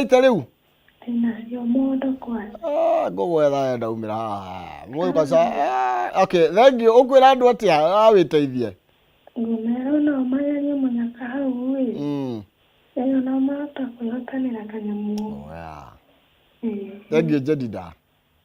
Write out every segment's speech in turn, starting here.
Ite rĩu? Ndĩnacio mondo kwanza. Ah, ngũgwetha we ndaumĩra haha. Mũgũka ah, okay, thank you. Ũkwĩra andũ atĩa awĩteithie? Ngũmera no magerie mũnyaka hau ĩ. Ĩyo no mahota kwĩhotanĩra kanyamũ. Oh, yeah. Ĩĩ. Thank you, Jedida.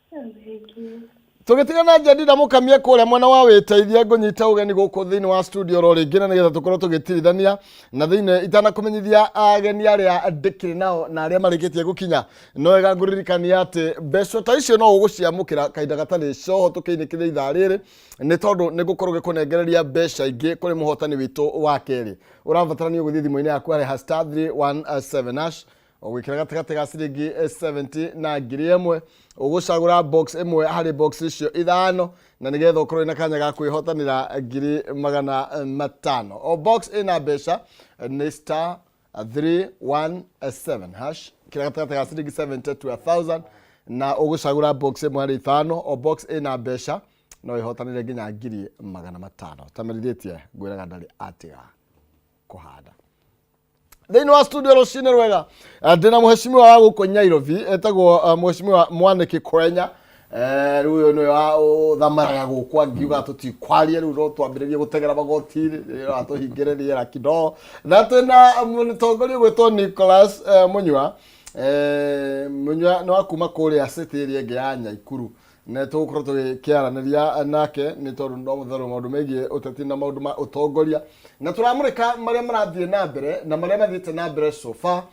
Thank you. Tũgĩtigana Jedida mũkamie kũrĩa mwena wa wĩteithie ngũnyita ũgeni gũkũ thĩinĩ wa studio ro rĩngĩ na nĩgetha tũkorwo tũgĩtirithania na thĩinĩ itanakũmenyithia ageni arĩa ndĩkĩrĩ nao na arĩa marĩkĩtie gũkinya no wega ngũririkania atĩ mbeca ta icio no ũgũciamũkĩra kahinda gatarĩ coho tũkĩinĩkĩria ithaa rĩrĩ nĩ tondũ nĩ ngũkorwo ngĩkũnengereria mbeca ingĩ kũrĩ mũhotani witũ wa kerĩ ũrabatarania gũthiĩ thimũ-inĩ yaku harĩa ha star 317 hash ũgwĩkĩra gatagatĩ ga ciringi 70 na 1000 ũgũcagũra box ĩmwe harĩ box icio ithano na nĩgetha ũkorwo na kanya ga kwĩhotanĩra 500,000. O box ĩna mbeca nĩ star 317 hash kĩra gatagatĩ ga ciringi 70 to 1000 na ũgũcagũra box ĩmwe harĩ ithano. O box ĩna mbeca no ĩhotanĩre nginya 500,000. Tamerithĩtie ngwĩraga ndarĩ atiga kũhanda. Thĩinĩ wa studio rũcinĩ rwega ndĩna mũhecimiwa wa gũkũ Nyairobi etagwo mũhecimiwa Mwanĩki Kwenya. Rĩu ũyũ nĩwe wa ũthamaraga gũkũ angiuga tũtikwaria rĩu no twambĩrĩrie gũtegera magoti-inĩ atũhingĩre rĩera kidogo. Na twĩna mũtongoria ũgwĩtwo Nicholas Mũnyua. Mũnyua nĩ wa kuma kũrĩa city ĩrĩa ĩngĩ ya Nyaikuru na tũgũkorwo tũgĩkĩaranĩria nake nĩ tondũ no mũtherũ maũndũ megiĩ ũteti na maũndũ ma ũtongoria na tũramũrĩka marĩa marathiĩ na mbere na marĩa mathiĩte na mbere so far.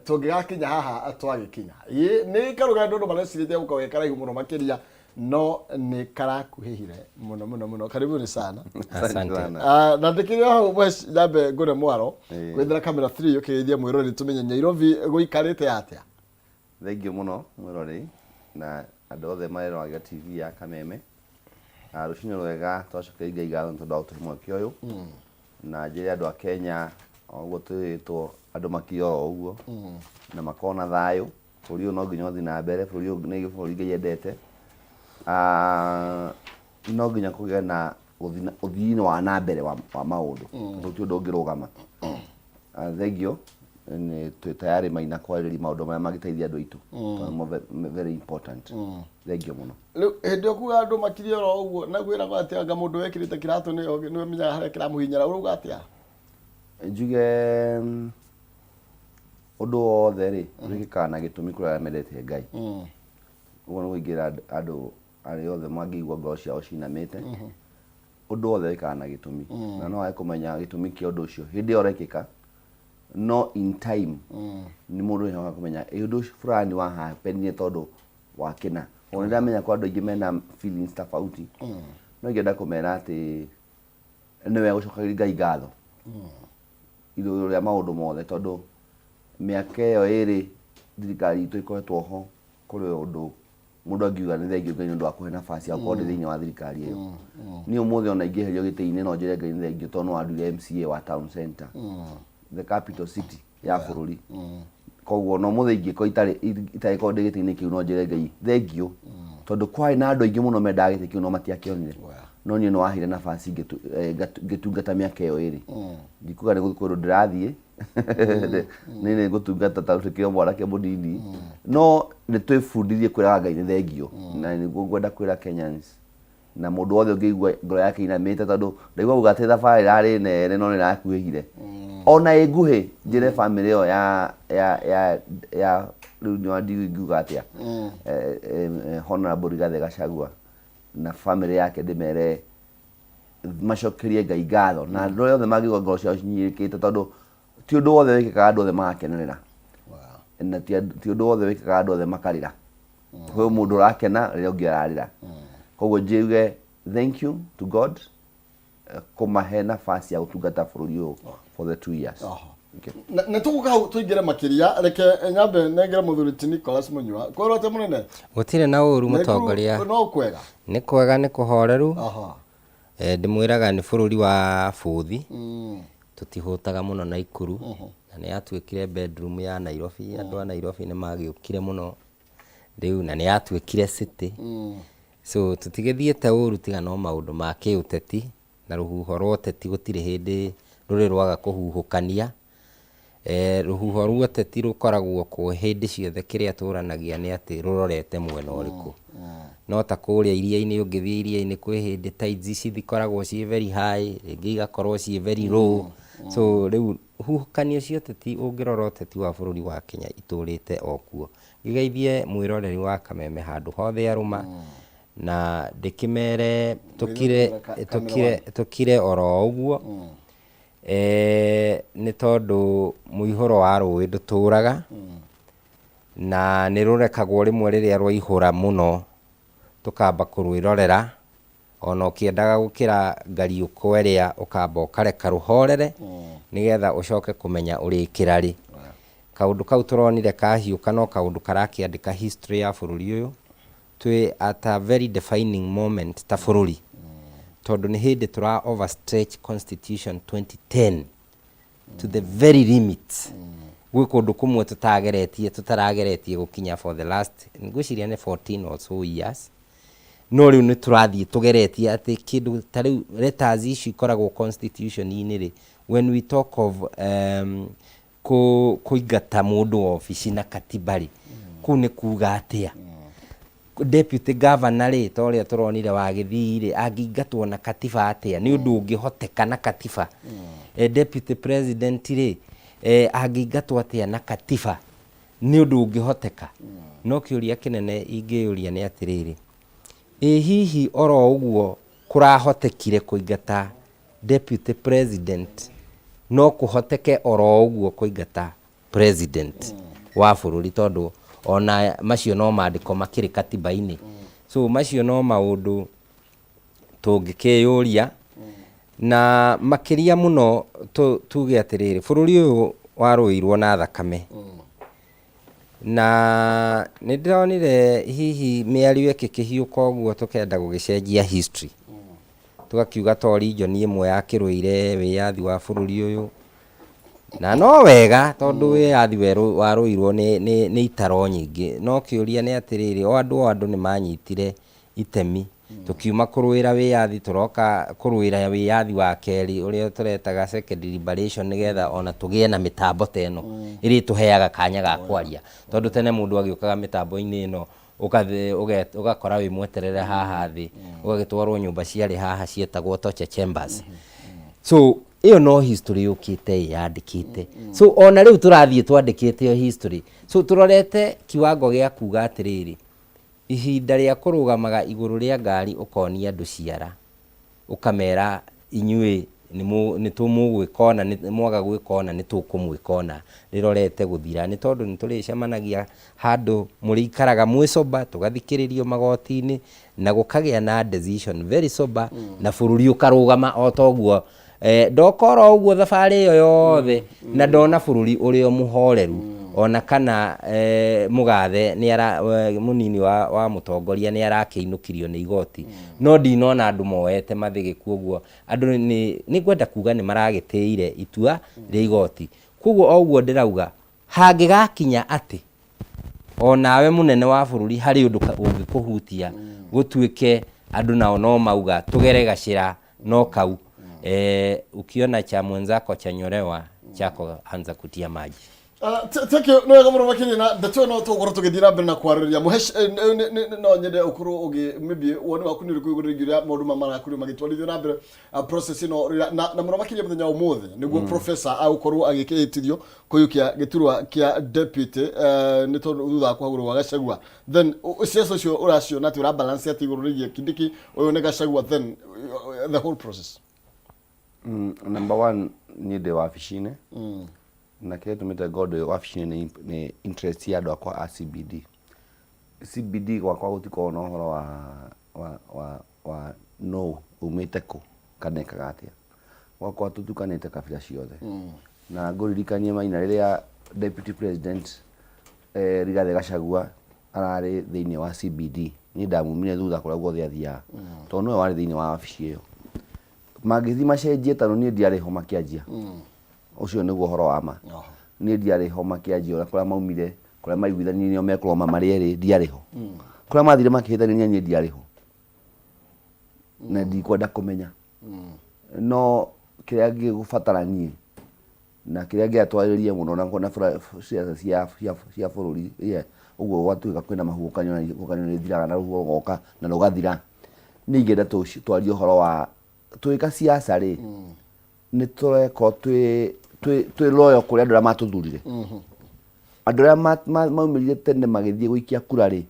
Tũngĩgakinya haha twagĩkinya ĩ nĩ karũgendo andũ marecirĩtie gũkorwo ge karaihu mũno makĩria no nĩ karakuhĩhire mũno mũno mũno. Karibuni sana. Asante. Ah, na ndĩkĩrĩ hau mweci nyambe ngũre mwaro gwethera kamera 3 ũkĩgeithia mwĩroreri tũmenye Nyairobi gũikarĩte atĩa. Thengiũ mũno mwĩroreri na andũ othe mareroragĩra TV ya Kameme. Na rũcinĩ rwega twacokeria Ngai ngatho nĩ tondũ wa gũtũhe mweke ũyũ. Na njĩre andũ a Kenya o ũguo twĩrĩtwo andũ makire oro ũguo na makorwo na thayũ. Bũrũri ũyũ no nginya ũthiĩ na mbere, bũrũri ũyũ nĩ bũrũri Ngai endete. Ah, no nginya kũgĩe na ũthii wa na mbere wa maũndũ tondũ ti ũndũ ũngĩrũgama. Ah, thengiũ nĩ twĩ tayarĩ maina kwarĩrĩria maũndũ marĩa mangĩteithia andũ aitũ tondũ nĩmo very important. Thengiũ mũno. Rĩu hĩndĩ ĩyo kuga andũ makirie oro ũguo na kwĩragwo atĩ anga mũndũ wekĩrĩte kĩratũ nĩwe ũmenyaga harĩa kĩramũhinyara ũrauga atĩa? Njuge ũndũ wothe rĩ wĩkĩkaga na gĩtũmi kũrĩ arĩa mendete Ngai. Ũguo nĩguo ingĩra andũ arĩa othe mangĩigua ngoro ciao cinamĩte. Ũndũ wothe wĩkaga na gĩtũmi na no wage kũmenya gĩtũmi kĩa ũndũ ũcio hĩndĩ ĩyo ũrekĩka, no in time nĩ mũndũ nĩahotaga kũmenya ĩ ũndũ ũcio fulani wa happenire tondũ wa kĩna. Ona nĩndamenya kwĩ andũ aingĩ mena feelings tofauti, no ingĩenda kũmera atĩ nĩ wega gũcokeria Ngai ngatho igũrũ rĩa maũndũ mothe tondũ mĩaka ĩyo ĩrĩ thirikari itũ ĩkoretwo ho kũrĩ ũndũ mũndũ angiuga nĩ thengiũ Ngai nĩ ũndũ wa kũhe nafasi ya gũkorwo ndĩ thĩinĩ wa thirikari ĩyo. Niĩ ũmũthĩ ona ingĩeherio gĩtĩ-inĩ no njĩre Ngai nĩ thengiũ tondũ nĩ wanduire MCA wa town center, the capital city ya bũrũri. Koguo ona ũmũthĩ ingĩkorwo itarĩ itagĩkorwo ndĩ gĩtĩ-inĩ kĩu no njĩre Ngai thengiũ tondũ kwarĩ na andũ aingĩ mũno mendaga gĩtĩ kĩu no matiakĩonire. No niĩ nĩ waheire nafasi ngĩtungata mĩaka ĩyo ĩrĩ. Ndikuga nĩ kũndũ ndĩrathiĩ nĩ nĩ ngũtungata ta ũcio mwanake mũnini no nĩ twĩbundithie kwĩraga Ngai nĩ thengiũ na nĩguo ngwenda kwĩra Kenyans na mũndũ wothe ũngĩigua ngoro yake inamĩte tondũ ndaigua uga atĩ thabarĩ ĩrarĩ nene no nĩ ĩrakuhĩhire ona ĩ nguhĩ njĩre bamĩrĩ ĩyo ya ya ya ya rĩu nĩ ndingiuga atĩa Honorable Rigathĩ Gachagua na bamĩrĩ yake ndĩmere macokerie Ngai ngatho na andũ arĩa othe mangĩigua ngoro ciao cinyirĩkĩte tondũ ti ũndũ wothe wĩkĩkaga andũ othe magakenerera na ti ũndũ wothe wĩkĩkaga andũ othe makarĩra. Kwĩ mũndũ ũrakena rĩrĩa ũngĩ ararĩra. Koguo njiuge thank you to God kũmahe nafasi ya gũtungata bũrũri ũyũ for the 2 years. Okay. Na tũgũka hau tũingĩre makĩria reke nyambe nengere mũthuri ti Nicholas Mũnyua kwĩrwo atĩ mũnene. Gũtirĩ na ũru mũtongoria. No kwega. Nĩ kwega nĩ kũhoreru. Ndĩmwĩraga nĩ bũrũri wa bũthi. Tũtihũtaga mũno Naikuru. Na nĩ yatuĩkire bedroom ya Nairobi. Andũ a Nairobi nĩ magĩũkire mũno rĩu na nĩ yatuĩkire city. So tũtigĩthiĩte ũru tiga no maũndũ ma kĩũteti na rũhuho rwa ũteti gũtirĩ hĩndĩ rũrĩ rwaga kũhuhũkania. Rũhuho rwa ũteti rũkoragwo kuo hĩndĩ ciothe kĩrĩa tũranagia nĩ atĩ rũrorete mwena ũrĩkũ. No ta kũrĩa iria-inĩ ũngĩthiĩ iria-inĩ kwĩ hĩndĩ tides cikoragwo ciĩ very high, rĩngĩ igakorwo ciĩ very low. So rĩu huhũkanio cia ũteti ũngĩrora ũteti wa bũrũri wa Kenya itũrĩte o kuo. Ngĩgeithie mwĩroreri wa Kameme handũ hothe arũma, na ndĩkĩmere tũkire, tũkire, tũkire oro ũguo. Nĩ tondũ mũihũro wa rũĩ ndũtũraga, na nĩ rũrekagwo rĩmwe rĩrĩa rwaihũra mũno tũkamba kũrwĩrorera, ona ũkĩendaga gũkĩra ngariũko ĩrĩa ũkamba ũkareka rũhorere, nĩgetha ũcoke kũmenya ũrĩkĩra rĩ. Kaũndũ kau tũronire kahiũka no kaũndũ karakĩandĩka history ya bũrũri ũyũ, twĩ at a very defining moment ta bũrũri, tondũ nĩ hĩndĩ tũra overstretch constitution 2010 to the very limit. Gwĩ kũndũ kũmwe tũtageretie, tũtarageretie gũkinya for the last, ngwĩciria nĩ 14 or so years, no rĩu nĩ tũrathiĩ tũgeretie atĩ kĩndũ ta rĩu letters ici ikoragwo constitution-inĩ rĩ, when we talk of kũingata mũndũ wabici na katiba rĩ, kũu nĩ kuga atĩa? Deputy governor rĩ, ta ũrĩa tũronire wa Gĩthii rĩ, angĩingatwo na katiba atĩa? Nĩ ũndũ ũngĩhoteka na katiba? Deputy president rĩ, angĩingatwo atĩa na katiba? Nĩ ũndũ ũngĩhoteka? No kĩũria kĩnene ingĩyũria nĩ atĩrĩrĩ, ĩ hihi oro ũguo kũrahotekire kũingata deputy president, no kũhoteke oro ũguo kũingata president wa bũrũri, tondũ ona macio no mandĩko makĩrĩ katiba-inĩ. So macio no maũndũ tũngĩkĩyũria, na makĩria mũno tuge atĩrĩrĩ, bũrũri ũyũ warũĩirwo na thakame, na nĩ ndĩronire hihi mĩario ĩkĩkĩhiũka ũguo tũkenda gũgĩcenjia history, tũgakiuga to region ĩmwe yakĩrũĩire wĩyathi wa bũrũri ũyũ, na no wega tondũ wĩyathi warũirwo nĩ itaro nyingĩ. No kĩũria nĩ atĩrĩrĩ, o andũ nĩ manyitire itemi, tũkiuma kũrũĩra wĩyathi tũroka kũrũĩra wĩyathi wa kerĩ ũrĩa tũretaga second liberation, nĩgetha ona tũgĩe na mĩtambo ta ĩno ĩrĩa ĩtũheaga kanya ga kwaria, tondũ tene mũndũ agĩũkaga mĩtambo-inĩ ĩno ũgakora wĩ mweterere haha thĩ, ũgagĩtwarwo nyũmba ciarĩ haha cietagwo torture chambers. So ĩyo no history yũkĩte ĩyandĩkĩte. So ona rĩu tũrathiĩ twandĩkĩte o history. So tũrorete kiwango gĩa kuga atĩrĩrĩ, ihinda rĩa kũrũgamaga igũrũ rĩa ngari ũkonia andũ ciara, ũkamera inyuĩ nĩ tũmũgwĩka ona mwaga gwĩka ona nĩ tũkũmwĩka ona, rĩrorete gũthira, nĩ tondũ nĩ tũrĩcemanagia handũ mũrĩikaraga mwĩ sober, tũgathikĩrĩrio magoti-inĩ na gũkagĩa na decision very sober, na bũrũri ũkarũgama o ta ũguo. Ndoka oro ũguo thabarĩ ĩyo yothe na ndona bũrũri ũrĩ o mũhoreru, ona kana mũgathe nĩ ara mũnini wa mũtongoria nĩ arakĩinũkirio nĩ igoti, no ndinona andũ moete mathĩgĩku ũguo. Andũ nĩ ngwenda kuga nĩ maragĩtĩire itua rĩa igoti. Koguo o ũguo ndĩrauga, hangĩgakinya atĩ onawe mũnene wa bũrũri harĩ ũndũ ũngĩkũhutia, gũtuĩke andũ nao no mauga tũgere gacĩra no kau, ukiona cha mwenzako chanyolewa, chako anza kutia maji. Thank you, nĩ wega mũno makĩria na ndeto ĩno tũgũkorwo tũgĩthiĩ na mbere na kwarĩrĩria. Mũhesh, no nyende ũkorwo ũgĩ maybe woni waku nĩ ũrĩkũ igũrũ rĩgiĩ ũrĩa maũndũ maya marakorirwo magĩtwarithio na mbere, process ĩno na mũno makĩria mũthenya wa ũmũthĩ nĩguo professor agũkorwo agĩkĩhĩtithio kũiyũkia gĩturwa kĩa deputy, nĩ tondũ thutha wa kũhagũrwo gwa Gachagua, then siasa ũcio ũraciona atĩ ũra balance atĩ igũrũ rĩgiĩ Kindiki ũyũ nĩ Gachagua, then the whole process? Number one, niĩ ndĩ wabici-inĩ, na kĩrĩa gĩtũmĩte ngorwo ndĩ wabici-inĩ nĩ interest ya andũ akwa a CBD. CBD gwakwa gũtikoragwo na ũhoro wa no umĩte kũ kana ekaga atĩa. Gwakwa tũtukanĩte kabira ciothe, na ngũririkanie Maina, rĩrĩa deputy president Rigathĩ Gachagua ararĩ thĩinĩ wa CBD, niĩ ndamumire thutha kũrĩa guothe athiaga, tondũ nĩwe warĩ thĩinĩ wa wabici ĩyo. Mangĩthiĩ macenjie tondũ niĩ ndiarĩ ho makĩanjia, ũcio nĩguo ũhoro wa ma. Niĩ ndiarĩ ho makĩanjia, ũrĩa kũrĩa maumire, kũrĩa maiguithanirie nĩo mekũrũgama marĩ erĩ, ndiarĩ ho. Kũrĩa mathire makĩhĩtanĩria, niĩ ndiarĩ ho na ndikwenda kũmenya. No kĩrĩa gĩgũbatara niĩ Na kĩrĩa ngĩenda twarĩrĩrie mũno na na ciaca cia cia cia bũrũri yeah, ũguo gwatuĩka kwĩna mahuhũkanio na ihuhũkanio nĩ ithiraga na rũhuho rũgoka na rũgathira. Niĩ ingĩenda twarie ũhoro wa tũgĩka ciaca rĩ, nĩ tũrekorwo twĩ twĩ twĩ loyal kũrĩ andũ arĩa matũthurire. Andũ arĩa maumĩrire tene magĩthiĩ gũikia kura rĩ,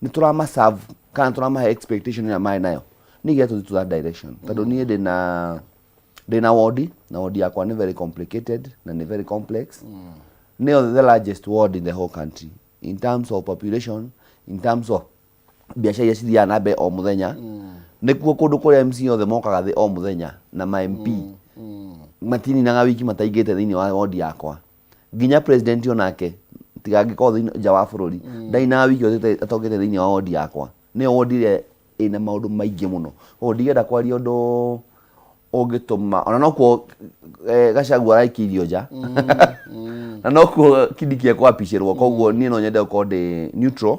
nĩ tũrama serve kana tũramahe expectation ĩrĩa marĩ nayo. Niĩ ingĩenda tũthiĩ to that direction tondũ niĩ ndĩna ndĩna wodi na wodi yakwa nĩ very complicated na nĩ very complex. Nĩyo the largest ward in the whole country in terms of population, in terms of biacara iria cithiaga na mbere o mũthenya. Nĩkuo kũndũ kũrĩa MC othe mokaga thĩ o mũthenya na ma MP matininaga wiki mataingĩte thĩinĩ wa wodi yakwa. Nginya president onake tiga angĩkorwo thĩinĩ nja wa bũrũri ndainaga wiki atokĩte thĩinĩ wa wodi yakwa. Nĩyo wodi ĩrĩa ĩna maũndũ maingĩ mũno, koguo ndingĩenda kwaria ũndũ ũngĩtũma ona nokuo Gachagua araikĩirio nja na nokuo Kindiki ekwapicĩrwo. Koguo niĩ no nyende gũkorwo ndĩ neutral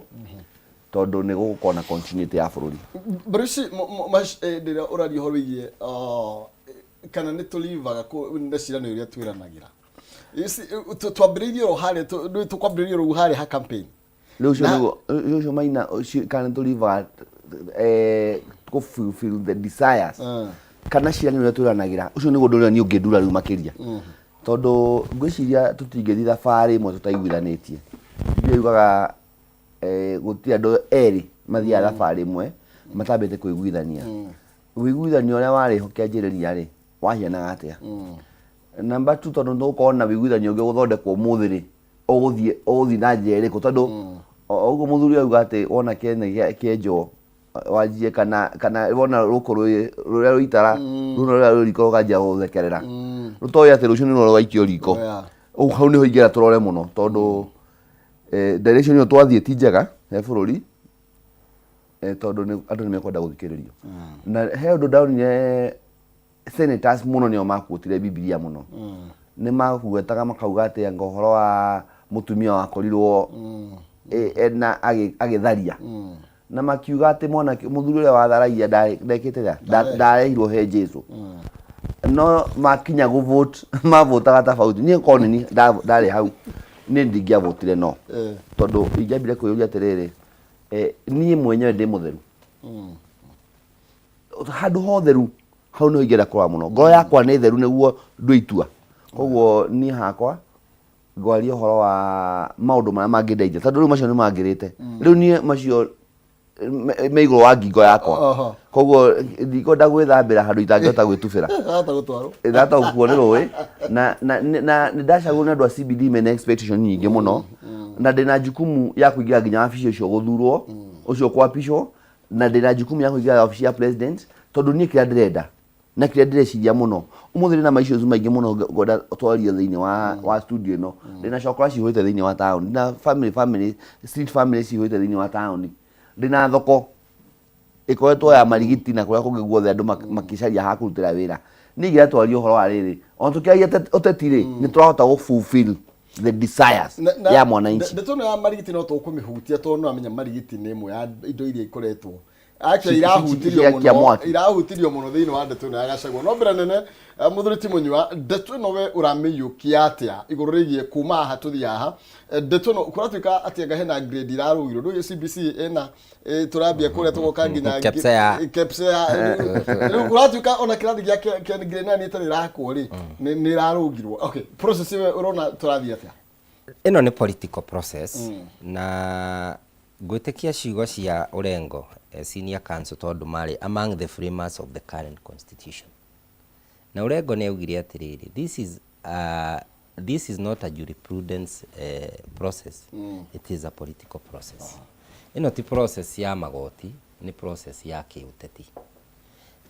tondũ nĩ gũgũkorwo na continuity ya bũrũri. Bruce, hĩndĩ ĩrĩa ũraria ũhoro wĩgiĩ kana nĩ tũrivaga na ciĩranĩro iria twĩranagĩra. You see, twambĩrĩirie oro harĩa tũkwambĩrĩria oro harĩa ha campaign. Rĩu ũcio nĩguo rĩu ũcio maina ũcio kana nĩ tũrivaga kũ fulfill the desires kana ciĩranĩro iria twĩranagĩra, ũcio nĩguo ũndũ ũrĩa niĩ ũngĩndura rĩu makĩria, tondũ ngwĩciria tũtingĩthiĩ thabarĩ ĩmwe tũtaiguithanĩtie. Bibilia yugaga gũtirĩ andũ erĩ mathiaga thabarĩ ĩmwe matambĩte kũiguithania. Ũiguithanio ũrĩa warĩ ho kĩanjĩrĩria rĩ, wahianaga atĩa? Number two, tondũ nĩtũgũkorwo na ũiguithanio ũngĩ ũgũthondekwo ũmũthĩ rĩ, ũgũthiĩ ũgũthiĩ na njĩra ĩrĩkũ? Tondũ o ũguo mũthuri auga atĩ wona kĩene kĩenjwo wanjie kana kana wona rũkũ rũrĩa rũitara rũna rũrĩa rwĩ riko rũkanjia gũthekerera rũtoĩ atĩ rũciũ nĩruo rũgaikio riko. Ũguo hau nĩho ingĩenda tũrore mũno tondũ direction ĩyo twathiĩ ti njega he bũrũri, tondũ andũ nĩ mekwenda gũthikĩrĩrio. Na he ũndũ ndonire, senators mũno nĩo makuotire Bibilia mũno. Nĩ magwetaga makauga atĩ anga ũhoro wa mũtumia wakorirwo ena agĩtharia na makiuga atĩ mwanake mũthuri ũrĩa watharagia ndekĩte atĩa? Ndarehirwo he Jesu. No makinya gũ vote mavotaga tofauti. Niĩ korwo nĩ niĩ ndarĩ hau, niĩ ndingĩavotire no tondũ ingĩambire kwĩyũria atĩrĩrĩ, niĩ mwenyewe ndĩ mũtheru handũ hotheru? Hau nĩho ingĩenda kũrora mũno. Ngoro yakwa nĩ theru nĩguo ndue itua? Koguo niĩ hakwa ngwaria ũhoro wa maũndũ marĩa mangĩndeithia, tondũ rĩu macio nĩ mangĩrĩte. Rĩu niĩ macio me igũrũ wa ngingo yakwa. Koguo ndikwenda gwĩthambĩra handũ itangĩhota gwĩtubĩra. Hata gũtwarwo. Ndahota gũkuo nĩ rũĩ na na na nĩ ndacagũrwo nĩ andũ a CBD mena expectation nyingĩ mũno na ndĩna jukumu ya kũingĩra nginya wabici ũcio gũthurwo ũcio kwapicwo na ndĩna jukumu ya kũingĩra wabici ya president, tondũ niĩ kĩrĩa ndĩrenda na kĩrĩa ndĩreciria mũno ũmũthĩ, ndĩna ma issues maingĩ mũno ngwenda twarie thĩinĩ wa studio ĩno. Ndĩna cokora cihũrĩte thĩinĩ wa town, ndĩna family street family cihũrĩte thĩinĩ wa town, ndĩna thoko ĩkoretwo ya marigiti na kũrĩa kũngĩ guothe andũ makĩcaria ha kũrutĩra wĩra. Niĩ ingĩenda twarie ũhoro wa rĩrĩ, ona tũkĩaria ũteti rĩ, nĩ tũrahota gũ fulfill the desires ya mwananchi. Ndeto ĩno ya marigiti no tũkũmĩhutia tondũ nĩwamenya marigiti nĩ ĩmwe ya indo iria ikoretwo actually irahutirio ciakia mũno mwaki. Irahutirio mũno thĩinĩ wa ndeto ĩno ya Gachagua. No mbere nene, mũthuri ti Mũnyua, ndeto ĩno we ũramĩiyũkia atĩa igũrũ rĩgiĩ kuma haha tũthiĩ haha? Ndeto ĩno kũratuĩka atĩ anga hena grade irarũgirwo ndũĩ CBC ĩna tũrambia kũrĩa tũgoka nginya KPSEA. KPSEA. Rĩu kũratuĩka ona kĩrathi gĩa grade 9 ĩtarĩ ĩrakwo rĩ, nĩ ĩrarũngirwo. Okay, process ĩyo ũrona tũrathiĩ atĩa? Ĩno nĩ political process na ngwĩtĩkia ciugo cia Orengo senior counsel, tondũ marĩ among the framers of the current constitution. Na Orengo nĩ augire atĩrĩrĩ, this is not a jurisprudence process, it is a political process. Ĩno ti process ya magoti, nĩ process ya kĩũteti.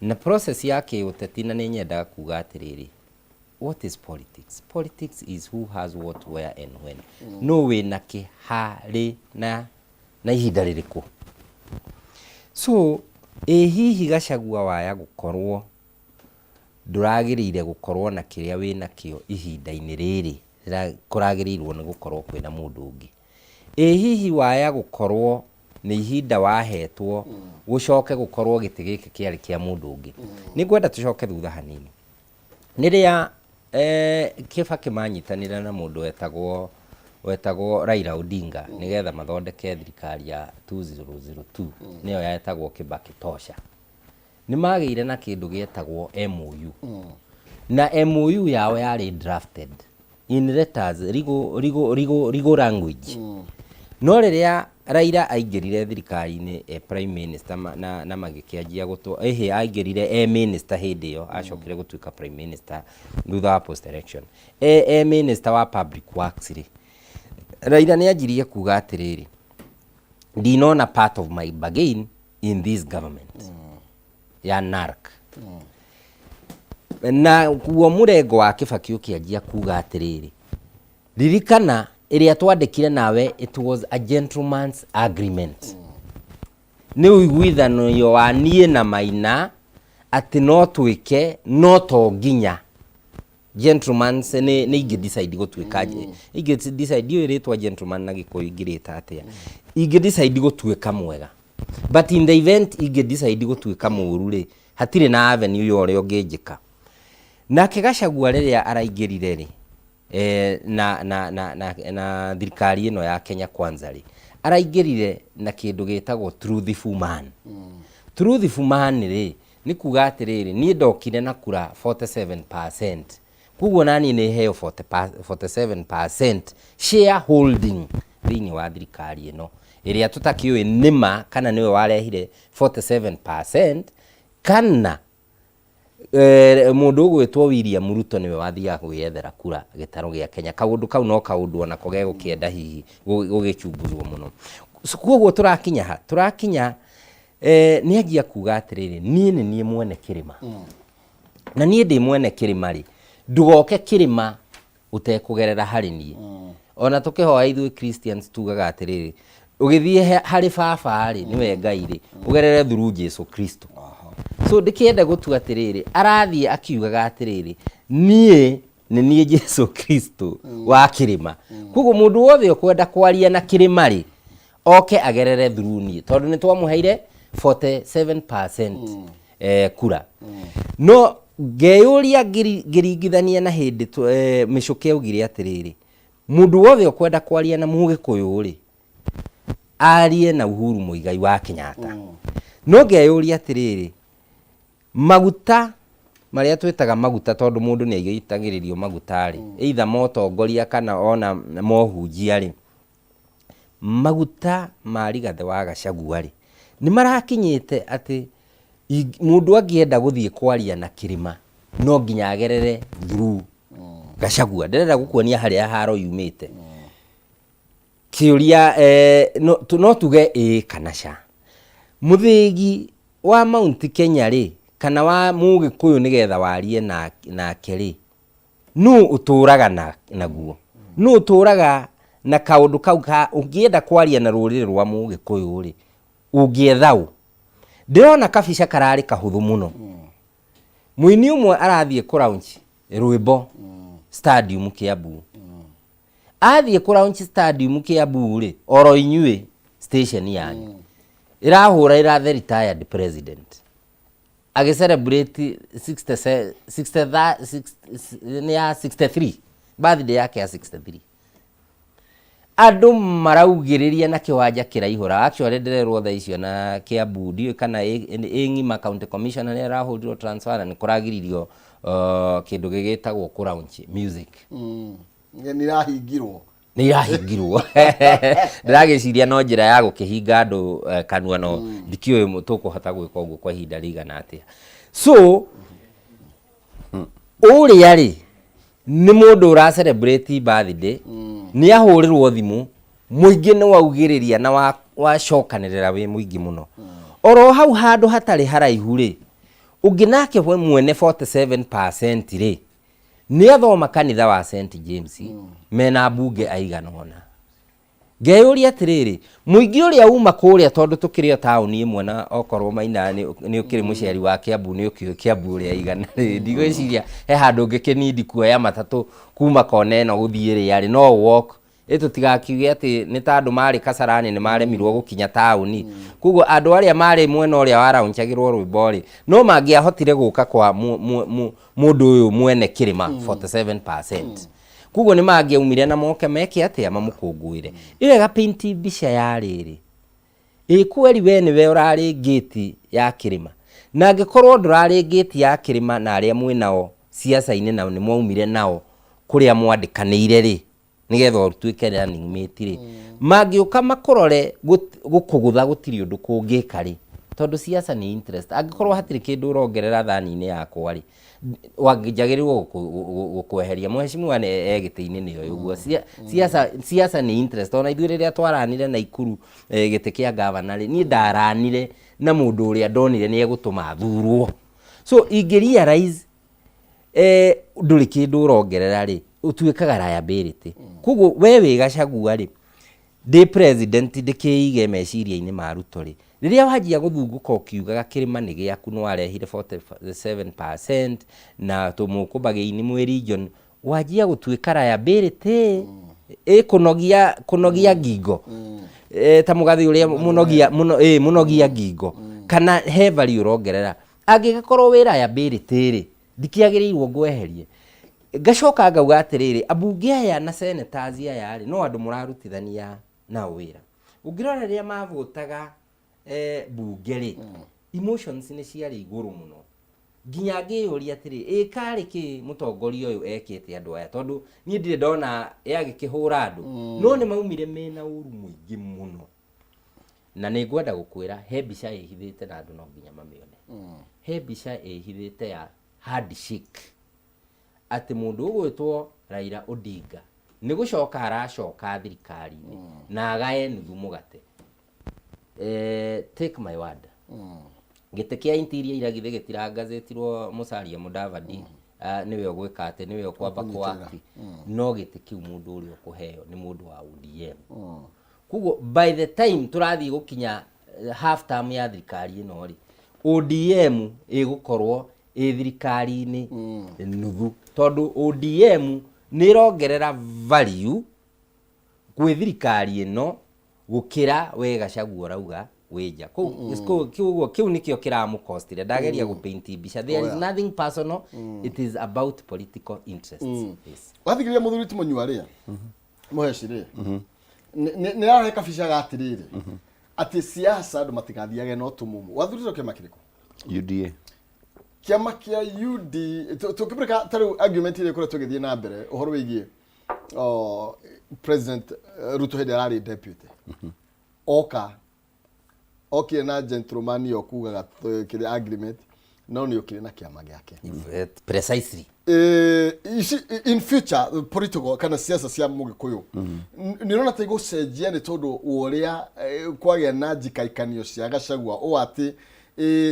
Na process ya kĩũteti, na nĩ nyendaga kuga atĩrĩrĩ, what is politics? Politics is who has what, where and when. No wĩna kĩ, ha, rĩ na ihinda rĩrĩkũ. So ĩ hihi Gachagua waya gũkorwo ndũragĩrĩire gũkorwo na kĩrĩa wĩnakĩo ihinda-inĩ rĩrĩ kũragĩrĩirwo nĩ gũkorwo kwĩna mũndũ ũngĩ? Ĩ hihi waya gũkorwo nĩ ihinda wahetwo gũcoke gũkorwo gĩtĩ gĩkĩ kĩarĩ kĩa mũndũ ũngĩ? Nĩ ngwenda tũcoke thutha hanini. Rĩrĩa Kibaki manyitanĩire na mũndũ wetagwo wetagwo Raila Odinga nĩgetha mathondeke thirikari ya 2002, nĩyo yetagwo Kibaki Tosha. Nĩ magĩire na kĩndũ gĩetagwo MOU, na MOU yao yarĩ drafted in letters, legal language. No rĩrĩa Raila aingĩrire thirikari-inĩ e prime minister na magĩkĩanjia gũtwo ĩhĩ, aingĩrire e minister hĩndĩ ĩyo, acokire gũtuĩka prime minister thutha wa post election. E minister wa public works rĩ, Raila nĩ anjirie kuga atĩrĩrĩ, "Ndinona part of my bargain in this government ya NARC." Na guo mũrengo wa Kibaki ũkĩanjia kuga atĩrĩrĩ, "Ririkana ĩrĩa twandĩkire nawe, it was a gentleman's agreement, nĩ ũiguithanio wa niĩ na Maina atĩ no twĩke, no to nginya gentleman's nĩ ingĩ decide gũtuĩka, ingĩ decide, ndiũĩ rĩtwa gentleman na Gĩkũyũ ingĩrĩta atĩa, ingĩ decide gũtuĩka mwega, but in the event ingĩ decide gũtuĩka mũũru rĩ, hatirĩ na avenue ya ũrĩa ũngĩnjĩka." Nake Gachagua rĩrĩa araingĩrire rĩ, na thirikari ĩno ya Kenya Kwanza rĩ, araingĩrire na kĩndũ gĩtagwo truthful man. Truthful man rĩ, nĩ kuga atĩrĩrĩ, niĩ ndokire na kura 47%, koguo naniĩ nĩ heo 47% shareholding thĩinĩ wa thirikari ĩno, ĩrĩa tũtakĩũĩ nĩma kana nĩwe warehire 47% kana mũndũ ũgwĩtwo William Ruto nĩwe wathiaga kwĩyethera kura gĩtarũ gĩa Kenya. Kaũndũ kau no kaũndũ onako gegũkĩenda hihi gũgĩchunguzwo mũno. So, koguo tũrakinya ha tũrakinya, nĩ anjia kuga atĩrĩrĩ, niĩ nĩ niĩ mwene kĩrĩma, na niĩ ndĩ mwene kĩrĩma rĩ, ndũgoke kĩrĩma ũtekũgerera harĩ niĩ. Ona tũkĩhoya ithuĩ Christians tugaga atĩrĩrĩ, ũgĩthiĩ harĩ baba rĩ, nĩwe Ngai rĩ, ũgerere through Jesu Kristo. So ndĩkĩenda gũtua atĩrĩrĩ, arathiĩ akiugaga atĩrĩrĩ, niĩ nĩ niĩ Jesu Kristo wa kĩrĩma, koguo mũndũ wothe ũkwenda kwaria na kĩrĩma rĩ, oke agerere through niĩ, tondũ nĩ twamũheire 47% kura. No ngeyũria ngĩringithania na hĩndĩ Mĩchũkĩ augire atĩrĩrĩ, mũndũ wothe ũkwenda kwaria na Mũgĩkũyũ rĩ, arie na Uhuru Muigai wa Kenyatta. No ngeyũria atĩrĩrĩ, maguta marĩa twĩtaga maguta, tondũ mũndũ nĩ aitagĩrĩrio maguta rĩ, either motongoria kana ona mohunjia rĩ, maguta ma Rigathĩ wa Gachagua rĩ, nĩ marakinyĩte atĩ mũndũ angĩenda gũthiĩ kwaria na kĩrĩma no nginya agerere through Gachagua? Ndĩrenda gũkuonia harĩa haro yumĩte. Kĩũria, no tuge ĩĩ kana ca. Mũthĩgi wa Mount Kenya rĩ, kana wa Mũgĩkũyũ, nĩgetha warie nake rĩ, nũ ũtũraga naguo? Nũ ũtũraga na kaũndũ kau ka ũngĩenda kwaria na rũrĩrĩ rwa Mũgĩkũyũ rĩ, ũngĩetha ũ? Ndĩrona kabica kararĩ kahũthũ mũno. Mũini ũmwe arathiĩ kũ launch rwĩmbo stadium Kiambu. Athiĩ kũ launch stadium Kiambu rĩ, oro inyuĩ station yanyu ĩrahũra ĩra the retired president agĩ celebrate 60, 60, nĩ ya 63, birthday yake ya 63. Andũ maraugĩrĩria na kĩwanja kĩraihũra. Actually, ndĩrerwo thaa icio na Kiambu, ndiũĩ kana ĩ ng'ima, county commissioner nĩ arahũrirwo transfer na nĩ kũragiririo kĩndũ gĩgĩtagwo kũ launch music. Nĩ irahingirwo. Nĩ irahingirwo. Ndĩragĩciria no njĩra ya gũkĩhinga andũ kanua, no ndikĩũĩ tũkũhota gwĩka ũguo kwa ihinda rĩigana atĩa. So ũrĩa rĩ, nĩ mũndũ ũra celebrate birthday, nĩ ahũrĩrwo thimũ, mũingĩ nĩ waugĩrĩria na wacokanĩrĩra wĩ mũingĩ mũno. Oro hau handũ hatarĩ haraihu rĩ, ũngĩ nake we mwene 47% rĩ, nĩ athoma kanitha wa St James mena mbunge aigana ũna. Ngeyũria atĩrĩrĩ, mũingĩ ũrĩa uma kũrĩa, tondũ tũkĩrĩ o taũni ĩmwe, na okorwo Maina nĩ ũkĩrĩ mũciari wa Kiambu, nĩ ũkĩũĩ Kiambu ũrĩa igana rĩ, ndigwĩciria he handũ ũngĩkĩnindi kuoya matatũ kuma kona ĩno gũthiĩ ĩrĩa rĩ, no walk. Ĩ tũtigakiuge atĩ nĩ ta andũ marĩ Kasarani nĩ maremirwo gũkinya taũni. Koguo andũ arĩa marĩ mwena ũrĩa waraunchagĩrwo rwĩmbo rĩ, no mangĩahotire gũka kwa mũndũ ũyũ mwene kĩrĩma 47%. Koguo nĩ mangĩaumire na moke meke atĩa, mamũkũngũĩre. Ĩyo ĩga paint mbica ya rĩrĩ. Ĩ kweri we nĩwe ũrarĩ ngĩti ya kĩrĩma? Na angĩkorwo ndũrarĩ ngĩti ya kĩrĩma na arĩa mwĩ nao siasa-inĩ na nĩ mwaumire nao kũrĩa mwandĩkanĩire rĩ, nĩgetha ũtuĩke running mate rĩ, mangĩũka makũrore gũkũgũtha gũtirĩ ũndũ kũngĩka rĩ, tondũ siasa nĩ interest. Angĩkorwo hatirĩ kĩndũ ũrongerera thani-inĩ yakwa rĩ, njagĩrĩirwo gũkweheria. Mheshimiwa e gĩtĩ-inĩ nĩ oĩ ũguo. Siasa nĩ interest. Ona ithuĩ rĩrĩa twaranire Naikuru gĩtĩ kĩa gavana rĩ, niĩ ndaranire na mũndũ ũrĩa ndonire nĩ egũtũma thurwo. So ingĩ realize ndũrĩ kĩndũ ũrongerera rĩ, ũtuĩkaga liability. Koguo we wĩ Gachagua rĩ, ndĩ president ndĩkĩige meciria-inĩ ma Ruto rĩ, rĩrĩa wanjia gũthungũka ũkiugaga kĩrĩma nĩ gĩaku nĩ warehire 47% na tũmũkũmbagĩini mwĩ region, wanjia gũtuĩka liability ĩ kũnogia kũnogia ngingo ta mũgathĩ ũrĩa mũnogia mũno ĩ mũnogia ngingo kana he value ũrongerera. Angĩgĩkorwo wĩ liability rĩ, ndikĩagĩrĩirwo ngweherie. Ngacoka ngauga atĩrĩrĩ, ambunge aya na senators aya rĩ, no andũ mũrarutithania nao wĩra. Ũngĩrora rĩrĩa mavotaga bunge rĩ, emotions nĩ ciarĩ igũrũ mũno. Nginya ngĩyũria atĩrĩ, ĩ karĩ kĩ mũtongoria ũyũ ekĩte andũ aya, tondũ niĩ ndirĩ ndona agĩkĩhũra andũ. No nĩ maumire mena ũru mũingĩ mũno. Na nĩ ngwenda gũkwĩra he mbica ĩhithĩte na andũ no nginya mamĩone. He mbica ĩhithĩte ya handshake atĩ mũndũ ũgwĩtwo Raila Odinga nĩ gũcoka aracoka thirikari-inĩ na agae nuthu mũgate. Take my word. Gĩtĩ kĩa interior ira githĩ gĩtirangazĩtirwo Musalia Mudavadi nĩwe ũgwĩka atĩ nĩwe ũkwamba kũ-act. No gĩtĩ kĩu mũndũ ũrĩa ũkũheo nĩ mũndũ wa ODM. Koguo by the time tũrathiĩ gũkinya half term ya thirikari ĩno rĩ, ODM ĩgũkorwo ĩ thirikari-inĩ nuthu, tondũ ODM nĩ ĩrongerera value gwĩ thirikari ĩno gũkĩra we Gachagua ũrauga wĩ nja. Koguo kĩu nĩkĩo kĩramũcostire. Ndageria gũpaint mbica. There is nothing personal, it is about political interests. Yes. Wathikĩrĩria mũthuri ti mũnyua rĩa mũheci rĩ, nĩ arahe kabica ga atĩrĩrĩ atĩ siasa andũ matigathiage na ũtumumu. Wathurire kĩama kĩrĩkũ? UDA. Kĩama kĩa UD. Tũkĩbũrĩka ta rĩu argument ĩrĩa ĩkoretwo ĩgĩthiĩ na mbere ũhoro wĩgiĩ President Ruto hĩndĩ ararĩ deputy oka okire na gentleman ĩyo kugaga kĩrĩa agreement no nĩ okire na kĩama gĩake. Precisely. Ici in future political kana siasa cia mũgĩkũyũ nĩ ũrona ta igũcenjia nĩ tondũ wa ũrĩa kwagĩa na njikaikanio cia Gachagua ũũ atĩ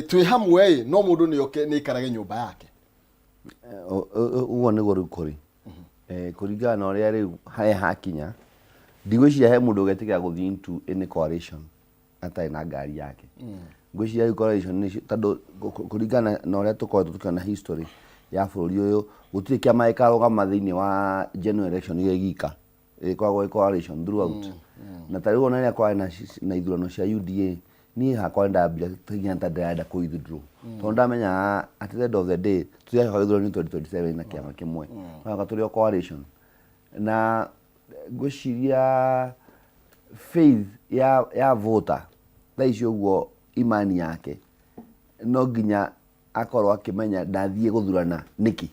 twĩ hamwe ĩ no mũndũ nĩ oke nĩ aikarage nyũmba yake? Ũguo nĩguo rĩu kũrĩ. Kũringana na ũrĩa rĩu harĩa hakinya, ndigwĩciria he mũndũ ũgetĩkĩra gũthiĩ into any coalition atarĩ na ngari yake. Ngwĩciria rĩu coalition nĩ tondũ kũringana na ũrĩa tũkoretwo tũkĩona history ya bũrũri ũyũ, gũtirĩ kĩama gĩkarũgama thĩinĩ wa general election gĩ gika, ĩkoragwo ĩ coalition throughout. Na ta rĩu ona rĩrĩa kwarĩ na ithurano cia UDA, niĩ hakwa nĩndambire nginya ta ndĩrenda kũ withdraw tondũ ndamenyaga at the end of the day tũtigacoka gĩthurano 2027 na kĩama kĩmwe, tũgacoka tũrĩ o coalition. Na ngwĩciria faith ya voter thaa ici ũguo imani yake no nginya akorwo akĩmenya ndathiĩ gũthurana nĩkĩ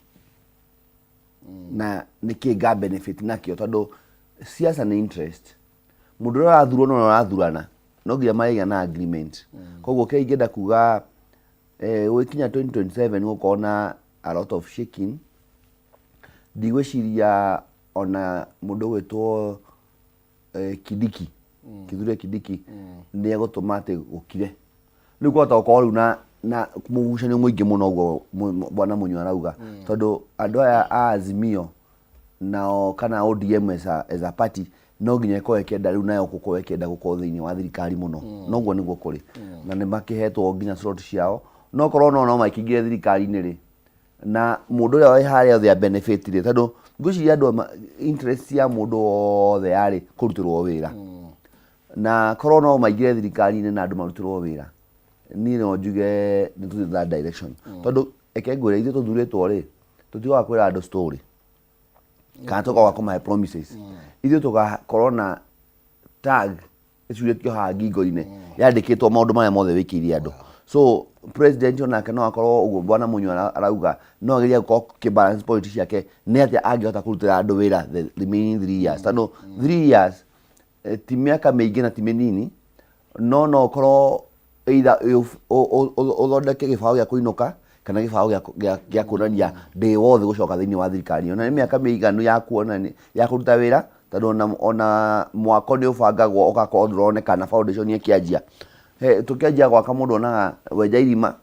na nĩkĩ nga benefit nakĩo, tondũ siasa nĩ interest. Mũndũ ũrĩa ũrathurwo na ũrĩa ũrathurana no nginya marĩgĩa na agreement. Koguo kĩrĩa ingĩenda kuga, gũgĩkinya 2027 gũkorwo na a lot of shaking. Ndigwĩciria ona mũndũ ũgwĩtwo Kindiki, Kithure Kindiki, nĩ egũtũma atĩ gũkire. Rĩu kwahota gũkorwo rĩu na mũgucanio mũingĩ mũno ũguo bwana Mũnyua arauga, tondũ andũ aya a Azimio nao kana ODM as a party no nginya ĩkorwo ĩkĩenda rĩu nayo gũkorwo ĩkĩenda gũkorwo thĩinĩ wa thirikari mũno. Noguo nĩguo kũrĩ na nĩ makĩhetwo nginya slot ciao. No korwo no makĩingĩre thirikari-inĩ rĩ, na mũndũ ũrĩa wĩ harĩa othe a benefit rĩ, tondũ Ngwĩciria andũ interest ya mũndũ wothe yarĩ kũrutĩrwo wĩra, na korwo no maingĩre thirikari-inĩ na andũ marutĩrwo wĩra, niĩ no njuge nĩ tũthiĩ that direction. Tondũ reke ngwĩre, ithuĩ tũthurĩtwo rĩ, tũtigoka kwĩra andũ story kana tũgoka kũmahe promises. Ithuĩ tũgakorwo na tag ĩcurĩtio haha ngingo-inĩ yandĩkĩtwo maũndũ marĩa mothe wĩkĩire andũ. So president onake no akorwo ũguo bwana Munyua arauga, no agerie gũkorwo kĩ balance point ciake nĩ atĩa angĩhota kũrutĩra andũ wĩra the remaining 3 years, tondũ 3 years ti mĩaka mĩingĩ na ti mĩnini. No ũkorwo either ũthondeke gĩbaũ gĩa kũinũka kana gĩbaũ gĩa kuonania ndĩ wothe gũcoka thĩinĩ wa thirikari ĩyo. Na nĩ mĩaka mĩiganu ya kuonania ya kũruta wĩra, tondũ ona mwako nĩ ũbangagwo ũgakorwo ndũronekana foundation ĩkĩanjia. Tũkĩanjia gwaka, mũndũ onaga wenja irima,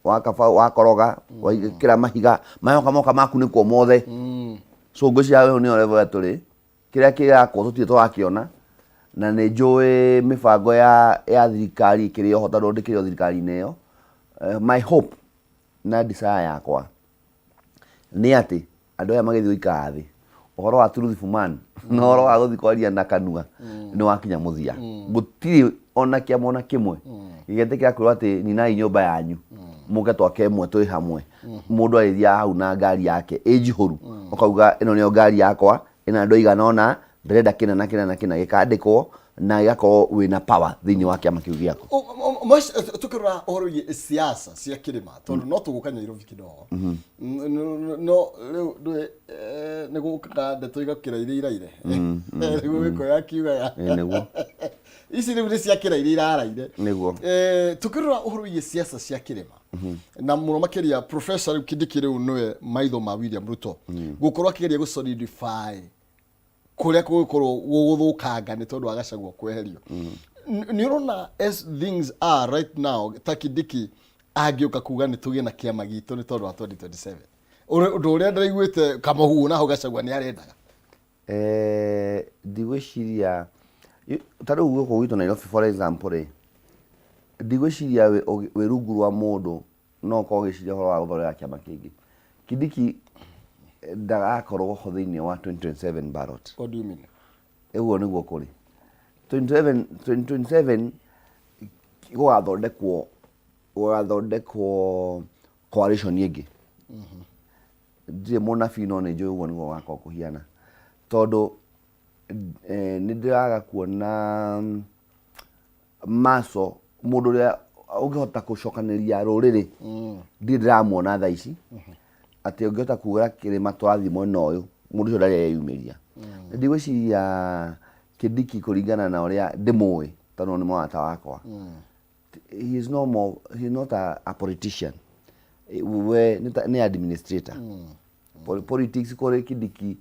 wakaba, wakoroga, wekĩra mahiga mayoka moka makunĩkwo mothe. So ngwĩciria ĩyo nĩyo level ĩrĩa tũrĩ. Kĩrĩa kĩrakwo tũtirĩ tũrakĩona, na nĩ njũĩ mĩbango ya thirikari ĩkĩrĩ oho, tondũ ndĩkĩrĩ o thirikari-inĩ ĩyo. My hope na desire yakwa nĩ atĩ andũ aya magĩthiĩ gũikara thĩ, ũhoro wa truthful man na ũhoro wa gũthiĩ kwaria na kanua nĩ wakinya mũthia. Gũtirĩ ona kĩama ona kĩmwe gĩgetĩkĩra kwĩrwo atĩ ninai nyũmba yanyu mũke twake ĩmwe twĩ hamwe. Mũndũ agĩthiaga hau na ngari yake ĩ njihũru, ũkauga ĩno nĩyo ngari yakwa, ĩna andũ aigana ũna, ndĩrenda kĩna na kĩna na kĩna gĩkandĩkwo, na gĩgakorwo wĩna power thĩinĩ wa kĩama kĩu gĩaku. Tukĩrora ũhoro wĩgiĩ siasa cia kĩrĩma, tondũ no tũgũka Nairobi kidogo, no rĩu ndũĩ nĩ gũkaga ndeto igakĩra iria iraire, nĩguo Gĩkũyũ akiugaga. Ĩ, nĩguo. Ici rĩu nĩ ciakĩra iria iraraire. Nĩguo. Tukĩrora ũhoro wĩgiĩ siasa cia kĩrĩma, na mũno makĩria Professor rĩu Kindiki, rĩu nĩwe maitho ma William Ruto gũkorwo akĩgeria gũ solidify kũrĩa kũgũkorwo gũgũthũkanga nĩ tondũ wa Gachagua kweherio. Nĩ ũrona, as things are right now, ta Kindiki angĩũka kuga nĩ tũgĩe na kĩama gitũ nĩ tondũ wa 2027, ũndũ ũrĩa ndĩraiguĩte kamũhuhu naho Gachagua nĩ arendaga? Ndigwĩciria ta rĩu gũkũ gwitũ Nairobi, for example rĩ, ndigwĩciria wĩ rungu rwa mũndũ no ũkorwo ũgĩciria ũhoro wa gũthondeka kĩama kĩngĩ. Kindiki ndagakorwo ho thĩinĩ wa 2027 ballot. What do you mean? Ũguo nĩguo kũrĩ. 27 2027 gũgathondekwo coalition ĩngĩ. Ndirĩ mũnabii, no nĩ njũĩ ũguo nĩguo gũgakorwo kũhiana, tondũ nĩ ndĩraga kuona maco mũndũ ũrĩa ũngĩhota gũcokanĩria rũrĩrĩ. Ndirĩ ndĩramuona thaa ici atĩ ũngĩhota kuga kĩrĩma tũrathiĩ mwena ũyũ. Mũndũ ũcio ndarĩ eyumĩria. Ndigwĩciria Kindiki, kũringana na ũrĩa ndĩmũĩ, tondũ nĩ mũrata wakwa, he is no more, he is not a politician. We nĩ administrator. Politics kũrĩ Kindiki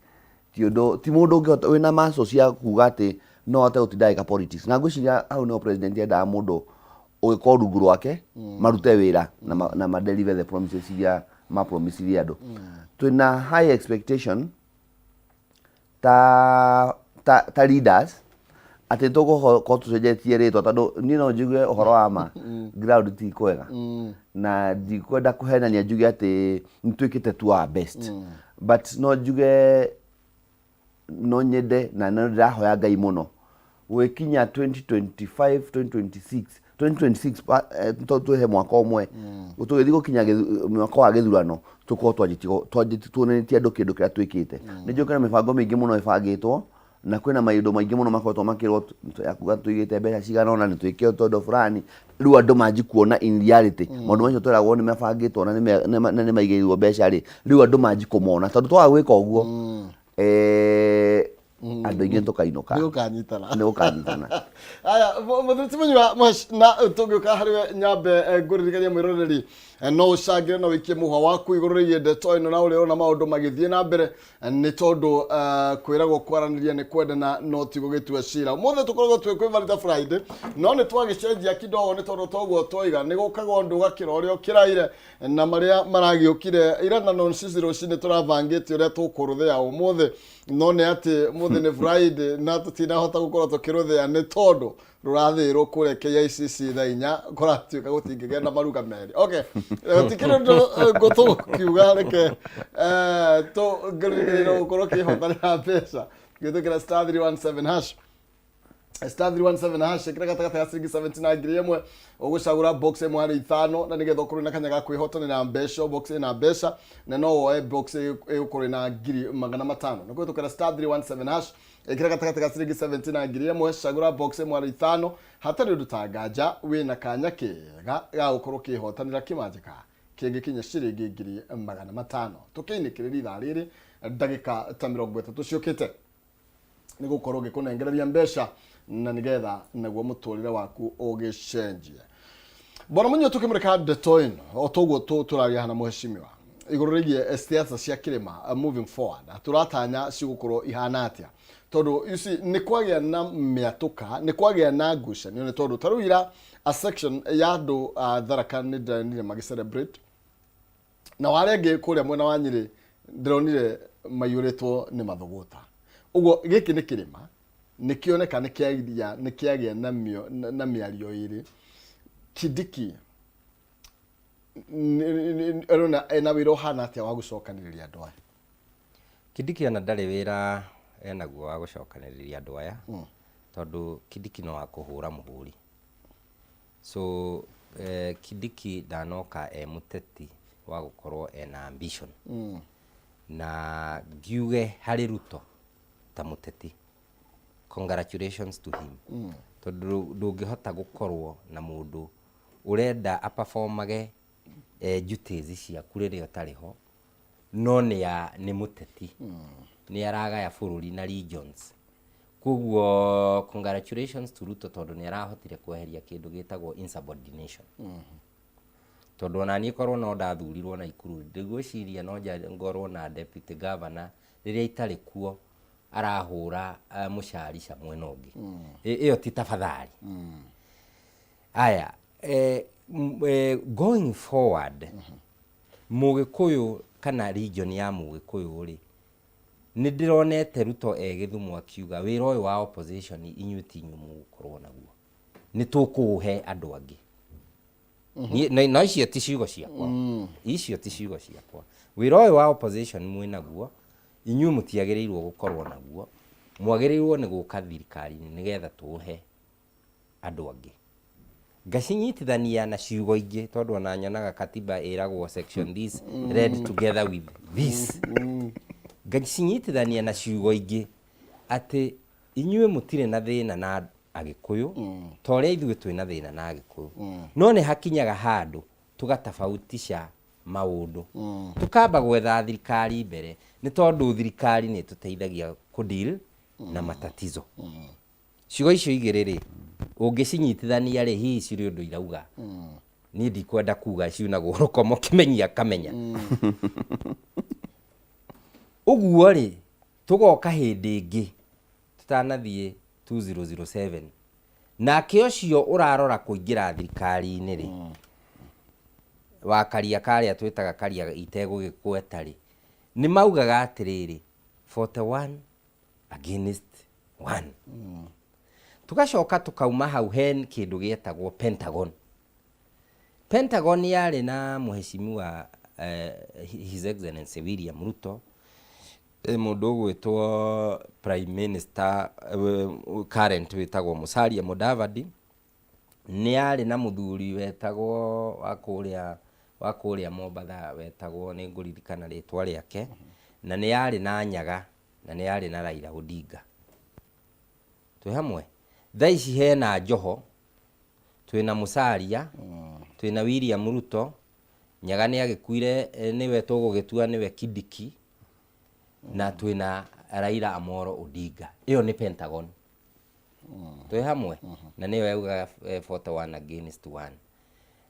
ti ũndũ, ti mũndũ ũngĩhota wĩna maco cia kuga atĩ no ahote gũtinda agĩka politics. Na ngwĩciria hau nĩho president endaga mũndũ ũgĩkorwo rungu rwake marute wĩra na ma deliver the promises iria mapromisirie andũ. Twĩna high expectation ta leaders atĩ tũgũkorwo tũcenjetie rĩtwa, tondũ niĩ no njigue ũhoro wa ma, ground ti kwega, na ndikwenda kũhenania njuge atĩ nĩ twĩkĩte to our best, but no njuge no nyende na no ndĩrahoya Ngai mũno gwĩkinya 2025, 2026, 2026 to twĩhe mwaka ũmwe tũgĩthiĩ gũkinya mwaka wa gĩthurano, tũkorwo twanjĩtie tuonanĩtie andũ kĩndũ kĩrĩa twĩkĩte. Nĩ njũĩ kwĩna mĩbango mĩingĩ mũno ĩbangĩtwo, na kwĩna maũndũ maingĩ mũno makoretwo makĩrwo ya kuga tũigĩte mbeca cigana ũna nĩ twĩke tondũ fulani. Rĩu andũ manji kuona in reality maũndũ macio tweragwo nĩ mabangĩtwo na nĩ maigĩrĩirwo mbeca rĩ, rĩu andũ manji kũmona, tondũ twaga gwĩka ũguo, andũ aingĩ tũkainũka. Nĩ gũkanyitana. Nĩ gũkanyitana. Aya, mũthuri ti Mũnyua Mũhaci, na tũngĩũka harĩ we nyambe ngũririkanie mwĩroreri, no ũcangĩre na ũikie mũhwa waku igũrũ rĩgiĩ ndeto ĩno na ũrĩa ũrona maũndũ magĩthiĩ na mbere, nĩ tondũ kwĩragwo kwaranĩria nĩ kwendana no ti gũgĩtua cira. Ũmũthĩ tũkoragwo twĩ kwĩ Valita Friday, no nĩ twagĩcenjia kidogo, nĩ tondũ toguo twoiga nĩ gũkaga ũndũ ũgakĩra ũrĩa ũkĩraire na marĩa maragĩũkire ira na nonsizi rũcinĩ tũrabangĩte ũrĩa tũkũrũthĩa ũmũthĩ. No nĩ atĩ mũthĩ nĩ Friday na tũtinahota gũkorwo tũkĩrũthĩa nĩ tondũ rũrathĩĩrwo kũrĩa KICC thaa inya, kũratuĩka gũtingĩgĩa na maruga merĩ. Okay, gũtikĩrĩ ũndũ ngũtũkiuga, reke tũngĩrĩrĩrio gũkorwo kĩhotanĩra mbeca kũhĩtũkĩra *317#, *317#. Ĩkĩra gatagatĩ ga ciringi 70 na 1000, ũgũcagũra box ĩmwe harĩ ithano, na nĩgetha ũkorwo na kanya ga kwĩhotanĩra mbeca. Box ĩna mbeca na no woe box ĩgũkorwo ĩna 500,000. Nĩ kũhĩtũkĩra *317#, ĩkĩra gatagatĩ ga ciringi 70 na 1000, cagũra box ĩmwe harĩ ithano. Hatarĩ ũndũ ta nganja, wĩna kanya kega ga gũkorwo ũkĩhotanĩra kĩmanjĩka kĩngĩkinya ciringi 500,000. Tũkĩinĩkĩrĩria ithaa rĩrĩ, ndagĩka ta 30 ciũkĩte nĩ gũkorwo ngĩkũnengereria mbeca na nĩgetha naguo mũtũrĩre waku ũgĩcenjie. Bwana Munyo, tũkĩmũrĩka ndeto ĩno o toguo tũraria hana mũheshimiwa igũrũ rĩgiĩ siasa cia kĩrĩma, moving forward tũratanya cigũkorwo ihana atĩa? Tondũ you see, nĩ kwagĩa na mĩatũka, nĩ kwagĩa na ngucanio, nĩ tondũ ta rĩu ira a section ya andũ a Tharaka nĩ ndĩronire magĩ celebrate, na arĩa angĩ kũrĩa mwena wa Nyĩrĩ ndĩronire maiyũrĩtwo nĩ mathũgũta. Ũguo gĩkĩ nĩ kĩrĩma nĩ kĩoneka nĩ kĩagĩa nĩ kĩagĩa na mĩo- na na mĩario ĩrĩ. Kindiki arona ena wĩra ũhana atĩa wa gũcokanĩrĩria andũ aya? Kindiki ona ndarĩ wĩra enaguo wa gũcokanĩrĩria andũ aya, tondũ Kindiki no wa kũhũra mũhũri. So Kindiki ndanoka e mũteti wa gũkorwo ena ambition. Na ngiuge harĩ Ruto ta mũteti, congratulations to him, tondũ ndũngĩhota gũkorwo na mũndũ ũrenda aperformage duties ciaku rĩrĩa ũtarĩ ho, no nĩ a nĩ mũteti, nĩ aragaya bũrũri na regions. Koguo congratulations to Ruto, tondũ nĩ arahotire kweheria kĩndũ gĩtagwo insubordination. Tondũ ona niĩ korwo no ndathurirwo Naikuru, ndigwĩciria no ngorwo na deputy governor rĩrĩa itarĩ kuo arahũra mũcarica mwena ũngĩ. Ĩyo ti tafadhali. Aya, going forward, Mũgĩkũyũ kana region ya Mũgĩkũyũ rĩ, nĩ ndĩronete Ruto e Gĩthumo akiuga wĩra ũyũ wa opposition inyuĩ ti inyuĩ mũgũkorwo naguo, nĩ tũkũũhe andũ angĩ. Na icio ti ciugo ciakwa, icio ti ciugo ciakwa. Wĩra ũyũ wa opposition mwĩ naguo, inyuĩ mũtiagĩrĩirwo gũkorwo naguo, mwagĩrĩirwo nĩ gũka thirikari-inĩ nĩgetha tũũhe andũ angĩ. Ngacinyitithania na ciugo ingĩ, tondũ ona nyonaga katiba ĩragwo section this read together with this. Ngacinyitithania na ciugo ingĩ atĩ inyuĩ mũtirĩ na thĩna na Agĩkũyũ ta ũrĩa ithuĩ twĩna thĩna na Agĩkũyũ, no nĩ hakinyaga handũ tũgatofautisha maũndũ, tũkamba gwetha thirikari mbere, nĩ tondũ thirikari nĩ ĩtũteithagia kũ deal na matatizo. Ciugo icio igĩrĩ rĩ, ũngĩcinyitithania rĩ, hihi cirĩ ũndũ irauga? Niĩ ndikwenda kuga ciunagwo rũkomo, kĩmenyi akamenya. Ũguo rĩ, tũgoka hĩndĩ ĩngĩ tũtanathiĩ 2007, nake ũcio ũrarora kũingĩra thirikari-inĩ rĩ, wa karia karĩa twĩtaga karia itegũgĩkweta rĩ, nĩ maugaga atĩrĩrĩ, 41 against 1. Tugacoka tukauma hau, he kĩndũ gĩetagwo Pentagon. Pentagon yarĩ na mũheshimiwa His Excellency William Ruto, mũndũ ũgwĩtwo Prime Minister current wĩtagwo Musalia Mudavadi, nĩ arĩ na mũthuri wetagwo wa kũrĩa Mombatha, wetagwo, nĩ ngũririkana rĩtwa rĩake, na nĩ yarĩ na Nyaga, na nĩ yarĩ na Raila Odinga. Twĩ hamwe thaa ici, hena Joho, twĩna Musalia, twĩna William Ruto, Nyaga nĩ agĩkuire, nĩwe tũgũgĩtua nĩwe Kindiki, na twĩna Raila Amolo Odinga. Ĩyo nĩ Pentagon. Twĩ hamwe na nĩyo yaugaga 41 against 1.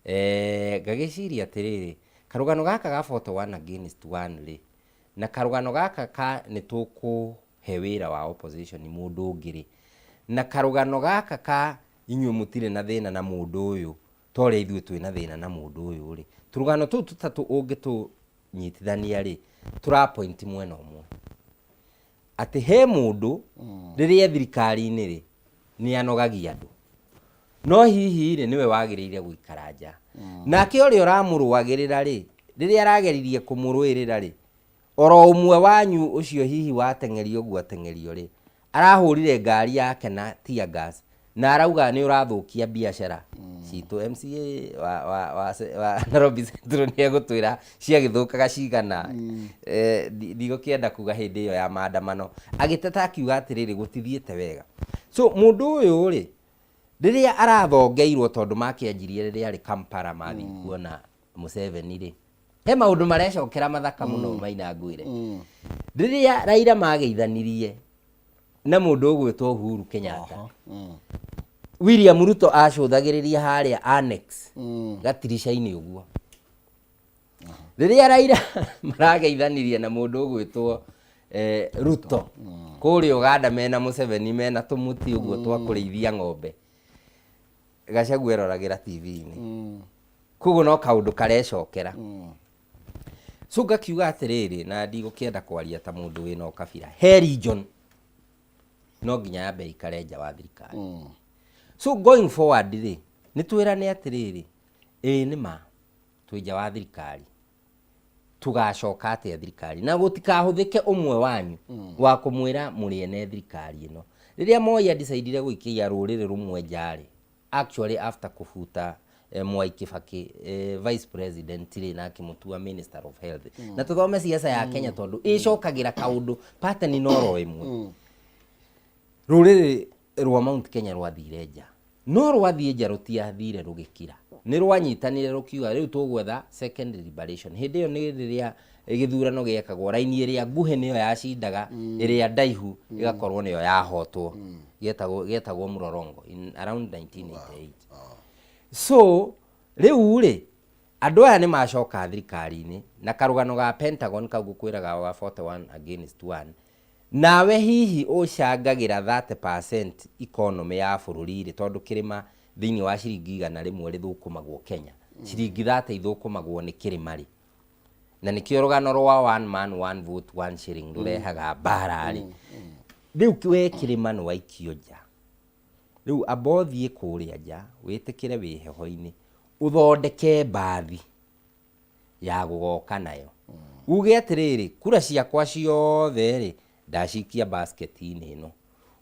Ngagĩciria atĩrĩrĩ, karũgano gaka ga 41 against 1 rĩ, na karũgano gaka ka nĩ tũkũhe wĩra wa opposition mũndũ ũngĩ rĩ, na karũgano gaka ka inyuĩ mũtirĩ na thĩna na mũndũ ũyũ ta ũrĩa ithuĩ twĩna thĩna na mũndũ ũyũ rĩ, tũrũgano tũu tũtatũ ũngĩtũnyitithania rĩ, tũra point mwena ũmwe. Atĩ he mũndũ rĩrĩa e thirikari-inĩ rĩ, nĩ anogagia andũ. No hihi rĩ, nĩwe wagĩrĩire gũikara nja. Nake ũrĩa ũramũrũagĩrĩra rĩ, rĩrĩa arageririe kũmũrũĩrĩra rĩ, oro ũmwe wanyu ũcio hihi wateng'erio ũguo ateng'erio rĩ, arahũrire ngari yake na tear gas na arauga nĩ ũrathũkia biacara citũ. MCA wa, wa, wa, wa Nairobi Central nĩ egũtwĩra ciagĩthũkaga cigana. Ndigũkĩenda kuga hĩndĩ ĩyo ya maandamano agĩteta akiuga atĩrĩrĩ, gũtithiĩte wega. So mũndũ ũyũ rĩ, rĩrĩa arathongeirwo, tondũ makĩanjirie rĩrĩa arĩ Kampala mathiĩ kuona Museveni rĩ, he maũndũ marecokera mathaka mũno. Maina ngwĩre, rĩrĩa Raila mageithanirie na mũndũ ũgwĩtwo Uhuru Kenyatta, William Ruto acũthagĩrĩria harĩa annex gatirica-inĩ ũguo. Rĩrĩa Raila marageithanirie na mũndũ ũgwĩtwo Ruto kũrĩa Uganda mena Museveni, mena tũmũtĩ ũguo twa kũrĩithia ng'ombe, Gachagua eroragĩra TV-inĩ. Koguo no kaũndũ karecokera. So ngakiuga atĩrĩrĩ, na ndigũkĩenda kwaria ta mũndũ wĩna ũkabira, he region no nginya yambe ĩikare nja wa thirikari. So going forward rĩ, nĩ twĩrane atĩrĩrĩ, ĩĩ nĩ ma twĩ nja wa thirikari, tũgacoka atĩa thirikari na gũtikahũthĩke ũmwe wanyu wa kũmwĩra mũrĩ ene thirikari ĩno. Rĩrĩa Moi adecidire gũikia rũrĩrĩ rũmwe nja rĩ, actually after kũbuta Mwai Kibaki vice president rĩ, na akĩmũtua minister of health, na tũthome siasa ya Kenya tondũ ĩcokagĩra kaũndũ pattern no ro ĩmwe. Rũrĩrĩ rwa Mount Kenya rwathire nja, no rwathiĩ nja rũtiathire rũgĩkira, nĩ rwanyitanire rũkiuga rĩu tũgwetha second liberation. Hĩndĩ ĩyo nĩ rĩrĩa gĩthurano gĩekagwo, raini ĩrĩa nguhĩ nĩyo yacindaga, ĩrĩa ndaihu ĩgakorwo nĩyo yahotwo. Gĩetagwo Mlolongo in around 1988. So rĩu rĩ, andũ aya nĩ macoka thirikari-inĩ na karũgano ga Pentagon kau ngũkwĩraga wa 41 against 1. Nawe hihi ũcangagĩra 30% economy ya bũrũri rĩ, tondũ kĩrĩma thĩinĩ wa ciringi 100 rĩthũkũmagwo Kenya, ciringi 30 ithũkũmagwo nĩ kĩrĩma rĩ, na nĩkĩo rũgano rwa one man one vote one shilling rũrehaga mbara rĩ. Rĩu we kĩrĩma nĩ waikio nja, rĩu amba ũthiĩ kũrĩa nja wĩtĩkĩre wĩ heho-inĩ, ũthondeke mbathi ya gũgoka nayo, uge atĩrĩrĩ, kura ciakwa ciothe rĩ, ndacikia basket-inĩ ĩno.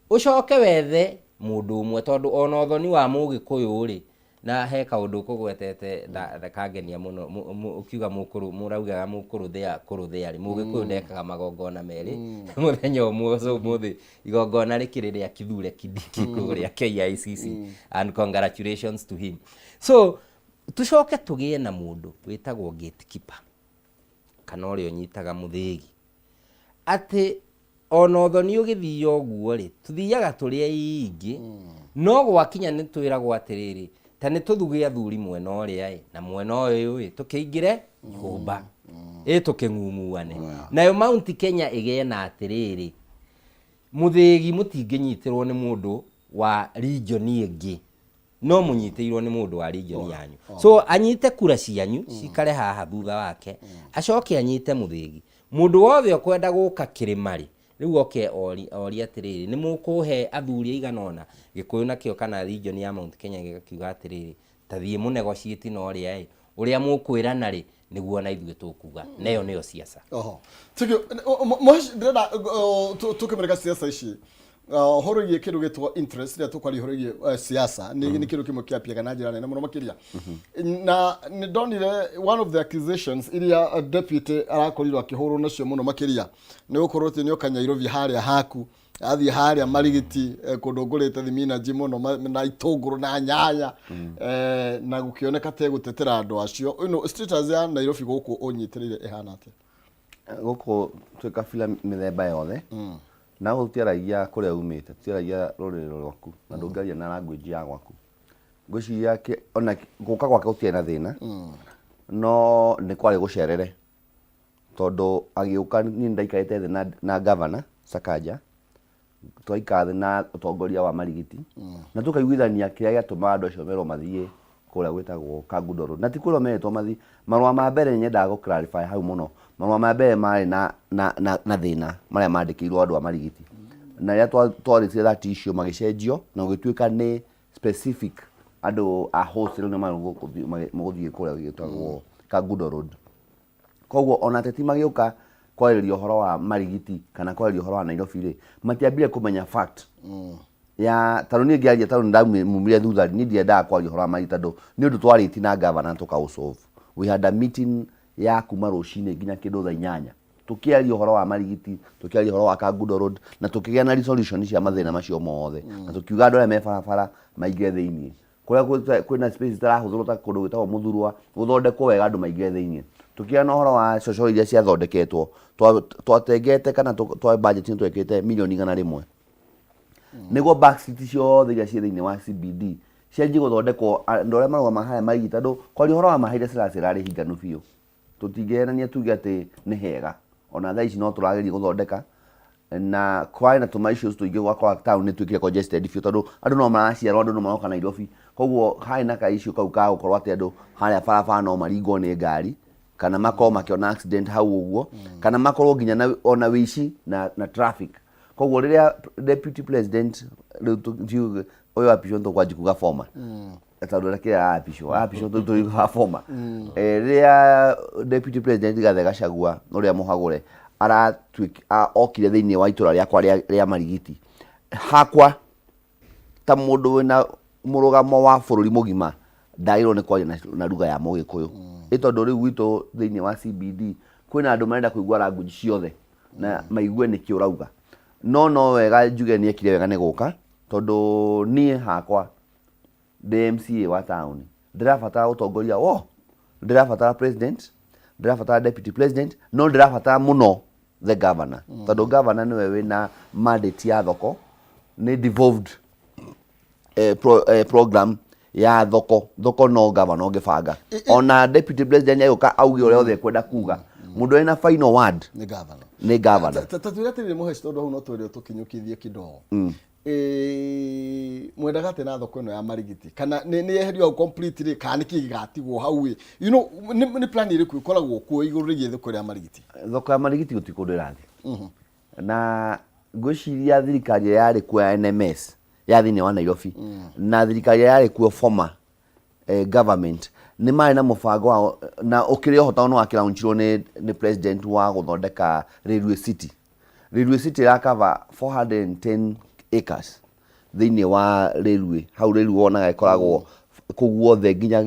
Ũcoke wethe mũndũ ũmwe, tondũ ona ũthoni wa Mũgĩkũyũ rĩ, na he kaũndũ ũkũgwetete na kangenia mũno, ũkiuga mũkũrũ mũraugaga mũkũrũthĩa kũrũthĩa rĩ, Mũgĩkũyũ ndekaga magongona merĩ mũthenya ũmwe. So ũmũthĩ igongona rĩkĩrĩ rĩa Kithure Kindiki kũrĩa KICC, and congratulations to him. So tucoke tũgĩe na mũndũ wĩtagwo gatekeeper, kana ũrĩa ũnyitaga mũthĩgi, atĩ ona ũthoni ũgĩthio ũguo rĩ, tũthiaga tũrĩ aingĩ, no gwakinya nĩ twĩragwo atĩrĩrĩ, ta nĩ tũthuge athuri mwena ũrĩa ĩ na mwena ũyũ ĩ, tũkĩingĩre nyũmba ĩ tũkĩng'ung'uane. Nayo Mount Kenya ĩgĩe na atĩrĩrĩ, mũthĩgi mũtingĩnyitĩrwo nĩ mũndũ wa region ĩngĩ, no mũnyitĩirwo nĩ mũndũ wa region yanyu. So anyite kura cianyu cikare haha thutha wake, acoke anyite mũthĩgi. Mũndũ wothe ũkwenda gũka kĩrĩma rĩ, rĩu oke orie atĩrĩrĩ, nĩ mũkũhe athuri aigana ũna? Gĩkũyũ nakĩo kana region ya Mount Kenya gĩgakiuga atĩrĩrĩ, ta thiĩ mũnegotiate na ũrĩa ĩ ũrĩa mũkwĩrana rĩ, nĩguo na ithuĩ tũkuga. Na ĩyo nĩyo siasa. Oho. Thank you. Mũhesh, ndĩrenda tũkĩmereka siasa ici, ũhoro wĩgiĩ kĩndũ gĩtwo interest. Rĩrĩa tũkwaria ũhoro wĩgiĩ siasa, nĩ kĩndũ kĩmwe kĩapiaga na njĩra nene mũno makĩria, na nĩ ndonire one of the accusations iria deputy arakorirwo akĩhũrwo nacio mũno makĩria nĩ gũkorwo atĩ nĩ oka Nyairobi harĩa haku, athiĩ harĩa Marigiti, kũndũ ngũrĩte thiminaji mũno na itũngũrũ na nyanya, na gũkĩoneka te gũtetera andũ acio. Status ya Nairobi gũkũ ũnyitĩrĩire ĩhana atĩa? Gũkũ twĩ kabira mĩthemba yothe, na gũkũ tũtiaragia kũrĩa umĩte, tũtiaragia rũrĩrĩ rwaku, na ndũngĩaria na language ya gwaku. Ngwĩciria ona gũka gwake gũtiarĩ na thĩna, no nĩ kwarĩ gũcerere, tondũ agĩũka niĩ nĩndaikarĩte thĩ na governor Sakaja, twaikara thĩ na ũtongoria wa Marigiti na tũkaiguithania kĩrĩa gĩatũmaga andũ acio merwo mathiĩ. Kũrĩa gwĩtagwo Kangundo Road. Na ti kwĩrwo meretwo mathi. Marũa ma mbere nĩ nyendaga gũ clarify hau mũno. Marũa ma mbere marĩ na, na, na, na thĩna marĩa mandĩkĩirwo andũ a Marigiti. Na rĩrĩa twarĩtie that issue magĩcenjio na gũgĩtuĩka nĩ specific andũ a wholesale nĩo magũthiĩ kũrĩa gwĩtagwo Kangundo Road. Koguo ona ateti magĩũka kwarĩrĩria ũhoro wa Marigiti kana kwarĩrĩria ũhoro wa Nairobi rĩ, matiambire kũmenya fact ya tondũ niĩ ngĩaria tondũ nĩndamumire thutha niĩ ndiendaga kwaria ũhoro wa Marigiti tondũ nĩ ũndũ twarĩtie na governor tũkaũ solve. We had a meeting ya kuma rũcinĩ nginya kĩndũ thaa inyanya tũkĩaria ũhoro wa Marigiti, tũkĩaria ũhoro wa Kangundo Road na tũkĩgĩa na resolution cia mathĩna macio mothe na tũkiuga andũ arĩa me barabara maingĩre thĩiniĩ. Kũrĩa kwĩna space itarahũthĩrwo ta kũndũ gwĩtagwo Mũthurwa, gũthondekwo wega andũ maingĩre thĩiniĩ. Tũkĩgĩa na ũhoro wa cocoro iria ciathondeketwo, twatengete kana twa budget nĩ twekĩte mirioni 100. Nĩguo back street ciothe iria ciĩ thĩiniĩ wa CBD cianjie gũthondekwo, andũ arĩa marũgamaga harĩa marigiti, tondũ kwaria ũhoro wa ma Haile Selassie ĩrarĩ hinganu biũ. Tũtingĩhenania tuge atĩ nĩ hega. Ona thaa ici no tũrageria gũthondeka na kwarĩ na tũma issues tũingĩ ũgakora town nĩ ĩtuĩkire congested biũ tondũ andũ no maraciarwo andũ no maroka Nairobi. Koguo harĩ na ka issue kau ka gũkorwo atĩ andũ harĩa barabara no maringwo nĩ ngari kana makorwo makĩona accident hau ũguo kana makorwo nginya na, ona wĩici na traffic. Koguo rĩrĩa deputy president rĩu ũyũ apishwo nĩtũkwanjia kuga former tondũ ũrĩa kĩrĩa arapishwo arapishwo tũu tũriugaga former. Rĩrĩa deputy president Rigathĩ Gachagua ũrĩa mũhagũre okire thĩinĩ wa itũra rĩakwa rĩa Marigiti hakwa ta mũndũ wĩna mũrũgamo wa bũrũri mũgima ndagĩrĩirwo nĩ kwaria na lugha ya mũgĩkũyũ ĩ tondũ rĩu gwitũ thĩinĩ wa CBD kwĩna andũ marenda kũigua language ciothe na maigue nĩkĩ ũrauga. No no wega njuge nĩ ekire wega nĩ gũka tondũ niĩ hakwa ndĩ MCA wa taũni ndĩrabatara ũtongoria wo ndĩrabatara president, ndĩrabatara deputy president, no ndĩrabatara mũno the governor tondũ governor nĩwe wĩna mandate ya thoko, nĩ devolved program ya thoko. Thoko no governor ũngĩbanga. Ona deputy president nĩegũka auge ũrĩa othe ekwenda kuga, mũndũ wĩna final word nĩ governor. Nĩ governor. Ta twĩre atĩrĩrĩ Mũheci, tondũ hau no twĩre tũkinyũkithie kidogo. Mwendaga atĩ na thoko ĩno ya Marigiti kana nĩ yeherio hau completely kana nĩkĩ gĩgatigwo hau ĩ? Nĩ plan ĩrĩkũ ĩkoragwo kuo igũrũ rĩgiĩ thoko ĩrĩa ya Marigiti? Thoko ya Marigiti gũtirĩ kũndũ ĩrathiĩ na ngwĩciria thirikari ĩrĩa yarĩ kuo ya NMS ya thĩinĩ wa Nairobi na thirikari ĩrĩa yarĩ kuo former government nĩ marĩ na mũbango wa na ũkĩrĩ oho tondũ nĩ wakĩlaunchirwo nĩ president wa gũthondeka Railway City. Railway City ĩrakava 410 acres thĩinĩ wa railway hau. Railway wonaga ĩkoragwo kũu guothe nginya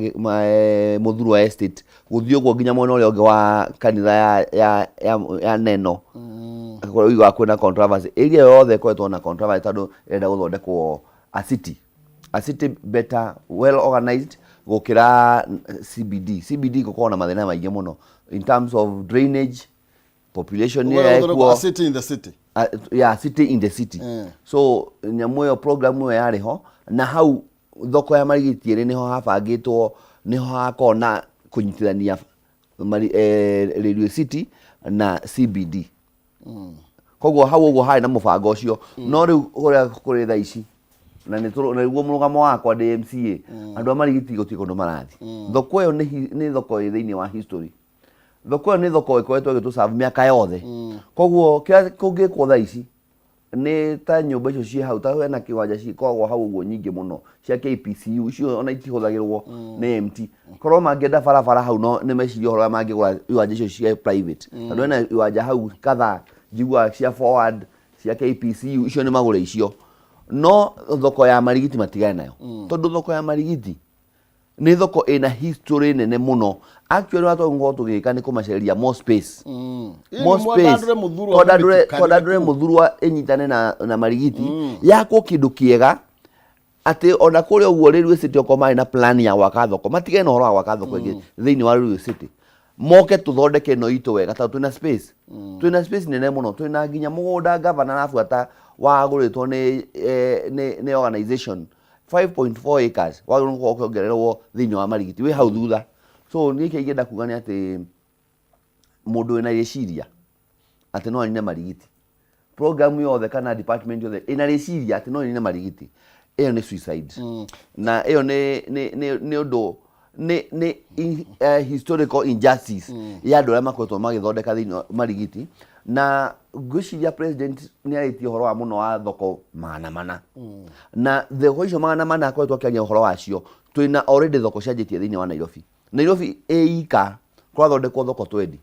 Mũthurwa Estate gũthiĩ ũguo nginya mwena ũrĩa ũngĩ wa kanitha ya Neno kũrĩa ũiguaga kwĩna controversy. Area ĩyo yothe ĩkoretwo na controversy tondũ ĩrenda gũthondekwo a city better well organized gũkĩra CBD. CBD gũkoragwo na mathĩna maingĩ mũno in terms of drainage, population ĩrĩa ĩkuo. A city in the city. Yeah, city in the city. So nyamũ ĩyo, program ĩyo yarĩ ho na hau thoko ya Marigiti ĩrĩ nĩho habangĩtwo nĩho hakorwo na kũnyitithania Railway City na CBD. Koguo hau ũguo harĩ na mũbango ũcio, no rĩu ũrĩa kũrĩ thaa ici na nĩguo mũrũgamo wakwa ndĩ MCA, andũ a Marigiti gũtirĩ kũndũ marathiĩ. Thoko ĩyo nĩ thoko ĩ thĩinĩ wa history. Thoko ĩyo nĩ thoko ĩkoretwo ĩgĩtũ serve mĩaka yothe. Koguo kĩrĩa kũngĩkwo thaa ici nĩ ta nyũmba icio ciĩ hau, ta hena kĩwanja cikoragwo hau ũguo nyingĩ mũno cia KPCU, icio ona itihũthagĩrwo nĩ MT. Korwo mangĩenda barabara hau no nĩ mecirie ũhoro ũrĩa mangĩgũra iwanja icio cia private, tondũ hena iwanja hau kadhaa njiguaga cia forward cia KPCU, icio nĩ magũre icio. No thoko ya Marigiti matigane nayo, tondũ thoko ya Marigiti nĩ thoko ĩna history nene mũno. Actually, ũrĩa twagĩrĩirwo tũgĩka nĩ kũmacereria more space. More space. Mwandandũre Mũthurwa. Twandandũre Mũthurwa ĩnyitane na Marigiti, yakwo kĩndũ kĩega atĩ ona kũrĩa ũguo Railway City okorwo marĩ na plan ya gwaka thoko, matigane na ũhoro wa gwaka thoko ĩngĩ thĩinĩ wa Railway City, moke tũthondeke ĩno itũ wega tondũ twĩna space nene mũno, twĩna nginya mũgũnda gavana arabuata wagũrĩtwo nĩ organization, 5.4 acres wagĩrĩirwo gũkorwo ũkĩongererwo thĩinĩ wa Marigiti wĩ hau thutha. So niĩ kĩrĩa ingĩenda kuga nĩ atĩ mũndũ wĩna rĩciria atĩ no anine Marigiti, program yothe kana department yothe ĩna rĩciria atĩ no ĩnine Marigiti. Ĩyo nĩ suicide na ĩyo nĩ ũndũ nĩ historical injustice ya andũ arĩa makoretwo magĩthondeka thĩinĩ wa Marigiti. Na ngwĩciria president nĩ arĩtie ũhoro wa mũno wa thoko 400, na thoko icio 400 akoretwo akĩaria ũhoro wacio. Twĩna already thoko cianjĩtie thĩinĩ wa Nairobi. Nairobi ĩika kũrathondekwo thoko 20,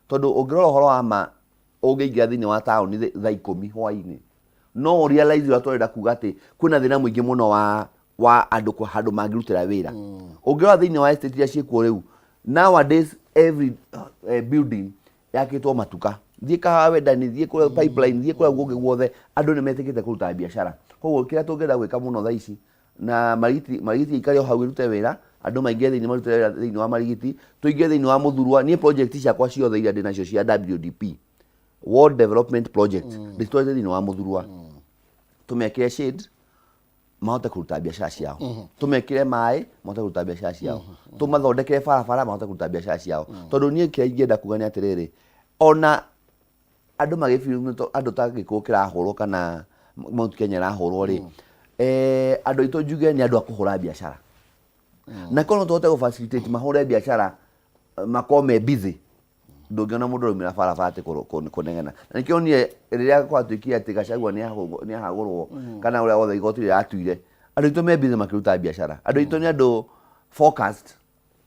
tondũ ũngĩrora ũhoro wa ma, ũngĩingĩra thĩinĩ wa taũni thaa 10 hwainĩ, no ũ realize ũrĩa tũrenda kuga, atĩ kwĩna thĩna mũingĩ mũno wa andũ handũ mangĩrutĩra wĩra. Ũngĩrora thĩinĩ wa estate iria ciĩkuo rĩu nowadays, every building yakĩtwo matuka. Thiĩ Kahawa Wendani, thiĩ kũrĩa Pipeline, thiĩ kũrĩa kũngĩ guothe, andũ nĩ metĩkĩte kũruta biacara. Koguo kĩrĩa tũngĩenda gwĩka mũno thaa ici na Marigiti, Marigiti ĩikare o hau ĩrute wĩra, andũ maingĩre thĩinĩ marute wĩra thĩinĩ wa Marigiti, tũingĩre thĩinĩ wa Mũthurwa. Niĩ project ciakwa ciothe iria ndĩ nacio cia WDP, World Development Project, ndĩcitwarĩte thĩinĩ wa Mũthurwa, tũmekĩre shade mahote kũruta biacara ciao, tũmekĩre maĩ mahote kũruta biacara ciao, tũmathondekere barabara mahote kũruta biacara ciao. Tondũ niĩ kĩrĩa ingĩenda kuga nĩ atĩrĩrĩ, ona andũ magĩbiri andũ ta Gĩkũyũ kĩrahũrwo kana Mount Kenya ĩrahũrwo rĩ, andũ aitũ njuge nĩ andũ a kũhũra biacara, na korwo no tũhote gũ facilitate mahũre biacara, makorwo me busy, ndũngĩona mũndũ araumĩra barabara atĩ kũnegena. Na nĩkĩo niĩ rĩrĩa gwatuĩkire atĩ Gachagua nĩ ahagũrwo kana ũrĩa wothe igoti rĩratuire, andũ aitũ me busy makĩruta biacara. Andũ aitũ nĩ andũ focused,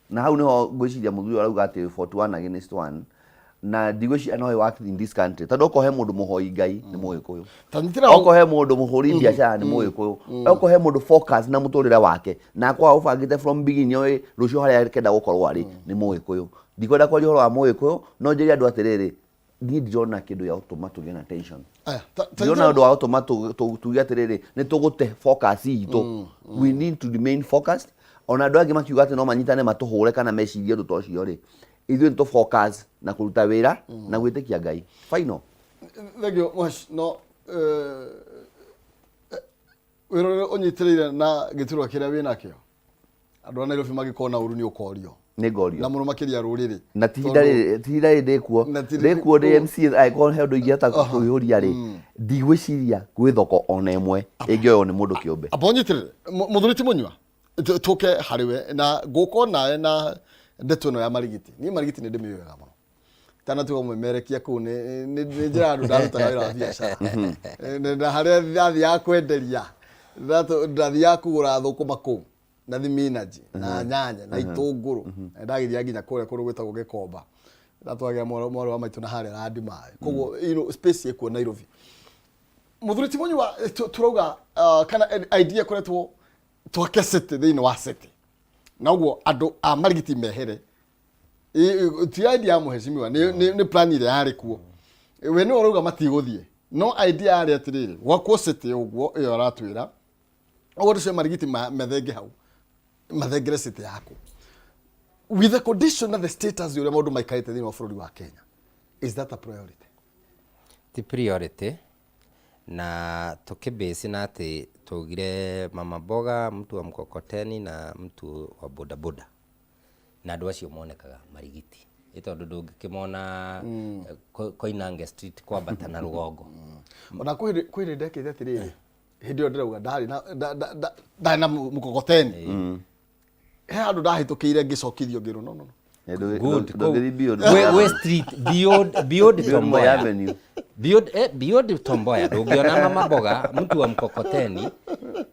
na hau niho ngwĩciria mũthuri ũyũ arauga atĩ 41 against 1, na ndigwĩciria no work in this country, tondũ okorwo he mũndũ mũhoi Ngai nĩ Mũgĩkũyũ, Ta nyitĩra okorwo he mũndũ mũhũri biacara nĩ Mũgĩkũyũ, okorwo he mũndũ focus na mũtũrĩre wake na akorwo ũbangĩte from beginning oĩ rũciũ harĩa akenda gũkorwo arĩ, nĩ Mũgĩkũyũ. Ndikwenda kwaria ũhoro wa Mũgĩkũyũ, no njĩre andũ atĩrĩrĩ, niĩ ndirona kĩndũ gĩa gũtũma tũgĩe na tension. Aya, ta Ndirona nyitĩra ũndũ wa gũtũma tuge atĩrĩrĩ, nĩ tũgũte focus itũ. We need to remain focused. Ona andũ angĩ makiuga atĩ no manyitane matũhũre kana mecirie ũndũ ta ũcio rĩ, ithuĩ nĩ tũ focus na kũruta wĩra na gwĩtĩkia Ngai final. Thank you much. No wĩra ũrĩa ũnyitĩrĩire na gĩturwa kĩrĩa wĩnakĩo, andũ a Nairobi magĩkona ũru nĩ ũkorio. Nĩ ngorio. Na mũno makĩria rũrĩrĩ. Na ti ihinda rĩrĩ, ti ihinda rĩrĩ ndĩkuo. Na ti- Ndĩkuo ndĩ MC, angĩkorwo he ũndũ ingĩhota kũihũria rĩ, ndigwĩciria gwĩ thoko ona ĩmwe ĩngĩoywo nĩ mũndũ kĩũmbe. Amba ũnyitĩrĩre. Mũthuri ti Mũnyua, tũke harĩ we na ngũka nawe na ndeto ĩno ya Marigiti. Niĩ Marigiti nĩ ndĩmĩũĩ wega mũno, tanatuga mũmemerekia kũu nĩ njĩra andũ ndarutaga wĩra wa biacara. Na harĩa ndathiaga kwenderia, ndathiaga kũgũra thũkũma kũu na thiminaji na nyanya na itũngũrũ, na ndagĩthiaga nginya kũrĩa kũndũ gwĩtagwo Gĩkomba, ndatwagĩra mwarĩ wa maitũ na harĩa randi maĩ. Koguo space ĩkuo Nairobi. Mũthuri ti Mũnyua, tũrauga kana idea ĩkoretwo twake city thĩinĩ wa city, na ũguo andũ a Marigiti mehere. Ti idea ya mũhecimiwa, nĩ plan ĩrĩa yarĩ kuo. We nĩwe ũrauga matigũthiĩ, no idea yarĩ atĩrĩrĩ, gwakwo city ũguo ĩyo aratwĩra ũguo, tũcio Marigiti mathenge hau, mathengere city yaku with the condition na the status ũrĩa maũndũ maikarĩte thĩinĩ wa bũrũri wa Kenya. Is that a priority? Ti priority, na tũkĩbase na atĩ tugire mama mboga, mtu wa mkokoteni na mtu wa bodaboda, na andũ acio monekaga Marigiti, ĩ tondũ ndũngĩkĩmona Koinange Street kwambata na rũgongo. Ona kwĩ hĩndĩ ndekĩte atĩrĩrĩ, hĩndĩ ĩyo ndĩrauga ndarĩ na ndarĩ na mũkokoteni, he handũ ndahĩtũkĩire ngĩcokithio ngĩrwo no, no, no. Good. Ndũngĩthiĩ beyond We street beyond Beyond Tom Moi Mboya. Avenue. Beyond Tom Mboya ndũngĩona mama mboga, mtu wa mkokoteni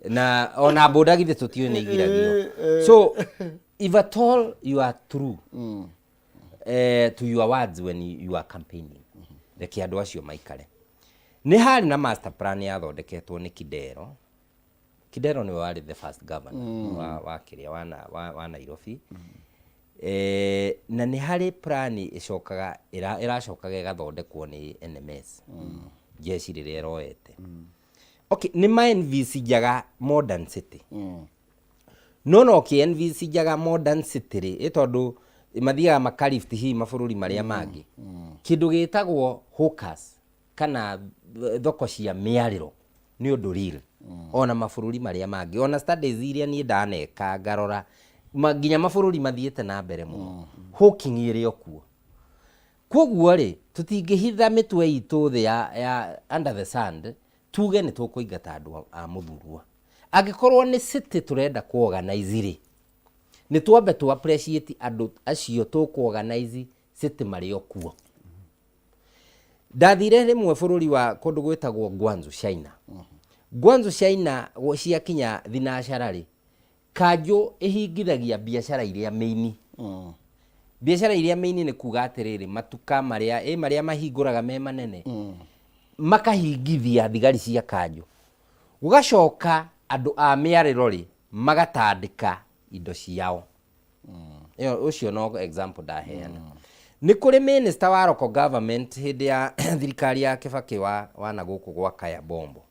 na ona boda, githĩ tũtiũĩ nĩ igiragio. So if at all you are true to your words when you are campaigning, reke andũ acio maikare. Nĩ harĩ na master plan yathondeketwo nĩ Kidero. Kidero nĩwe warĩ the first governor wa kĩrĩa wa Nairobi. Na nĩ harĩ plan ĩcokaga ĩracokaga ĩgathondekwo nĩ NMS, jeshi rĩrĩa ĩroete. Okay, nĩ ma envisageaga modern city, no kĩ envisageaga modern city rĩ, ĩ tondũ mathiaga makarift hihi mabũrũri marĩa mangĩ, kĩndũ gĩtagwo hawkers kana thoko cia mĩarĩro nĩ ũndũ real. Ona mabũrũri marĩa mangĩ, ona studies iria niĩ ndaneka ngarora nginya mabũrũri mathiĩte na mbere mũno, hawking ĩrĩ o kuo. Koguo rĩ, tũtingĩhitha mĩtwe itũ thĩ ya under the sand tuge nĩ tũkũingata andũ a Mũthurwa. Angĩkorwo nĩ city tũrenda kũ organize rĩ, nĩ twambe tũ appreciate andũ acio tũkũ organize city marĩ o kuo. Ndathire rĩmwe bũrũri wa kũndũ gwĩtagwo Guangzhou, China. Guangzhou, China ciakinya thinacara rĩ, kanjũ ĩhingithagia biacara iria mĩini. Biacara iria mĩini nĩ kuga atĩrĩrĩ, matuka marĩa ĩ marĩa mahingũraga me manene, makahingithia thigari cia kanjũ. Gũgacoka andũ a mĩarĩro rĩ, magatandĩka indo ciao. Ĩyo ũcio no example ndaheana. Nĩ kũrĩ minister wa local government hĩndĩ ya thirikari ya Kibaki wa wa na gũkũ gwa Kaya Bombo.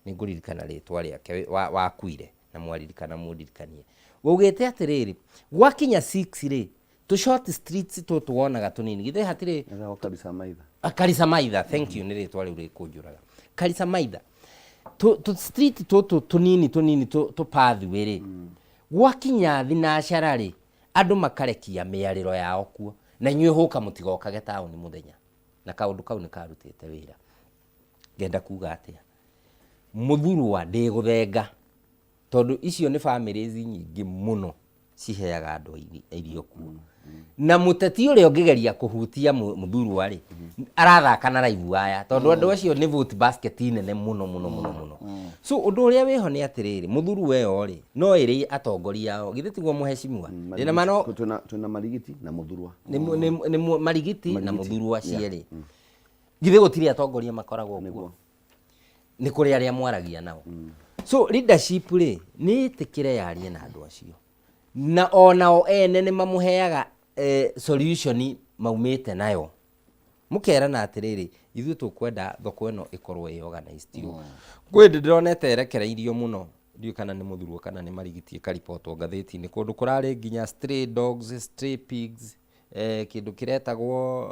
Nĩ ngũririkana rĩtwa rĩake wa wakuire na mwaririkana mũndirikanie. Waugĩte atĩrĩrĩ, gwakinya 6 rĩ, tũ short streets tũtũ wonaga tũnini. Githĩ hatirĩ Etagwo Karisa Maitha. Ah, Karisa Maitha, thank you, nĩ rĩtwa rĩu rĩkũnjũraga. Karisa Maitha. Tũ tũ street tũtũ tũnini tũnini tũ tũ pathway rĩ, gwakinya thinacara rĩ, andũ makarekia mĩarĩro yao kuo, na inyuĩ hũka mũtigokage taũni mũthenya. Na kaũndũ kau nĩ karutĩte wĩra. Ngenda kuga atĩa? Mũthurwa ndĩgũthenga, tondũ icio nĩ families nyingĩ mũno ciheaga andũ irio kuo. Na mũteti ũrĩa ũngĩgeria kũhutia mũthurwa rĩ, arathaka na raibu aya, tondũ andũ acio nĩ vote basket nene mũno mũno mũno mũno. So ũndũ ũrĩa wĩho nĩ atĩrĩrĩ, mũthurwa ĩyo rĩ, no ĩrĩ atongoria ao, githĩ tiguo mũheshimiwa? Ndĩna ma no Twĩna Marigiti na Mũthurwa. Nĩ Marigiti na Mũthurwa cierĩ. Githĩ gũtirĩ atongoria makoragwo kuo? Nĩ kũrĩ arĩa mwaragia nao. So leadership rĩ, nĩ ĩtĩkĩre yarie na andũ acio. Na onao ene nĩ mamũheaga solution maumĩte nayo. Mũkerana atĩrĩrĩ, ithuĩ tũkwenda thoko ĩno ĩkorwo ĩ organized ũũ. Kwĩ hĩndĩ ndĩronete ĩrekereirio mũno, ndiũĩ kana nĩ Mũthurwa kana nĩ Marigiti ĩkaribotwo ngathĩti-inĩ, kũndũ kũrarĩ nginya stray dogs, stray pigs, kĩndũ kĩretagwo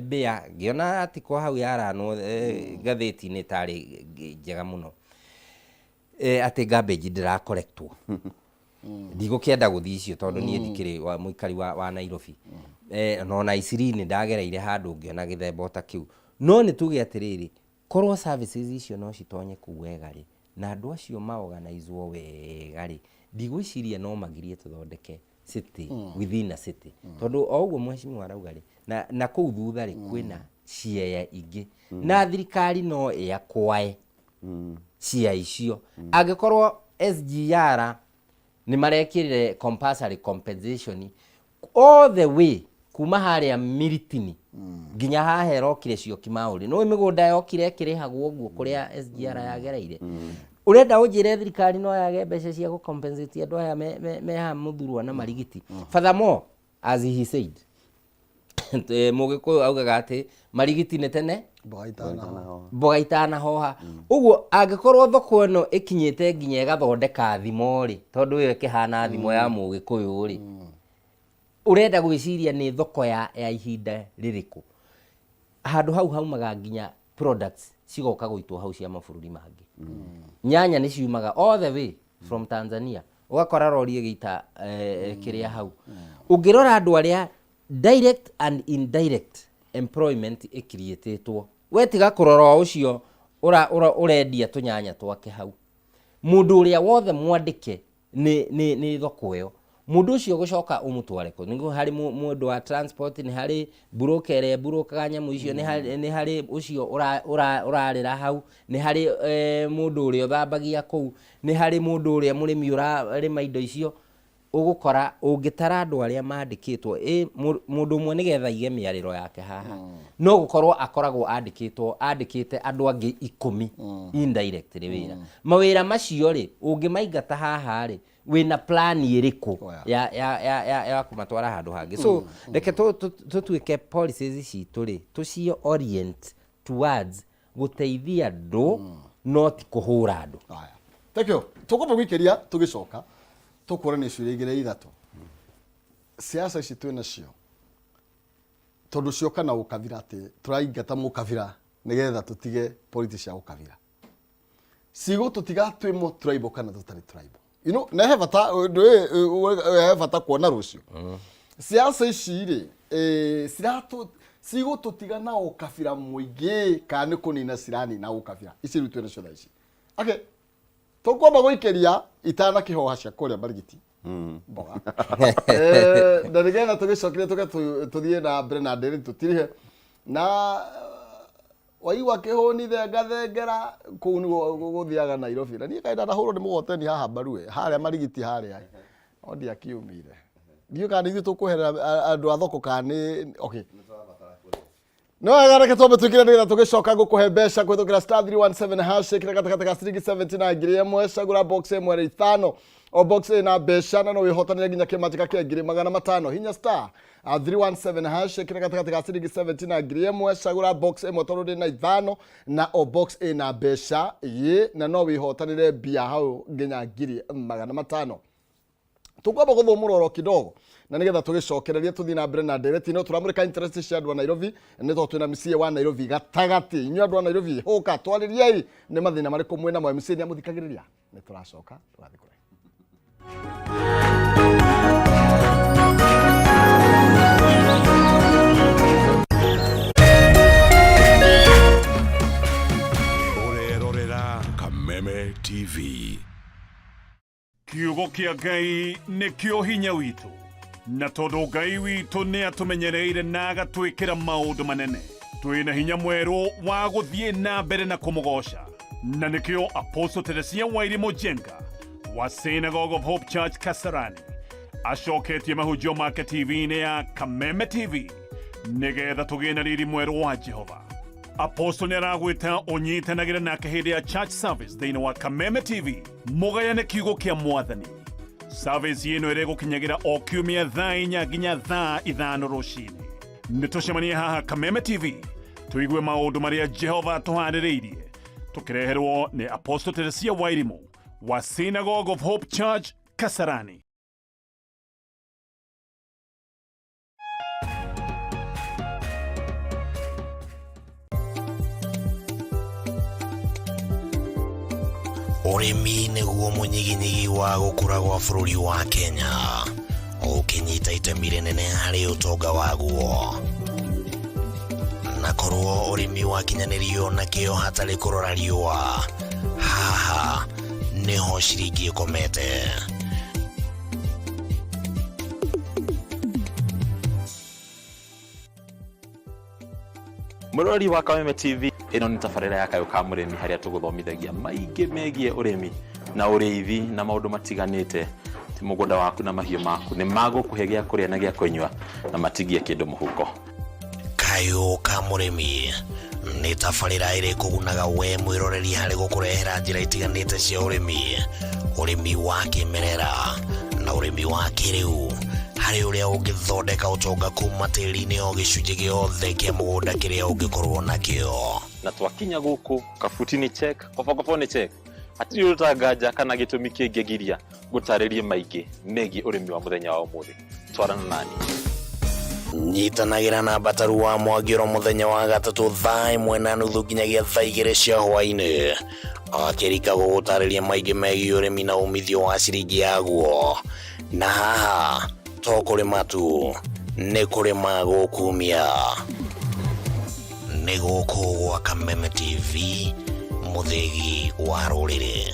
mbĩa. Ngĩona article hau yaranwo ngathĩti-inĩ ĩtarĩ njega mũno, atĩ garbage ndĩra collect wo. Ndigũkĩenda gũthiĩ icio tondũ niĩ ndikĩrĩ wa mũikari wa Nairobi. Na ona Isili nĩ ndagereire handũ ngĩona gĩthemba o ta kĩu. No nĩ tuge atĩrĩrĩ, korwo services icio no citonye kũu wega rĩ, na andũ acio ma organize wo wega rĩ, ndigwĩciria no magirie tũthondeke city within a city. Tondũ o ũguo mheshimiwa arauga rĩ, na kũu thutha rĩ, kwĩna ciea ingĩ. Na thirikari no ĩ acquire cia icio. Angĩkorwo SGR nĩ marekĩrire compulsory compensation all the way kuma harĩa Miritini nginya haha ĩrokire Syokimau rĩ, nĩũĩ mĩgũnda yokire ĩkĩrĩhagwo ũguo kũrĩa SGR yagereire. Ũrenda ũnjĩre thirikari no yage mbeca cia gũ compensate andũ aya me haha Mũthurwa na Marigiti? Furthermore, as he said, Mũgĩkũyũ augaga atĩ Marigiti nĩ tene Mboga itanahoha. Mboga itanahoha. Ũguo angĩkorwo thoko ĩno ĩkinyĩte nginya ĩgathondeka thimo rĩ, tondũ ĩyo ĩkĩhana thimo ya Mũgĩkũyũ rĩ, ũrenda gwĩciria nĩ thoko ya ihinda rĩrĩkũ? Handũ hau haumaga nginya products cigoka gũitwo hau cia mabũrũri mangĩ. Nyanya nĩ ciumaga all the way from Tanzania, ũgakora rori ĩgĩita kĩrĩa hau. Ũngĩrora andũ arĩa direct and indirect employment ĩkiriĩtĩtwo, we tiga kũrora o ũcio ũrendia tũnyanya twake hau, mũndũ ũrĩa wothe mwandĩke nĩ thoko ĩyo, mũndũ ũcio ũgũcoka ũmũtware kũ? Nĩ harĩ mũndũ wa transport, nĩ harĩ broker ĩrĩa ĩmburokaga nyamũ icio, nĩ harĩ ũcio ũrarĩra hau, nĩ harĩ mũndũ ũrĩa ũthambagia kũu, nĩ harĩ mũndũ ũrĩa mũrĩmi ũrarĩma indo icio. Ũgũkora ũngĩtara andũ arĩa mandĩkĩtwo, ĩ mũndũ ũmwe nĩgetha aige mĩarĩro yake haha, no gũkorwo akoragwo andĩkĩtwo, andĩkĩte andũ angĩ 10 indirectly wĩra. Mawĩra macio rĩ, ũngĩmaingata haha rĩ, wĩna plan ĩrĩkũ ya kũmatwara handũ hangĩ? So reke tũtuĩke policies citũ rĩ, tũci orient towards gũteithia andũ, no ti kũhũra andũ. Haya. Thank you. Tũkwamba gwĩkĩria tũgĩcoka tũkũrania ciũria igĩrĩ ithatũ. Siasa ici twĩ nacio tondũ cioka na ũkabira, atĩ tũraingata mũkabira nĩgetha tũtige politics cia ũkabira, cigũtũtiga twĩ mo tribal kana tũtarĩ tribal? Na he bata ũndũ ũyũ, he bata kuona rũciũ siasa ici rĩ, ciratũ cigũtũtiga na ũkabira mũingĩ kana nĩ kũnina ciranina ũkabira ici rĩu twĩ nacio thaa ici? Okay. Tũkwamba gũikĩria itanakĩhoha cia kũrĩa Marigiti mboga. Na nĩgetha tũgĩcokire tũke tũthiĩ na mbere na ndĩrĩ tũtirihe na waigua kĩhũni thenga thengera kũu nĩguo gũthiaga Nairobi. Na niĩ kaĩ ndanahũrwo nĩ mũgoteni haha mbarue harĩa Marigiti harĩa, no ndiakiumire. Ndiũĩ kana nĩ ithuĩ tũkweherera andũ a thoko kana nĩ okay. No wega, reke twambe twĩkĩre nĩgetha tũgĩcoka ngũkũhe mbeca kũhĩtũkĩra star 317 hash. Ĩkĩra gatagatĩ ga ciringi 70 na 1000. Cagũra box ĩmwe rĩ ithano, o box ĩna mbeca, na no wĩhotanĩre nginya kĩmanjĩka kĩa 500,000. Hinya star 317 hash, ĩkĩra gatagatĩ ga ciringi 70 na 1000. Cagũra box ĩmwe tondũ ndĩ na ithano, na o box ĩna mbeca ĩ na no wĩhotanĩre mbia hau nginya 500,000. Tukwamba guthumura oro kidogo na nigetha tugicokererie tuthie na mbere na ndereti ino. Turamurika interest cia andu a Nairobi ni tondu twina MCA wa Nairobi gatagati. Inyuĩ andu a Nairobi, huka twarĩriei nĩ mathĩna marĩkũ mwĩna mo. MCA nĩ amũthikagĩrĩria. Nĩ tũracoka, tũgathiĩ kũraihu. Ũrerorera Kameme TV. Kiugo kĩa Ngai nĩkĩo hinya witũ, na tondũ Ngai witũ nĩ atũmenyereire na agatwĩkĩra maũndũ manene, twĩna hinya mwerũ wa gũthiĩ na mbere na kũmũgoca. Na nĩkĩo Apostle Teresia Wairimu Njenga wa Synagogue of Hope Church Kasarani acoketie mahunjio make TV-inĩ ya Kameme TV nĩgetha tũgĩe na riri mwerũ wa Jehova. Apostle nĩ aragwĩta ũnyitanagĩre nake hĩndĩ ya church service thĩinĩ wa Kameme TV, mũgayane kiugo kĩa Mwathani. Service ĩno ĩrĩgũkinyagĩra o kiumia thaa 4 nginya thaa 5 rũcinĩ. Nĩ tũcemanie haha Kameme TV tũigue maũndũ marĩa Jehova atũharĩrĩirie, tũkĩreherwo nĩ Apostle Teresia Wairimu wa Synagogue of Hope Church Kasarani. Ũrĩmi nĩguo mũnyiginyigi wa gũkũra gwa bũrũri wa Kenya, ũkĩnyita itemi rĩnene harĩ ũtonga waguo. Na korwo ũrĩmi wakinyanĩrio na kĩo hatarĩ kũrora riũa, haha nĩho ciringi ĩkomete. Mũrori wa Kameme TV, ĩno nĩ tabarĩra ya Kayũ ka Mũrĩmi, harĩa tũgũthomithagia maingĩ megiĩ ũrĩmi na ũrĩithi na maũndũ matiganĩte. Ti mũgũnda waku na mahiũ maku nĩ magũkũhe gĩa kũrĩa na gĩa kũnyua na matigie kĩndũ mũhuko. Kayũ ka Mũrĩmi nĩ tabarĩra ĩrĩ kũgunaga we mwĩroreri harĩ gũkũrehera njĩra itiganĩte cia ũrĩmi, ũrĩmi wa kĩmerera na ũrĩmi wa kĩrĩu, harĩ ũrĩa ũngĩthondeka ũtonga kuma tĩri-inĩ o gĩcunjĩ gĩothe kĩa mũgũnda kĩrĩa ũngĩkorwo nakĩo. Na twakinya gũkũ, kabuti nĩ check, kobokobo nĩ check, hatirĩ ũndũ tanganja kana gĩtũmi kĩngĩgiria ngũtarĩrie maingĩ megiĩ ũrĩmi wa mũthenya wa ũmũthĩ. Twarana nani. Nyitanagĩra na Mbataru wa Mwangĩro mũthenya wa gatatũ thaa 1:30 nginyagia thaa 2 cia hwaĩ-inĩ, akĩrika gũgũtarĩria maingĩ megiĩ ũrĩmi na umithio wa ciringi yaguo. Na haha to kũrĩma tu, nĩ kũrĩma gũkumia. Nĩ gũkũ gwa Kameme TV, mũthĩgi wa rũrĩrĩ.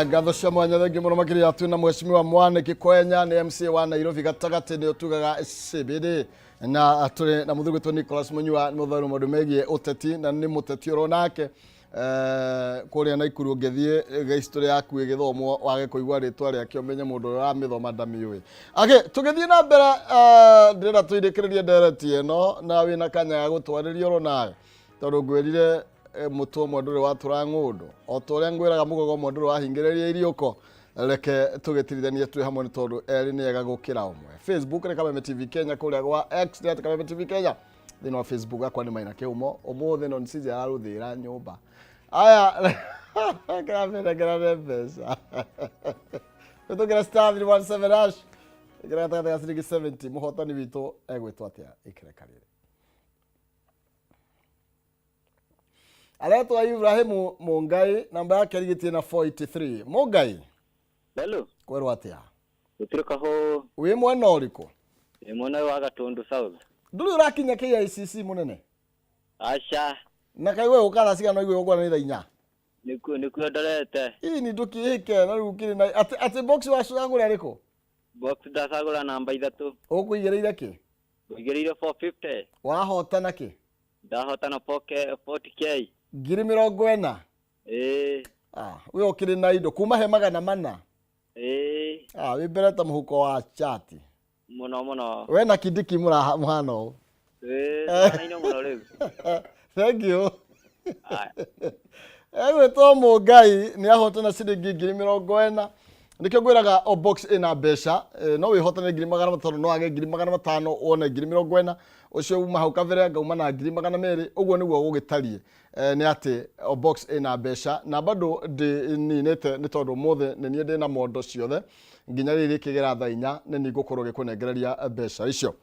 Ngatho cia mwanya, thengiũ mũno makĩria. Twĩna mheshimiwa Mwaniki Kwenya, nĩ MCA wa Nairobi gatagatĩ, nĩ ũtugaga CBD, na tũrĩ na mũthuri gwĩtwo Nicholas Munyua, nĩ mũthuri maũndũ megiĩ ũteti na nĩ mũteti oro nake. Kũrĩa Naikuru ũngĩthiĩ history yaku ĩgĩthomwo wage kũigua rĩtwa rĩake, ũmenye mũndũ ũrĩa ũramĩthoma ndamĩũĩ. Okay, tũgĩthiĩ na mbere, ndĩrenda tũirĩkĩrĩrie ndereti ĩno na wĩna kanya ga gũtwarĩria oro nawe, tondũ ngwĩrire mũtwe ũmwe ndũrĩ watũra ng'ũndũ, o ta ũrĩa ngwĩraga mũgogo ũmwe ndũrĩ wahingĩrĩria iriũko. Reke tũgĩtirithanie twĩ hamwe, nĩ tondũ erĩ nĩ ega gũkĩra ũmwe. Facebook nĩ Kameme TV Kenya, kũrĩa gwa X nĩ at Kameme TV Kenya. Thĩinĩ wa Facebook akwa nĩ Maina Kĩhumo. Ũmũthĩ no nĩcizi ararũthĩra nyũmba aya kĩramenengerane mbeca tũkĩra star 317 hash, ĩkĩra gatagatĩ ga ciringi 70. Mũhotani witũ egwĩtwo atĩa ikereka rĩrĩ? Aretwo Ibrahimu Mungai, namba yake ĩrigĩtie na 483. Mungai. Hello. Kwerwo atĩa? Gũtirĩ kahũ. Wĩ mwena ũrĩkũ? Wĩ mwena wa Gatundu South. Ndũrĩ ũrakinya KICC mũnene? Aca. Na kaĩ we ũka thaa cigana ũigue gũkwana nĩ thaa inya? Nĩkuo nĩkuo ndorete. Ii ni ndũkĩhĩke na rĩu ũkĩrĩ na atĩ atĩ box wacagũra ĩrĩkũ? Box ndacagũra namba ithatũ. Ũkũigĩrĩire kĩ? Ngũigĩrĩire 450. Wahotana kĩ? Ndahotana 4K 40K. 40,000? Ĩĩ. Ah, we ũkĩrĩ na indo kuma he 400. Ĩĩ. Ah, wĩ mbere ta mũhuko wa chati. Mũno mũno. We na Kindiki mũraha mũhana ũũ. Ĩĩ, tũhanaine mũno rĩu. Thank you. Aya. Egwĩtwo Mũngai nĩ ahotana ciringi 40,000. Nĩkĩo ngwĩraga o box ĩna mbeca, no wĩhotane 500,000, no wage 500,000 wone 40,000. Ũcio uma hau kabere ngauma na 200,000. Ũguo nĩguo gũgĩtariĩ. Nĩ atĩ o box ĩna mbeca na bado ndĩninĩte nĩ tondũ ũmũthĩ nĩ niĩ ndĩna mondo ciothe nginya rĩrĩ rĩkĩgera thaa inya nĩ niĩ ngũkorwo ngĩkũnengereria mbeca icio.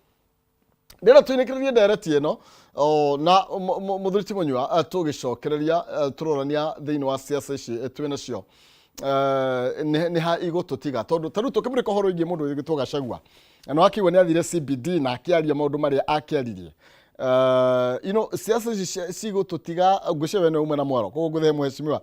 Ndĩrenda tũinĩkĩrĩrie ndereti ĩno o, na mũthuri ti Mũnyua, tũgĩcokereria tũrorania thĩinĩ wa ciaca ici twĩ nacio. Nĩ ha igũtũtiga tondũ ta rĩu tũkĩmũrĩka ũhoro wĩgiĩ mũndũ wĩtwo Gachagua na nĩ wakĩigua nĩ athire CBD na akĩaria maũndũ marĩa akĩaririe. Siasa ici cigũtũtiga ngwĩciria we nĩ uma na mwaro koguo ngũthe mheshimiwa.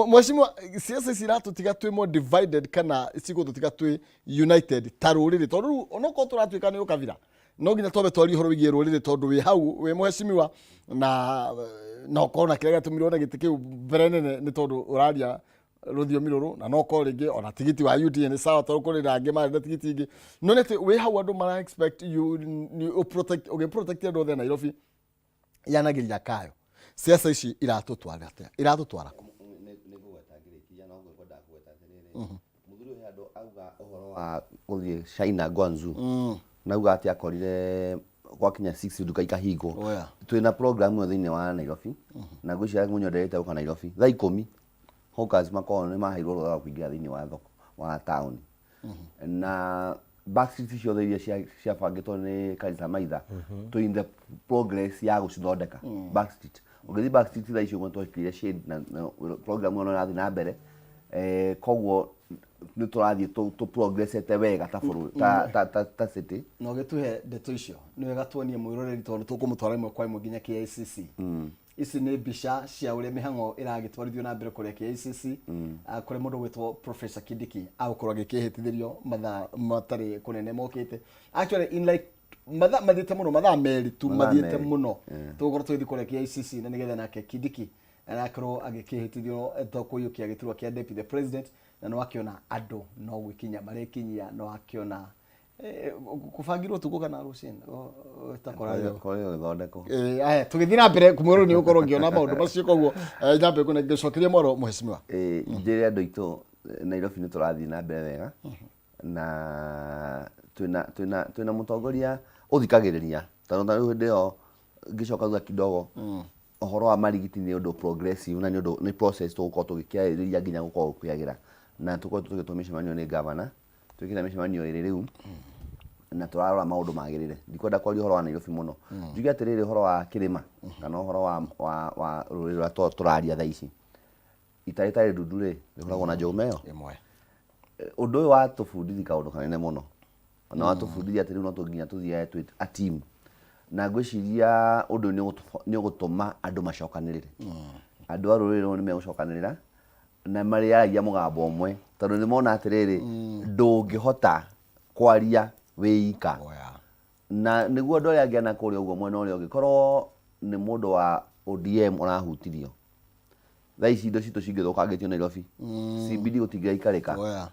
Mheshimiwa, siasa ici iratũtiga twĩ more divided kana cigũtũtiga twĩ united ta rũrĩrĩ? Tondũ rĩu onokorwo tũratuĩka nĩ ũkabira no nginya twambe twarie ũhoro wĩgiĩ rũrĩrĩ tondũ wĩ hau wĩ mheshimiwa na ũkorwo na kĩrĩa gĩatũmirwo na gĩtĩ kĩu mbere nene nĩ tondũ ũraria rũthiomi rũrũ na no ũkorwo rĩngĩ ona tigiti wa UDA nĩ sawa tondũ kũrĩ na angĩ marenda tigiti ingĩ, no nĩ atĩ wĩ hau andũ mara expect you, you protect, ũgĩ protect andũ othe a Nairobi yanagĩria kayo. Siasa ici iratũtwara atĩa? Iratũtwara kũ? Nĩ ngũgweta ngĩrĩkia no ngwendaga kũgweta atĩrĩrĩ, mũthuri ũyũ he andũ auga ũhoro wa gũthiĩ China Guangzhou na auga atĩ akorire gwakinya 6 nduka ikahingwo. Oh, yeah. Twĩna program ĩyo thĩinĩ wa Nairobi na ngwĩciria mũnyonderete gũka Nairobi thaa 10 hawkers makoragwo nĩ maheirwo rũtha rwa kũingĩra thĩinĩ wa thoko wa taũni na backstreet ciothe iria ciabangĩtwo nĩ Karisa Maitha tũ in the progress ya gũcithondeka backstreet. Ũngĩthiĩ backstreet thaa icio ũguo twekĩrire shade na program ĩyo no ĩrathiĩ na mbere, koguo nĩ tũrathiĩ tũ progressete wega ta bũrũri, ta city. Na ũgĩtũhe ndeto icio nĩ wega tuonie mwĩroreri tondũ tũkũmũtwara ĩmwe kwa ĩmwe nginya KICC. Ici nĩ mbica cia ũrĩa mĩhang'o ĩragĩtwarithio na mbere kũrĩa KICC, kũrĩa mũndũ ũgwĩtwo Professor Kindiki agũkorwo agĩkĩhĩtithĩrio mathaa matarĩ kũnene mokĩte. Actually in like mathaa mathiĩte mũno, mathaa merĩ tu Mathaa mathiĩte merĩ. mũno. Tũgũkorwo tũgĩthiĩ kũrĩa KICC na nĩgetha nake Kindiki arakorwo agĩkĩhĩtithio to kũiyũkia gĩturwa kĩa Deputy President, na nĩ wakĩona andũ no gwĩkinyia marekinyia, nĩ wakĩona kũbangirwo ũtukũ kana rũcinĩ ta kũrario. Kũrĩ gũthondekwo. Aya, tũgĩthiĩ na mbere kumwerũ nĩ ũkorwo ngĩona maũndũ macio, koguo nyambe ngũcokerie mwaro mheshimiwa. Njĩre andũ aitũ Nairobi nĩ tũrathiĩ na mbere wega na twĩna mũtongoria ũthikagĩrĩria tondũ ta rĩu hĩndĩ ĩyo ngĩcoka thutha kidogo ũhoro wa marigiti nĩ ũndũ progressive na nĩ ũndũ nĩ process tũgũkorwo tũgĩkĩarĩrĩria nginya gũkorwo gũkĩagĩra na tũkorwo tũgĩtwo mĩcemanio nĩ governor twĩkĩte mĩcemanio ĩrĩ rĩu na tũrarora maũndũ magĩrĩre. Ndikwenda kwaria ũhoro wa Nairobi mũno, njuge atĩrĩrĩ, ũhoro wa kĩrĩma kana ũhoro wa rũrĩrĩ rũrĩa tũraria thaa ici, ita rĩtarĩ ndundu rĩ rĩhũragwo na njũgũma ĩyo ĩmwe. Ũndũ ũyũ watũbundithia kaũndũ kanene mũno na watũbundithia atĩ rĩu no nginya tũthiage twĩ a team, na ngwĩciria ũndũ ũyũ nĩ ũgũtũma andũ macokanĩrĩre. Andũ a rũrĩrĩ rũrũ nĩ megũcokanĩrĩra na marĩaragia mũgambo ũmwe tondũ nĩ mona atĩrĩrĩ, ndũngĩhota kwaria wĩ ika. Na nĩguo andũ arĩa angĩ ana kũrĩa ũguo mwena ũrĩa ũngĩ, korwo nĩ mũndũ wa ODM ũrahutirio thaa ici indo citũ cingĩthũkangĩtio Nairobi, CBD gũtingĩraikarĩka.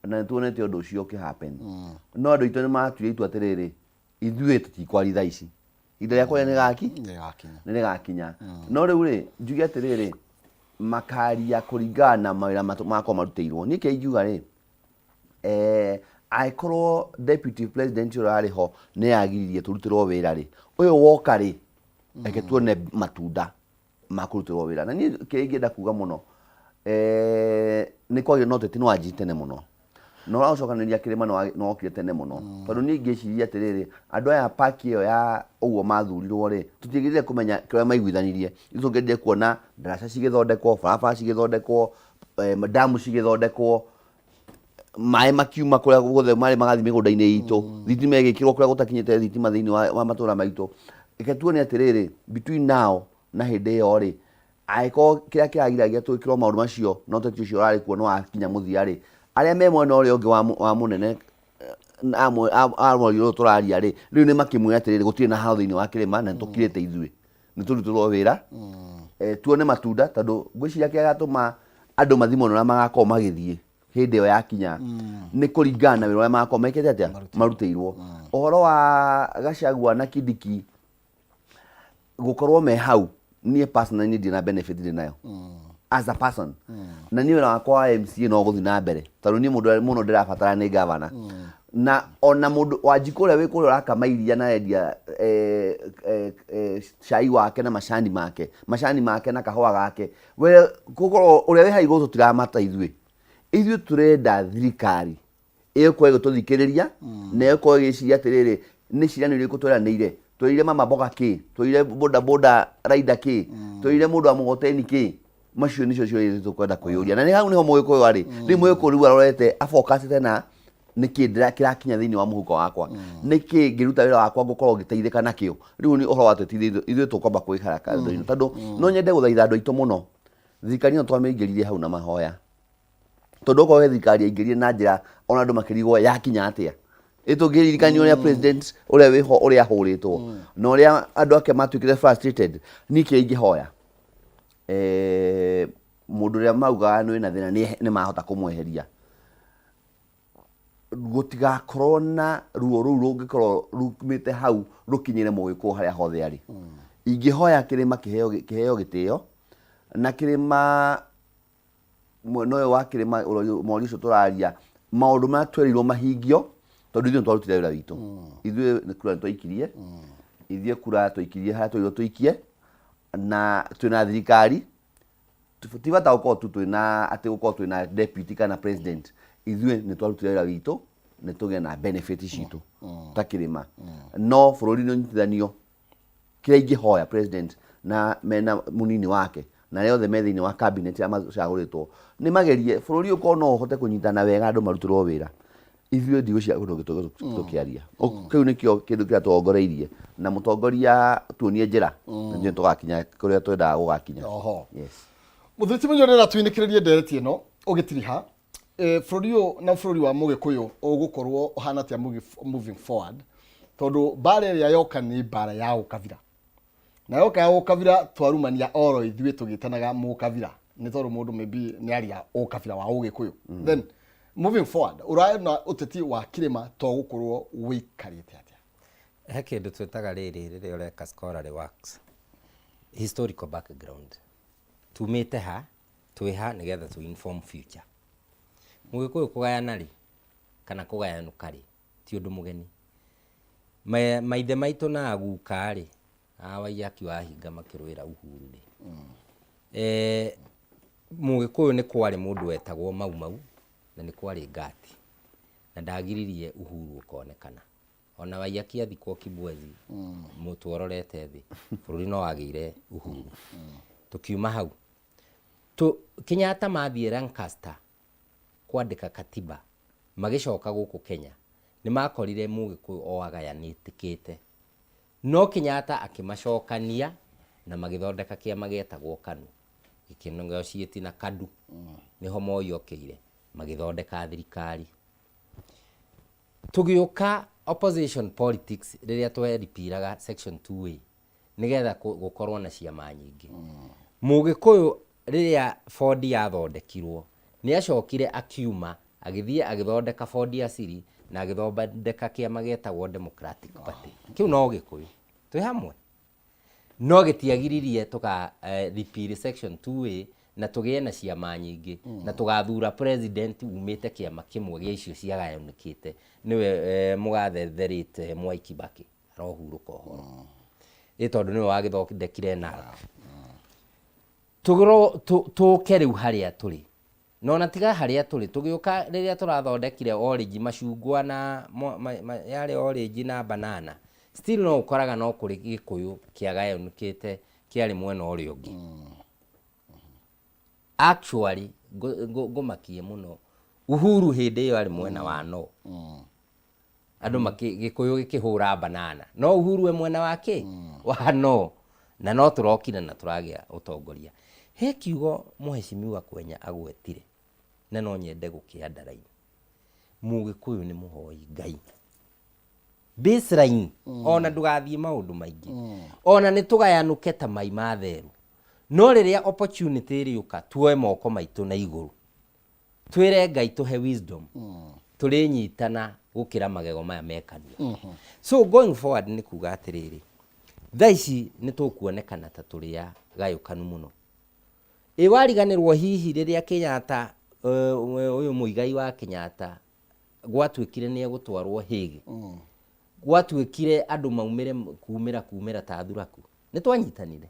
Na nĩ tuonete ũndũ ũcio ũkĩ happen. No andũ aitũ nĩ matuire itua atĩrĩrĩ, ithuĩ tũtikwaria thaa ici, ihinda rĩa kwaria nĩ gaki Nĩrĩgakinya. Nĩ rĩgakinya. No rĩu rĩ, njuge atĩrĩrĩ, makaria kũringana na mawĩra makorwo marutĩirwo. Niĩ kĩrĩa ingiuga rĩ, angĩkorwo deputy president ũrĩa arĩ ho nĩ agiririe tũrutĩrwo wĩra rĩ, ũyũ woka rĩ, reke tuone matunda ma kũrutĩrwo wĩra. Na niĩ kĩrĩa ingĩenda kuga mũno, nĩ kwagĩrĩire no ũteti nĩ wanjii tene mũno. Na ũhoro wa gũcokanĩrĩria kĩrĩma nĩ wokire tene mũno, tondũ niĩ ingĩciria atĩrĩrĩ, andũ aya paki ĩyo ya ũguo mathurirwo rĩ, tũtiagĩrĩire kũmenya kĩrĩa maiguithanirie. Ithuĩ tũngĩendire kuona ndaraca cigĩthondekwo, barabara cigĩthondekwo, ndamu cigĩthondekwo, maĩ makiuma kũrĩa guothe marĩ magathiĩ mĩgũnda-inĩ itũ, thitima ĩgĩkĩrwo kũrĩa gũtakinyĩte thitima thĩinĩ wa matũra maitũ. Reke tuone atĩrĩrĩ, between now na hĩndĩ ĩyo rĩ, angĩkorwo kĩrĩa kĩragiragia twĩkĩrwo maũndũ macio na ũteti ũcio ũrarĩ kuo nĩ wakinya mũthia rĩ, arĩa me mwena ũrĩa ũngĩ wa mũnene a mweri ũyũ tũraria rĩ, rĩu nĩ makĩmwĩra atĩrĩrĩ, gũtirĩ na haro thĩinĩ wa kĩrĩma na nĩ tũkirĩte ithuĩ, nĩ tũrutĩrwo wĩra, tuone matunda, tondũ ngwĩciria kĩrĩa gĩgatũma andũ mathiĩ mwena ũrĩa magakorwo magĩthiĩ hĩndĩ ĩyo yakinya nĩ kũringana na wĩra ũrĩa magakorwo mekĩte atĩa, marutĩirwo. Ũhoro wa Gachagua na Kindiki gũkorwo me hau, niĩ personally ndirĩ na benefit ndĩ nayo as a person, na niĩ wĩra wakwa wa MCA no gũthiĩ na mbere, tondũ niĩ mũndũ ũrĩa mũno ndĩrabatara nĩ governor, na ona mũndũ Wanjikũ ũrĩa wĩ kũrĩa ũrakama iria na arendia cai wake na macani make na kahũa gake, we gũkorwo ũrĩa wĩ hau igũrũ tũtiramata. Ithuĩ tũrenda thirikari ĩgũkorwo ĩgĩtũthikĩrĩria na ĩgũkorwo ĩgĩciria atĩrĩrĩ, nĩ ciĩranĩro irĩkũ tweranĩire? Twereire mama mboga kĩ? Twereire boda boda rider kĩ? Twereire mũndũ wa mũgoteni kĩ? Macio nĩcio ciũria iria tũkwenda kwĩyũria, na nĩ hau nĩho Mũgĩkũyũ arĩ rĩu. Mũgĩkũyũ rĩu arorete abokacĩte na nĩkĩ kĩrakinya thĩinĩ wa mũhuko wakwa, nĩkĩ ngĩruta wĩra wakwa ngũkorwo ngĩteithĩka nakĩo. Rĩu nĩ ũhoro wa ateti, ithuĩ tũkwamba kwĩhara kando-inĩ, tondũ no nyende gũthaitha andũ aitũ mũno. Thirikari ĩno twamĩingĩririe hau na mahoya, tondũ okorwo he thirikari yaingĩrire na njĩra ona andũ makĩrigwo yakinya atĩa, ĩ tũngĩririkania ũrĩa president ũrĩa wĩho ũrĩa ahũrĩtwo na ũrĩa andũ ake matuĩkire frustrated. Niĩ kĩrĩa ingĩhoya, mũndũ ũrĩa maugaga nĩ wĩna thĩna nĩ mahota kũmweheria, gũtigakorwo na ruo rũu rũngĩkorwo rumĩte hau rũkinyĩre Mũgĩkũyũ harĩa hothe arĩ. Ingĩhoya kĩrĩma kĩheo gĩtĩo, na kĩrĩma mwena ũyũ wa kĩrĩma mweri ũcio tũraria, maũndũ marĩa twerirwo mahingio, tondũ ithuĩ nĩ twarutire wĩra witũ. Ithuĩ nĩ kura twaikirie, ithuĩ kura twaikirie harĩa twerirwo tũikie, na twĩna thirikari. Ti bata gũkorwo tu twĩna atĩ gũkorwo twĩna deputy kana president. Ithuĩ nĩ twarutire wĩra witũ, nĩ tũgĩe na benefit citũ ta kĩrĩma, no bũrũri nĩ ũnyitithanio. Kĩrĩa ingĩhoya president na mena mũnini wake na arĩa othe me thĩinĩ wa cabinet arĩa macagũrĩtwo, nĩ magerie bũrũri ũkorwo no ũhote kũnyitana wega, andũ marutĩrwo wĩra. Ithuĩ ndigwĩciria kwĩna ũngĩ tũkĩaria. Kĩu nĩkĩo kĩndũ kĩrĩa tũrongoreirie, na mũtongoria tuonie njĩra na ithuĩ tũgakinya kũrĩa twendaga gũgakinya. Oho. Yes. Mũthuri ti mũnyo ndĩrenda twinĩkĩrĩrie ndereti ĩno ũgĩtiriha. Bũrũri ũyũ na bũrũri wa Mũgĩkũyũ ũgũkorwo ũhana atĩa moving forward, tondũ mbara ĩrĩa yoka nĩ mbara ya ũkabira, na yoka ya ũkabira twarumania oro ithuĩ tũgĩtanaga mũkabira, nĩ tondũ mũndũ maybe nĩ aria ũkabira wa Ũgĩkũyũ. Then moving forward, ũrona ũteti wa kĩrĩma to gũkorwo wĩikarĩte atĩa? He kĩndũ twĩtaga rĩrĩ, rĩrĩa ũreka scholarly works, historical background, tumĩte ha, twĩ ha, nĩgetha tũ inform future. Mũgĩkũyũ kũgayana rĩ, kana kũgayanũka rĩ, ti ũndũ mũgeni. Maithe maitũ na aguka rĩ, a Waiyaki wa Hinga makĩrũĩra uhuru rĩ, Mũgĩkũyũ nĩ kwarĩ mũndũ wetagwo Mau Mau na nĩ kwarĩ Ngati, na ndagiririe uhuru ũkonekana. Ona Waiyaki athikwo Kibwezi, mũtwe ũrorete thĩ, bũrũri no wagĩire uhuru. Tũkiuma hau, Kenyatta mathiĩ Lancaster kwandĩka katiba, magĩcoka gũkũ Kenya, nĩ makorire Mũgĩkũyũ o agayanĩtĩkĩte. No Kenyatta akĩmacokania na magĩthondeka kĩama gĩetagwo KANU, gĩkĩ na KADU, nĩho Moi okĩire, magĩthondeka thirikari. Tũgĩũka opposition politics, rĩrĩa tweripiraga section 2A nĩgetha gũkorwo na ciama nyingĩ. Mũgĩkũyũ rĩrĩa Ford yathondekirwo, nĩ acokire akiuma agĩthiĩ agĩthondeka Ford Asili na agĩthondeka kĩama gĩetagwo Democratic Party. Kĩu no Gĩkũyũ twĩ hamwe, no gĩtiagiririe tũka repeal section 2A na tũgĩe na ciama nyingĩ na tũgathura president umĩte kĩama kĩmwe gĩa icio ciagayanĩkĩte, nĩwe mũgathe therĩte Mwai Kibaki, arohurũka ũhoro, ĩ tondũ nĩwe wagĩthondekire NARC. Tũke rĩu harĩa tũrĩ. Na ona tiga harĩa tũrĩ, tũgĩũka rĩrĩa tũrathondekire orange, macungwa na yarĩ orange na banana, still no ũkoraga no kũrĩ Gĩkũyũ kĩagayanũkĩte kĩarĩ mwena ũrĩa ũngĩ. Actually, ngũmakie mũno, Uhuru hĩndĩ ĩyo arĩ mwena wa no. Andũ Gĩkũyũ gĩkĩhũra banana, no Uhuru e mwena wa kĩ? Wa no. Na no tũrokire na tũragĩa ũtongoria. He kiugo Mheshimiwa Kwenya agwetire na no nyende gũkĩ underline. Mũgĩkũyũ nĩ mũhoi Ngai. Baseline, ona ndũgathiĩ maũndũ maingĩ. Ona nĩ tũgayanũke ta mai ma therũ. No rĩrĩa opportunity ĩrĩũka, tuoe moko maitũ na igũrũ. Twĩre Ngai tũhe wisdom. Tũrĩnyitana gũkĩra magego maya me kanua. So going forward nĩ kuga atĩrĩrĩ, thaa ici nĩ tũkuonekana ta tũrĩ a gayũkanu mũno. Ĩ wariganĩrwo hihi rĩrĩa Kenyatta, ũyũ Muigai wa Kenyatta gwatuĩkire nĩ egũtwarwo Hague. Gwatuĩkire andũ maumĩre kumĩra kumĩra ta thuraku. Nĩ twanyitanire.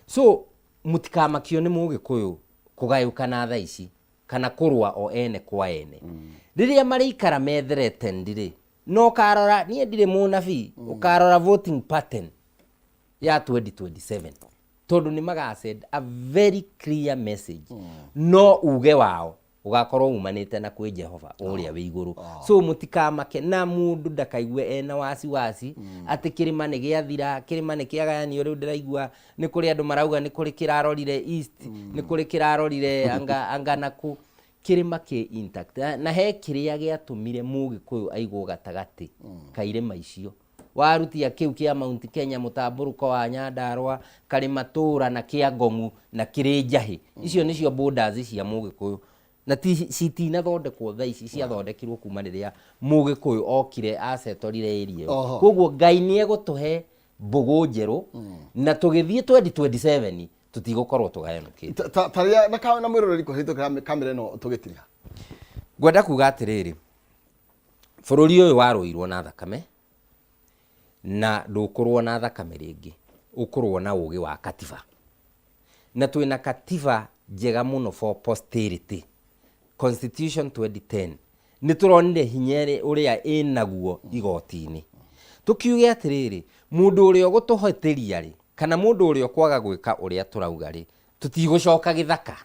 So mũtikamakio nĩ Mũgĩkũyũ kũgayũkana thaa ici kana kũrũa o ene kwa ene. Rĩrĩa marĩikara me threatened rĩ, na ũkarora, niĩ ndirĩ mũnabii, ũkarora voting pattern ya 2027 tondũ nĩ maga send a very clear message. No uge wao ũgakorwo umanĩte na kwĩ Jehova ũrĩa wĩ igũrũ. So mũtikamake na mũndũ ndakaigue ena wasiwasi atĩ kĩrĩma nĩ gĩathira, kĩrĩma nĩ kĩagayanio. Rĩu ndĩraigua nĩ kũrĩ andũ marauga nĩ kũrĩ kĩrarorire east, nĩ kũrĩ kĩrarorire anga, anga nakũ. Kĩrĩma kĩ intact. Na he kĩrĩa gĩatũmire Mũgĩkũyũ aigwo gatagatĩ ka irĩma icio. Warutia kĩu kĩa Mount Kenya, mũtambũrũko wa Nyandarua, Karĩma Tũra na kĩa Ngong'u na kĩrĩ Njahĩ. Icio nĩcio borders cia Mũgĩkũyũ. Na citinathondekwo thaa ici, ciathondekirwo kuma rĩrĩa Mũgĩkũyũ okire acetorire area ĩyo. Koguo Ngai nĩ egũtũhe mbũgũ njerũ na tũgĩthiĩ 2027 tũtigũkorwo tũgayanũkĩte. Tarĩa na na mwĩroreri kũhĩtũkĩra kamera ĩno tũgĩtiga. Ngwenda kuga atĩrĩrĩ, bũrũri ũyũ warũirwo na thakame na ndũkũrũo na thakame rĩngĩ, ũkũrũo na ũgĩ wa katiba. Na twĩna katiba njega mũno for posterity. Constitution 2010 nĩ tũronire hinya ũrĩa ĩnaguo igoti-inĩ. Tũkiuge atĩrĩrĩ, mũndũ ũrĩa ũgũtũhĩtĩria rĩ, kana mũndũ ũrĩa ũkwaga gwĩka ũrĩa tũrauga rĩ, tũtigũcoka gĩthaka.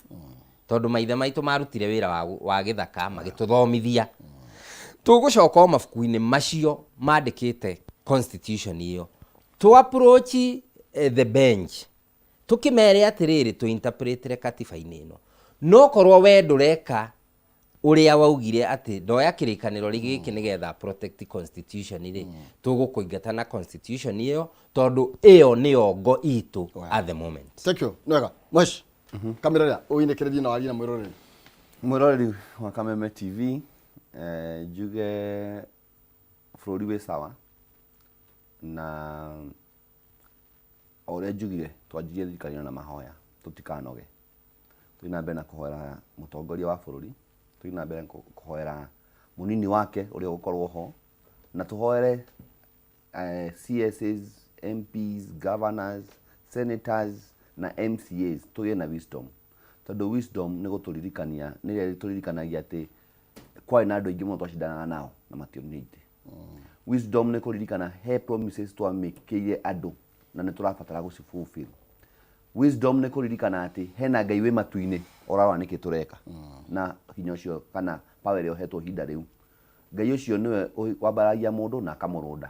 Tondũ maithe maitũ marutire wĩra wa gĩthaka magĩtũthomithia. Tũgũcoka o mabuku-inĩ macio mandĩkĩte constitution ĩyo. Tũ approach the bench. Tũkĩmere atĩrĩrĩ, tũ interpretire katiba-inĩ ĩno. No korwo we ndũreka ũrĩa waugire atĩ ndoya kĩrĩkanĩro gĩkĩ nĩgetha protect constitution rĩ, tũgũkũingata na constitution ĩyo tondũ ĩyo nĩyo ngo itũ at the moment. Thank you. Nĩ wega. Mwesh, kamera ĩrĩa ũinĩkĩrĩrie na warie na mwĩroreri. Mwĩroreri wa Kameme TV, njuge bũrũri wĩ sawa na o ũrĩa njugire twanjirie thirikari ĩno na mahoya tũtikanoge. Tũthiĩ na mbere na kũhoera mũtongoria wa bũrũri, tũthiĩ na mbere kũhoera mũnini wake ũrĩa ũgũkorwo ho, na tũhoere CSs, MPs, governors, senators na MCAs tũgĩe na wisdom. Tondũ wisdom nĩ gũtũririkania, nĩ ĩrĩa ĩtũririkanagia atĩ kwarĩ na andũ aingĩ mũno twacindanaga nao na mationire itĩ. Wisdom nĩ kũririkana he promises twamĩkĩire andũ na nĩ tũrabatara gũci fulfill. Wisdom nĩ kũririkana atĩ hena Ngai wĩ matu-inĩ ũrarora nĩkĩ tũreka na hinya ũcio kana power ĩrĩa ũhetwo ihinda rĩu. Ngai ũcio nĩwe wambaragia mũndũ na akamũrũnda.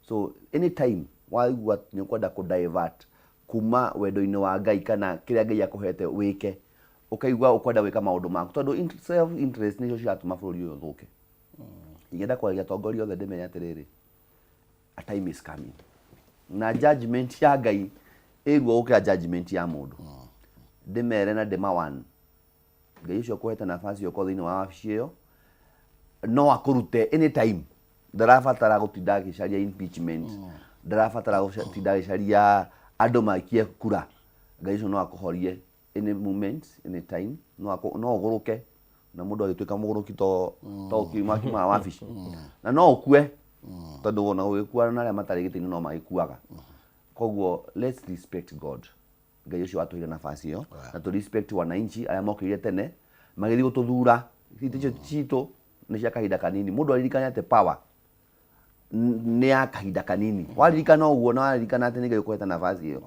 So anytime waigua nĩ ũkwenda kũ divert kuma wendo-inĩ wa Ngai kana kĩrĩa Ngai akũhete wĩke, ũkaigua ũkwenda gwĩka maũndũ maku tondũ self interest nĩcio ciratũma bũrũri ũyũ ũthũke. Ingĩenda kwaragia atongoria othe ndĩmere atĩrĩrĩ, a time is coming na judgment ya Ngai ĩruo gũkĩra judgment ya mũndũ. Ndĩmere na ndĩmawan Ngai ũcio ũkũhete nafasi ĩyo ũkorwo thĩinĩ wa wabici ĩyo no akũrute anytime. Ndarabatara gũtinda agĩcaria impeachment, ndarabatara gũtinda agĩcaria andũ maikie kura. Ngai ũcio no akũhorie any moment, any time. No ũgũrũke na mũndũ agĩtuĩka mũgũrũki to ũkiuma kiumaga wabici na no ũkue tondũ ona gũgĩkua na arĩa matarĩ gĩtĩ-inĩ no magĩkuaga. Koguo let's respect God, Ngai ũcio watũheire nafasi ĩyo, na tũ respect wananchi arĩa mokĩrire tene Magĩthiĩ gũtũthura, itĩ icio citũ nĩ cia kahinda kanini. Mũndũ aririkane atĩ power nĩ ya kahinda kanini. Waririkana ũguo na waririkana atĩ nĩ Ngai ũkũhete nafasi ĩyo,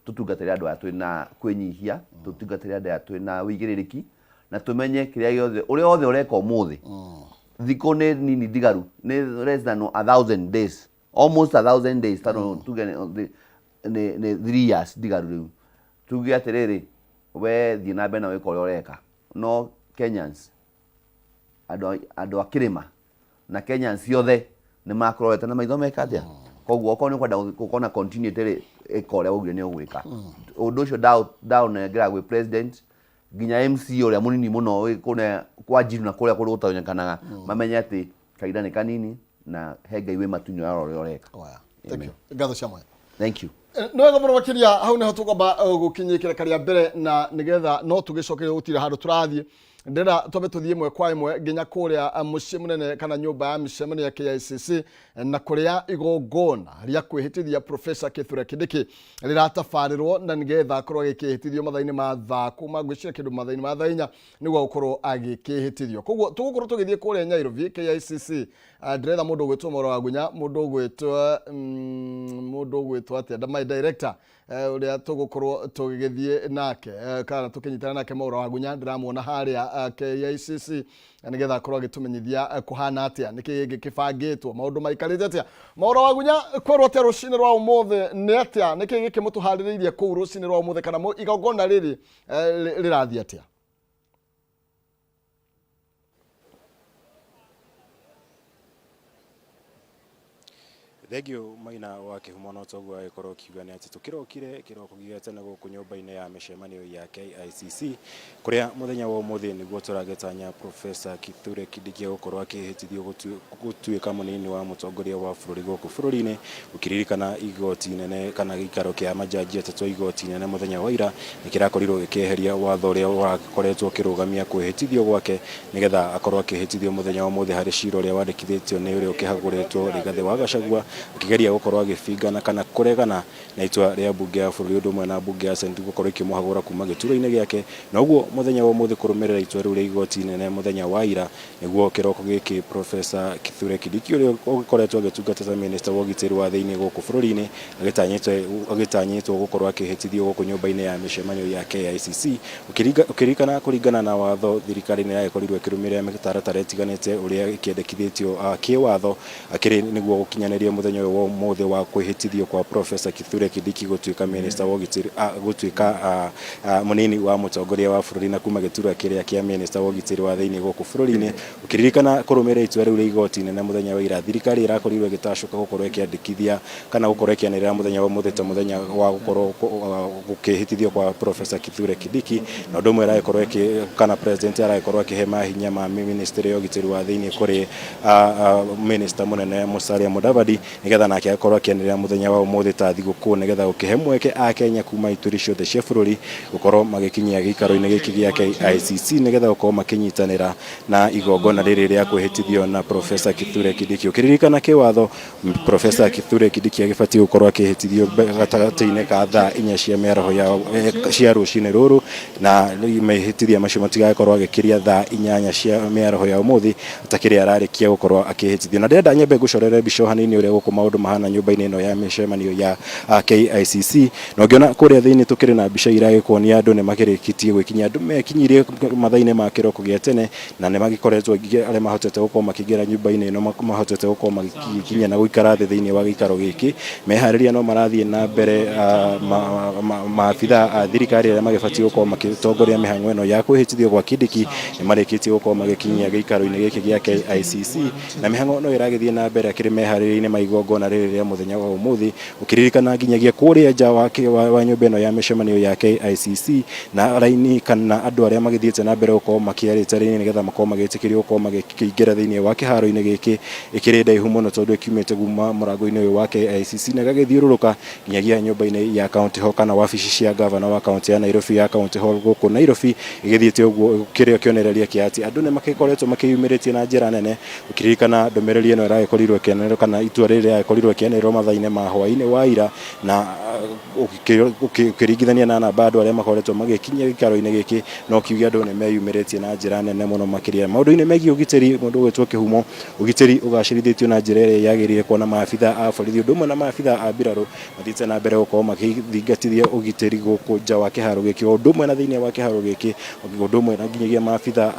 tũtungatĩre andũ aya twĩna kwĩnyihia, tũtungatĩre andũ aya twĩna ũigĩrĩrĩki, na tũmenye kĩrĩa gĩothe ũrĩa wothe ũreka ũmũthĩ, thikũ nĩ nini ndigaru, nĩ less than 1,000 days, almost 1,000 days, tondũ tuge nĩ 3 years ndigaru. Rĩu tuge atĩrĩrĩ, we thiĩ na mbere na wĩka ũrĩa ũreka, no Kenyans, andũ a kĩrĩma na Kenyans ciothe nĩ makũrorete na maitho meka atĩa. Koguo okorwo nĩ ũkwenda gũkorwo na continuity rĩ, ĩka ũrĩa waugire nĩ ũgwĩka. Ũndũ ũcio ndaũnengera gwĩ president nginya MC ũrĩa mũnini mũno wĩ kũrĩa kwa Njiru na kũrĩa kũndũ gũtonyekanaga, mamenye atĩ kahinda nĩ kanini na he Ngai wĩ matu-inĩ ũrarora ũrĩa ũreka. Oya. Thank you. Ngatho cia mwanya. Thank you. Nĩ wega mũno makĩria. Hau nĩho tũkwamba gũkinyia kĩreka rĩa mbere, na nĩgetha no tũgĩcokerie, gũtirĩ handũ tũrathiĩ. Ndĩrenda twambe tũthiĩ ĩmwe kwa ĩmwe nginya kũrĩa mũciĩ mũnene kana nyũmba ya mĩcemanio ya KICC, na kũrĩa igongona rĩa kwĩhĩtithia Professor Kithure Kindiki rĩratabarĩrwo, na nĩgetha akorwo agĩkĩhĩtithio mathaa-inĩ ma thaa kuma, ngwĩciria kĩndũ mathaa-inĩ ma thaa 4 nĩguo gũkorwo agĩkĩhĩtithio. Koguo tũgũkorwo tũgĩthiĩ kũrĩa Nairobi KICC. Ndĩretha mũndũ ũgwĩtwo Moro wa Gunya, mũndũ ũgwĩtwo atĩa, my director, ũrĩa tũgũkorwo tũgĩgĩthiĩ nake kana tũkĩnyitana nake. Moro wa Gunya ndĩramuona harĩa KICC, nĩgetha akorwo agĩtũmenyithia kũhana atĩa, nĩkĩ gĩkĩ kĩbangĩtwo, maũndũ maikarĩte atĩa. Moro wa Gunya, kwerwo atĩa rũcinĩ rwa ũmũthĩ? Nĩ atĩa, nĩkĩ gĩkĩ mũtũharĩrĩirie kũu rũcinĩ rwa ũmũthĩ, kana igongona rĩrĩ rĩrathiĩ atĩa? Thengio, Maina wa Kĩhumo. No toguo agĩkorwo ũkiuga nĩ atĩ tũkĩrokire kĩroko gĩa tene gũkũ nyũmba-inĩ ya mĩcemanio ya KICC, kũrĩa mũthenya wa ũmũthĩ nĩguo tũragĩtanya Professor Kithure Kindiki gũkorwo akĩhĩtithio gũtuĩka mũnini wa mũtongoria wa bũrũri gũkũ bũrũri-inĩ. Ũkĩririkana igoti inene kana gĩikaro kĩa majaji atatũ a igoti inene mũthenya wa ira nĩ kĩrakorirwo gĩkĩeheria watho ũrĩa wakoretwo ũkĩrũgamia kwĩhĩtithio gwake, nĩgetha akorwo akĩhĩtithio mũthenya wa ũmũthĩ harĩ cira ũrĩa wandĩkithĩtio nĩ ũrĩa ũkĩhagũrĩtwo Rigathĩ wa Gachagua, akĩgeria gũkorwo agĩbingana kana kũregana na itua rĩa mbunge ya bũrũri ũndũ ũmwe na mbunge ya Senate gũkorwo ikĩmũhagũra kuma gĩturwa-inĩ gĩake. Na ũguo mũthenya wa ũmũthĩ, kũrũmĩrĩra itua rĩu rĩa igoti inene mũthenya wa ira, nĩguo kĩroko gĩkĩ Professor Kithure Kindiki, ũrĩa ũgĩkoretwo agĩtungata ta minister wa ũgitĩri wa thĩinĩ gũkũ bũrũri-inĩ, agĩtanyĩtwo gũkorwo akĩhĩtithio gũkũ nyũmba-inĩ ya mĩcemanio ya KICC. Ũkĩririkana kũringana na watho, thirikari nĩ yagĩkorirwo ĩkĩrũmĩrĩra mĩtaratara ĩtiganĩte ũrĩa ĩkĩendekithĩtio kĩwatho akĩrĩ nĩguo gũkinyanĩria mũthenya ũyũ wa ũmũthĩ wa kwĩhĩtithio kwa Professor Kithure Kindiki gũtuĩka minister wa ũgitĩri, gũtuĩka mũnini wa mũtongoria wa bũrũri na kuma gĩturwa kĩrĩa kĩa minister wa ũgitĩri wa thĩinĩ gũkũ bũrũri-inĩ. Ũkĩririkana kũrũmĩrĩra itua rĩu rĩa igoti inene mũthenya wa ira, thirikari ĩrakorirwo ĩgĩtacũka gũkorwo ĩkĩandĩkithia kana gũkorwo ĩkĩanĩrĩra mũthenya wa ũmũthĩ ta mũthenya wa gũkorwo gũkĩhĩtithio kwa Professor Kithure Kindiki. Na ũndũ ũmwe ĩragĩkorwo ĩkĩ kana president aragĩkorwo akĩhe mahinya ma ministry ya ũgitĩri wa thĩinĩ kũrĩ minister mũnene Musalia Mudavadi, nĩgetha nake akorwo akĩanĩrĩra mũthenya wa ũmũthĩ ta thigũkũ, nĩgetha gũkĩhe mweke Akenya kuma ituri ciothe cia bũrũri gũkorwo magĩkinyia gĩikaro-inĩ gĩkĩ gĩa KICC, nĩgetha gũkorwo makĩnyitanĩra na igongona rĩrĩ rĩa kwĩhĩtithio na Professor Kithure Kindiki. Ũkĩririkana kĩwatho, Professor Kithure Kindiki agĩbatiĩ gũkorwo akĩhĩtithio gatagatĩ-inĩ ka thaa 4 cia mĩaraho cia rũcinĩ rũrũ, na mehĩtithia macio matigagĩkorwo agĩkĩria thaa 8 cia mĩaraho ya ũmũthĩ atakĩrĩ ararĩkia gũkorwo akĩhĩtithio. Na ndĩrenda nyambe ngũcorere mbica o hanini ũrĩa gũkũ maũndũ mahana nyũmba-inĩ ĩno ya mĩcemanio ya KICC. Na ũngĩona kũrĩa thĩinĩ tũkĩrĩ na mbica iragĩkuonia andũ nĩ makĩrĩkĩtie gwĩkinyia, andũ mekinyirie mathaa-inĩ ma kĩroko gĩa tene, na nĩ magĩkoretwo aingĩ arĩa mahotete gũkorwo makĩingĩra nyũmba-inĩ ĩno, mahotete gũkorwo magĩkinya na gũikara thĩ thĩinĩ wa gĩikaro gĩkĩ meharĩria. No marathiĩ na mbere maabitha a thirikari arĩa magĩbatiĩ gũkorwo magĩtongoria mĩhang'o ĩno ya kwĩhĩtithio gwa Kindiki nĩ marĩkĩtie gũkorwo magĩkinyia gĩikaro-inĩ gĩkĩ gĩa KICC, na mĩhang'o no ĩragĩthiĩ na mbere akĩrĩ meharĩria-inĩ ma igongona rĩrĩ rĩa mũthenya wa ũmũthĩ. Ũkĩririkana nginyagia kũrĩa nja wa nyũmba ĩno ya mĩcemanio ya KICC na raini kana andũ arĩa magĩthiĩte na mbere gũkorwo makĩarĩte raini nĩgetha makorwo magĩtĩkĩrio gũkorwo magĩkĩingĩra thĩinĩ wa kĩharo-inĩ gĩkĩ ĩkĩrĩ ndaihu mũno, tondũ ĩkiumĩte kuma mũrango-inĩ ũyũ wa KICC na ĩgagĩthiũrũrũka nginyagia nyũmba-inĩ ya County Hall kana wabici cia gavana wa kaunti ya Nairobi ya County Hall gũkũ Nairobi, ĩgĩthiĩte ũguo kĩrĩ kĩonereria kĩa atĩ andũ nĩ magĩkoretwo makĩyumĩrĩtie na njĩra nene. Ũkĩririkana ndũmĩrĩri ĩno ĩragĩkorirwo ĩkĩanĩrĩrwo kana itua rĩrĩ ĩrakorirwo ĩkĩanĩrĩrwo mathaa-inĩ ma hwaĩ-inĩ wa ira na ũkĩringithania na namba andũ arĩa makoretwo magĩkinyia gĩikaro-inĩ gĩkĩ no kiuge andũ nĩ meyumĩrĩtie na njĩra nene mũno makĩria. Maũndũ-inĩ megiĩ ũgitĩri, mũndũ ũgwĩtwo Kĩhumo, ũgitĩri ũgacĩrithĩtio na njĩra ĩrĩa yagĩrĩire, kuona maabitha a borithi ũndũ ũmwe na maabitha a mbirarũ mathiĩte na mbere gũkorwo magĩthingatithia ũgitĩri gũkũ nja wa kĩharo gĩkĩ o ũndũ ũmwe na thĩinĩ wa kĩharo gĩkĩ, ũndũ ũmwe na nginyagia maabitha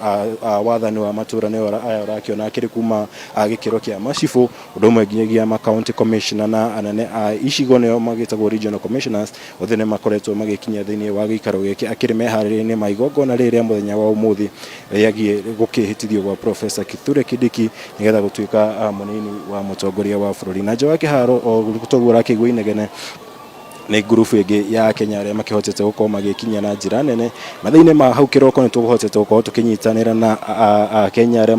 a wathani wa matũra nĩo aya ũrakĩona akĩrĩ kuma gĩkĩro kĩa macibũ, ũndũ ũmwe nginyagia ma county commissioner na anene a icigo nĩo magĩtagwo regional commissioners, othe nĩ makoretwo magĩkinya thĩinĩ wa gĩikaro gĩkĩ akĩrĩ meharĩria-inĩ ma igongona rĩrĩ rĩa mũthenya wa ũmũthĩ rĩagiĩ gũkĩhĩtithio gwa Professor Kithure Kindiki nĩgetha gũtuĩka mũnini wa mũtongoria wa bũrũri. Na nja wa kĩharo o toguo ũrakĩigua inegene nĩ ngurubu ĩngĩ ya Kenya arĩa makĩhotete gũkorwo magĩkinya na njĩra nene mathaa-inĩ ma hau kĩroko nĩ tũhotete gũkorwo tũkĩnyitanĩra na Akenya arĩa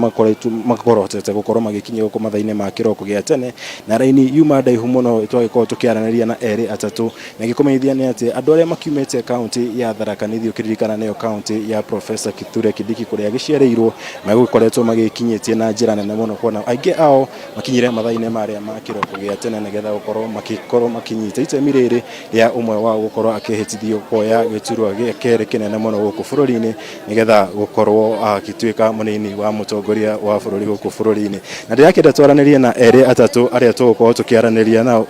makorotete gũkorwo magĩkinya gũkũ mathaa-inĩ ma kĩroko gĩa tene, na raini yuma ndaihu mũno twagĩkorwo tũkĩaranĩria na erĩ atatũ, na gĩkũmenyithia nĩ atĩ andũ arĩa makiumĩte kaunti ya Tharaka Nithi, ũkĩririkana nĩyo kaunti ya Professor Kithure Kindiki kũrĩa agĩciarĩirwo, megũkoretwo magĩkinyĩtie na njĩra nene mũno, kuona aingĩ ao makinyire mathaa-inĩ marĩa ma kĩroko gĩa tene nĩgetha gũkorwo makĩkorwo makĩnyita itemi rĩrĩ rĩa ũmwe wao gũkorwo akĩhĩtithio kuoya gĩturwa gĩa kerĩ kĩnene mũno gũkũ bũrũri-inĩ nĩgetha gũkorwo agĩtuĩka mũnini wa mũtongoria wa bũrũri gũkũ bũrũri-inĩ. Na ndĩrakĩenda twaranĩrie na erĩ atatũ arĩa tũgũkorwo tũkĩaranĩria nao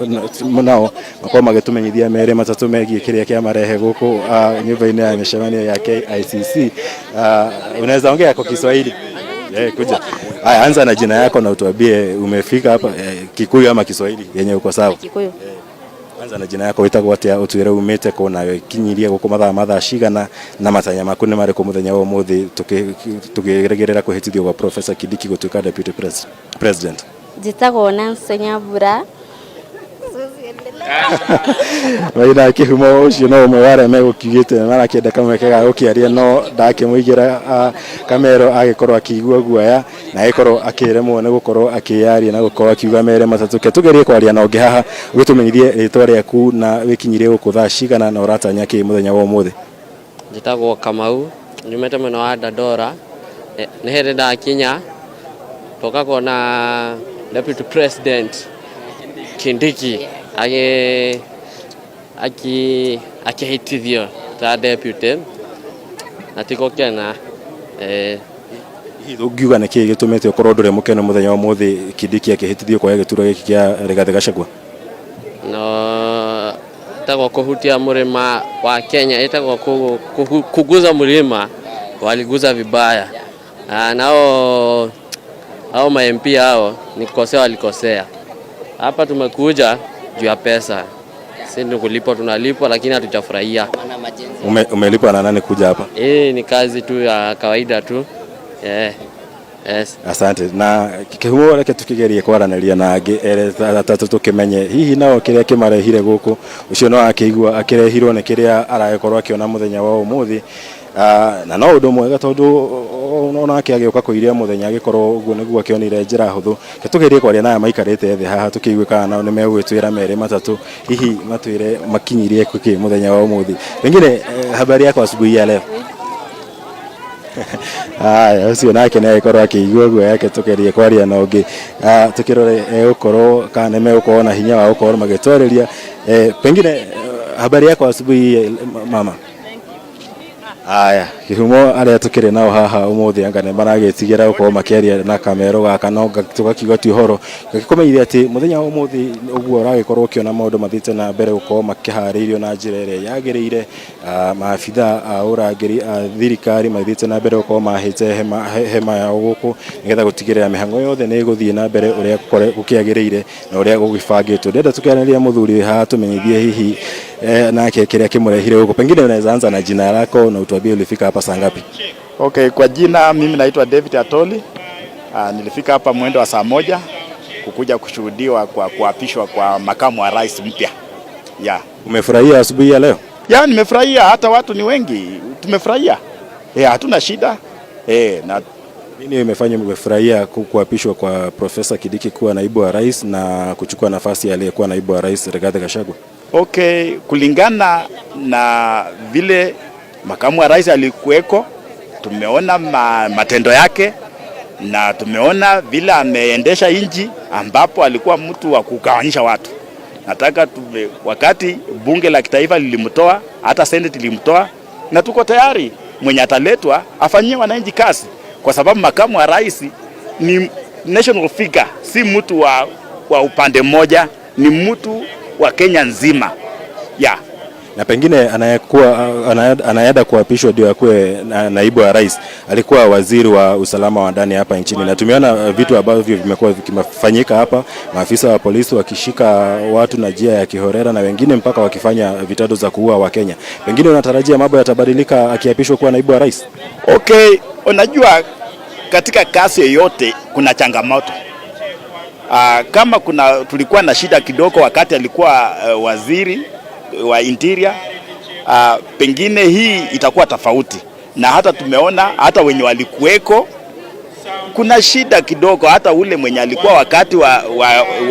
makorwo magĩtũmenyithia merĩ matatũ megiĩ kĩrĩa kĩamarehe gũkũ nyũmba-inĩ ya mĩcemanio ya KICC. Unaweza ongea kwa Kiswahili? Kuja. Haya, anza na jina yako na utuambie umefika hapa Kikuyu ama Kiswahili yenye uko sawa. Kikuyu. Anza na jina yako, wĩtagwo atĩa, ũtwĩre umĩte kũ na wĩkinyirie gũkũ mathaa cigana na matanya maku nĩ marĩkũ mũthenya wa ũmũthĩ tũkĩrĩgĩrĩra kwĩhĩtithio gwa Professor Kindiki gũtuĩka Deputy President. Njĩtagwo Nancy Nyambura. Maina Kĩhumo ũcio no ũmwe wa arĩa megũkiugĩte marakĩenda kamweke ga gũkĩaria no ndakĩmũigĩra kamero agĩkorwo akĩigua guoya na agĩkorwo akĩremwo nĩ gũkorwo akĩyaria na gũkorwo akiuga mere matatũ. Ke tũgerie kwaria na ũngĩ haha, ũgĩtũmenyithie rĩtwa rĩaku na wĩkinyirie gũkũ thaa cigana na ũratanya kĩ mũthenya wa ũmũthĩ. Njĩtagwo Kamau, nyumĩte mwena wa Dandora. Nĩ hĩndĩ ndakinya tũka kuona Deputy President Kindiki akĩhĩtithio ta deputy na ti gũkena. Hihi ũngiuga nĩkĩĩ gĩtũmĩte ũkorwo ndũrĩ mũkenu mũthenya wa ũmũthĩ Kindiki akĩhĩtithio kuoya gĩturwa gĩkĩ kĩa Rigathĩ Gachagua? No ĩtagwo kũhutia mũrĩma wa Kenya, ĩtagwo kuguza mlima, waliguza vibaya. Nao hao ma MP hao ni kukosea, walikosea. Hapa tumekuja juu ya pesa, si ni kulipwa, tunalipwa lakini hatujafurahia. Umelipwa na nani kuja hapa? Hii ni kazi tu ya kawaida tu. Yes. Asante. Na Kĩhumo reke tukigerie kwaranĩria na angĩ erĩ atatũ tũkĩmenye hihi nao kĩrĩa kĩmarehire gũkũ, ũcio no akĩigua akĩrehirwo nĩ kĩrĩa aragĩkorwo akĩona mũthenya wa ũmũthĩ. Na no ũndũ mwega tondũ onake agĩũka kũiria mũthenya agĩkorwo ũguo nĩguo akĩonire njĩra hũthũ. Tũgerie kwaria na aya maikarĩte thĩ haha tũkĩigue kana nao nĩ megũgĩtwĩra merĩ matatũ, hihi matwĩre makinyirie kĩ mũthenya wa ũmũthĩ. Pengine habari yako asubuhi ya leo? Haya, ũcio nake nĩ agĩkorwo akĩigua guoya, yake tũgerie kwaria na ũngĩ tũkĩrore egũkorwo kana nĩ megũkorwo na hinya wa gũkorwo magĩtwarĩria. Pengine habari yako asubuhi mama? Haya, Kĩhumo arĩa tũkĩrĩ nao haha ũmũthĩ anga nĩ maragĩtigĩra gũkorwo makĩaria na kamero gaka, no tũgakiuga ti ũhoro. Gakĩkũmenyithia atĩ mũthenya wa ũmũthĩ ũguo ũragĩkorwo ũkĩona maũndũ mathiĩte na mbere gũkorwo makĩharĩirio na njĩra ĩrĩa yagĩrĩire. Maabitha a ũrangĩri a thirikari mathiĩte na mbere gũkorwo mahĩte hema yao gũkũ nĩgetha gũtigĩrĩra mĩhang'o yothe nĩ ĩgũthiĩ na mbere ũrĩa gũkĩagĩrĩire na ũrĩa gũgĩbangĩtwo. Ndĩrenda tũkĩaranĩria mũthuri haha tũmenyithie hihi nake kĩrĩa kĩmũrehire gũkũ. Pengine unaweza anza na jina lako na utuambie ulifika hapa saa ngapi? Okay, kwa jina mimi naitwa David Atoli. Nilifika hapa mwendo wa saa 1 kukuja kushuhudiwa kwa kuapishwa kwa makamu wa rais mpya. Yeah. Umefurahia asubuhi ya leo? Ya, nimefurahia, hata watu ni wengi. Tumefurahia. Hatuna shida. Na nini imefanya umefurahia kuapishwa kwa Professor Kindiki kuwa naibu wa rais na kuchukua nafasi aliyekuwa naibu wa rais Rigathi Gachagua? Okay, kulingana na vile makamu wa rais alikuweko, tumeona matendo yake na tumeona vile ameendesha nchi. ambapo alikuwa mtu wa kugawanyisha watu. Nataka tume, wakati bunge la kitaifa lilimtoa, hata senate ilimtoa, na tuko tayari mwenye ataletwa afanyie wananchi kazi, kwa sababu makamu wa rais ni national figure, si mtu wa upande mmoja, ni mtu wa Kenya nzima yeah. Na pengine anayekuwa anaenda kuapishwa ndio akuwe naibu wa rais alikuwa waziri wa usalama wa ndani hapa nchini, na tumeona vitu ambavyo vimekuwa vikifanyika hapa, maafisa wa polisi wakishika watu na njia ya kiholela na wengine mpaka wakifanya vitendo za kuua Wakenya. Pengine unatarajia mambo yatabadilika akiapishwa kuwa naibu wa rais? Okay, unajua katika kazi yoyote kuna changamoto. Kama kuna tulikuwa na shida kidogo wakati alikuwa waziri wa interior, pengine hii itakuwa tofauti, na hata tumeona hata wenye walikuweko kuna shida kidogo, hata ule mwenye alikuwa wakati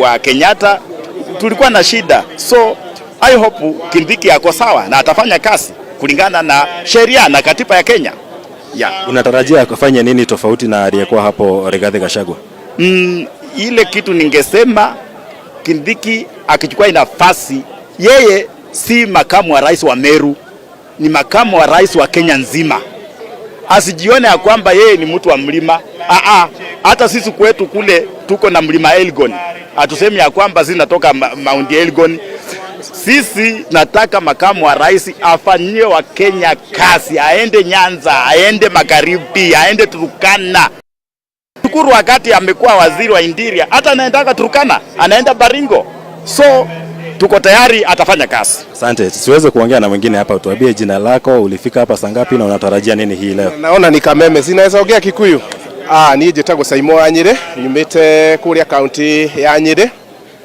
wa Kenyatta tulikuwa na shida. So I hope Kindiki ako sawa na atafanya kazi kulingana na sheria na katiba ya Kenya. Yeah. Unatarajia kufanya nini tofauti na aliyekuwa hapo Rigathi Gachagua? Ile kitu ningesema, Kindiki akichukua nafasi, yeye si makamu wa rais wa Meru, ni makamu wa rais wa Kenya nzima. Asijione ya kwamba yeye ni mtu wa mlima. Aa, hata sisi kwetu kule tuko na mlima Elgon, hatusemi ya kwamba sisi natoka Mount Elgon. Sisi nataka makamu wa rais afanyie wa Kenya kazi, aende Nyanza, aende Magharibi, aende Turkana. Shukuru wakati amekuwa waziri wa Interior, hata anaendaka Turkana, anaenda Baringo. So tuko tayari atafanya kazi. Asante. Siweze kuongea na mwingine hapa, tuambie jina lako, ulifika hapa saa ngapi na unatarajia nini hii leo? Naona ni kameme, sinaweza ongea Kikuyu. Niĩ njĩtagwo Saimo wa Nyĩrĩ, nyumĩte kũrĩa kaunti ya Nyĩrĩ,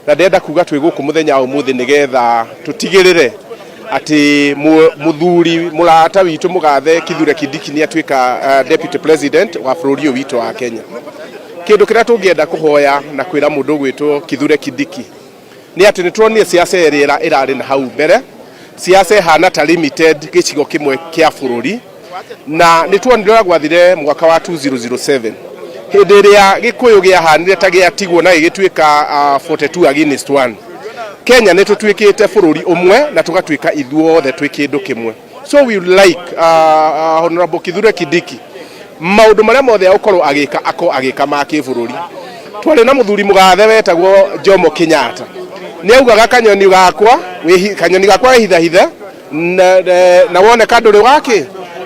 na ndĩrenda kuga twĩ gũkũ mũthenya wa ũmũthĩ nĩgetha tũtigĩrĩre atĩ mũthuri mũrata witũ mũgathe Kithure Kindiki nĩ atuĩka deputy president wa bũrũri ũyũ witũ wa Kenya. Kĩndũ kĩrĩa tũngĩenda kũhoya na kwĩra mũndũ ũgwĩtwo Kithure Kindiki nĩ atĩ nĩ turonire siasa ĩrĩa ĩrarĩ na hau mbere, siasa ĩhana ta limited gĩcigo kĩmwe kĩa bũrũri, na nĩ tuonire ũrĩa gwathire mwaka wa 2007 hĩndĩ ĩrĩa Gĩkũyũ gĩahanire ta gĩatigwo na gĩgĩtuĩka 42 against 1. Kenya nĩ tũtuĩkĩte bũrũri ũmwe na tũgatuĩka ithuothe twĩ kĩndũ kĩmwe. So we would like Honorable Kithure Kindiki maũndũ marĩa mothe agũkorwo agĩka akorwo agĩka ma kĩbũrũri. Twarĩ na mũthuri mũgathe wetagwo Jomo Kenyatta, nĩ augaga kanyoni gakwa kanyoni gakwa wĩhithahithe na wone kandũrĩ gakĩ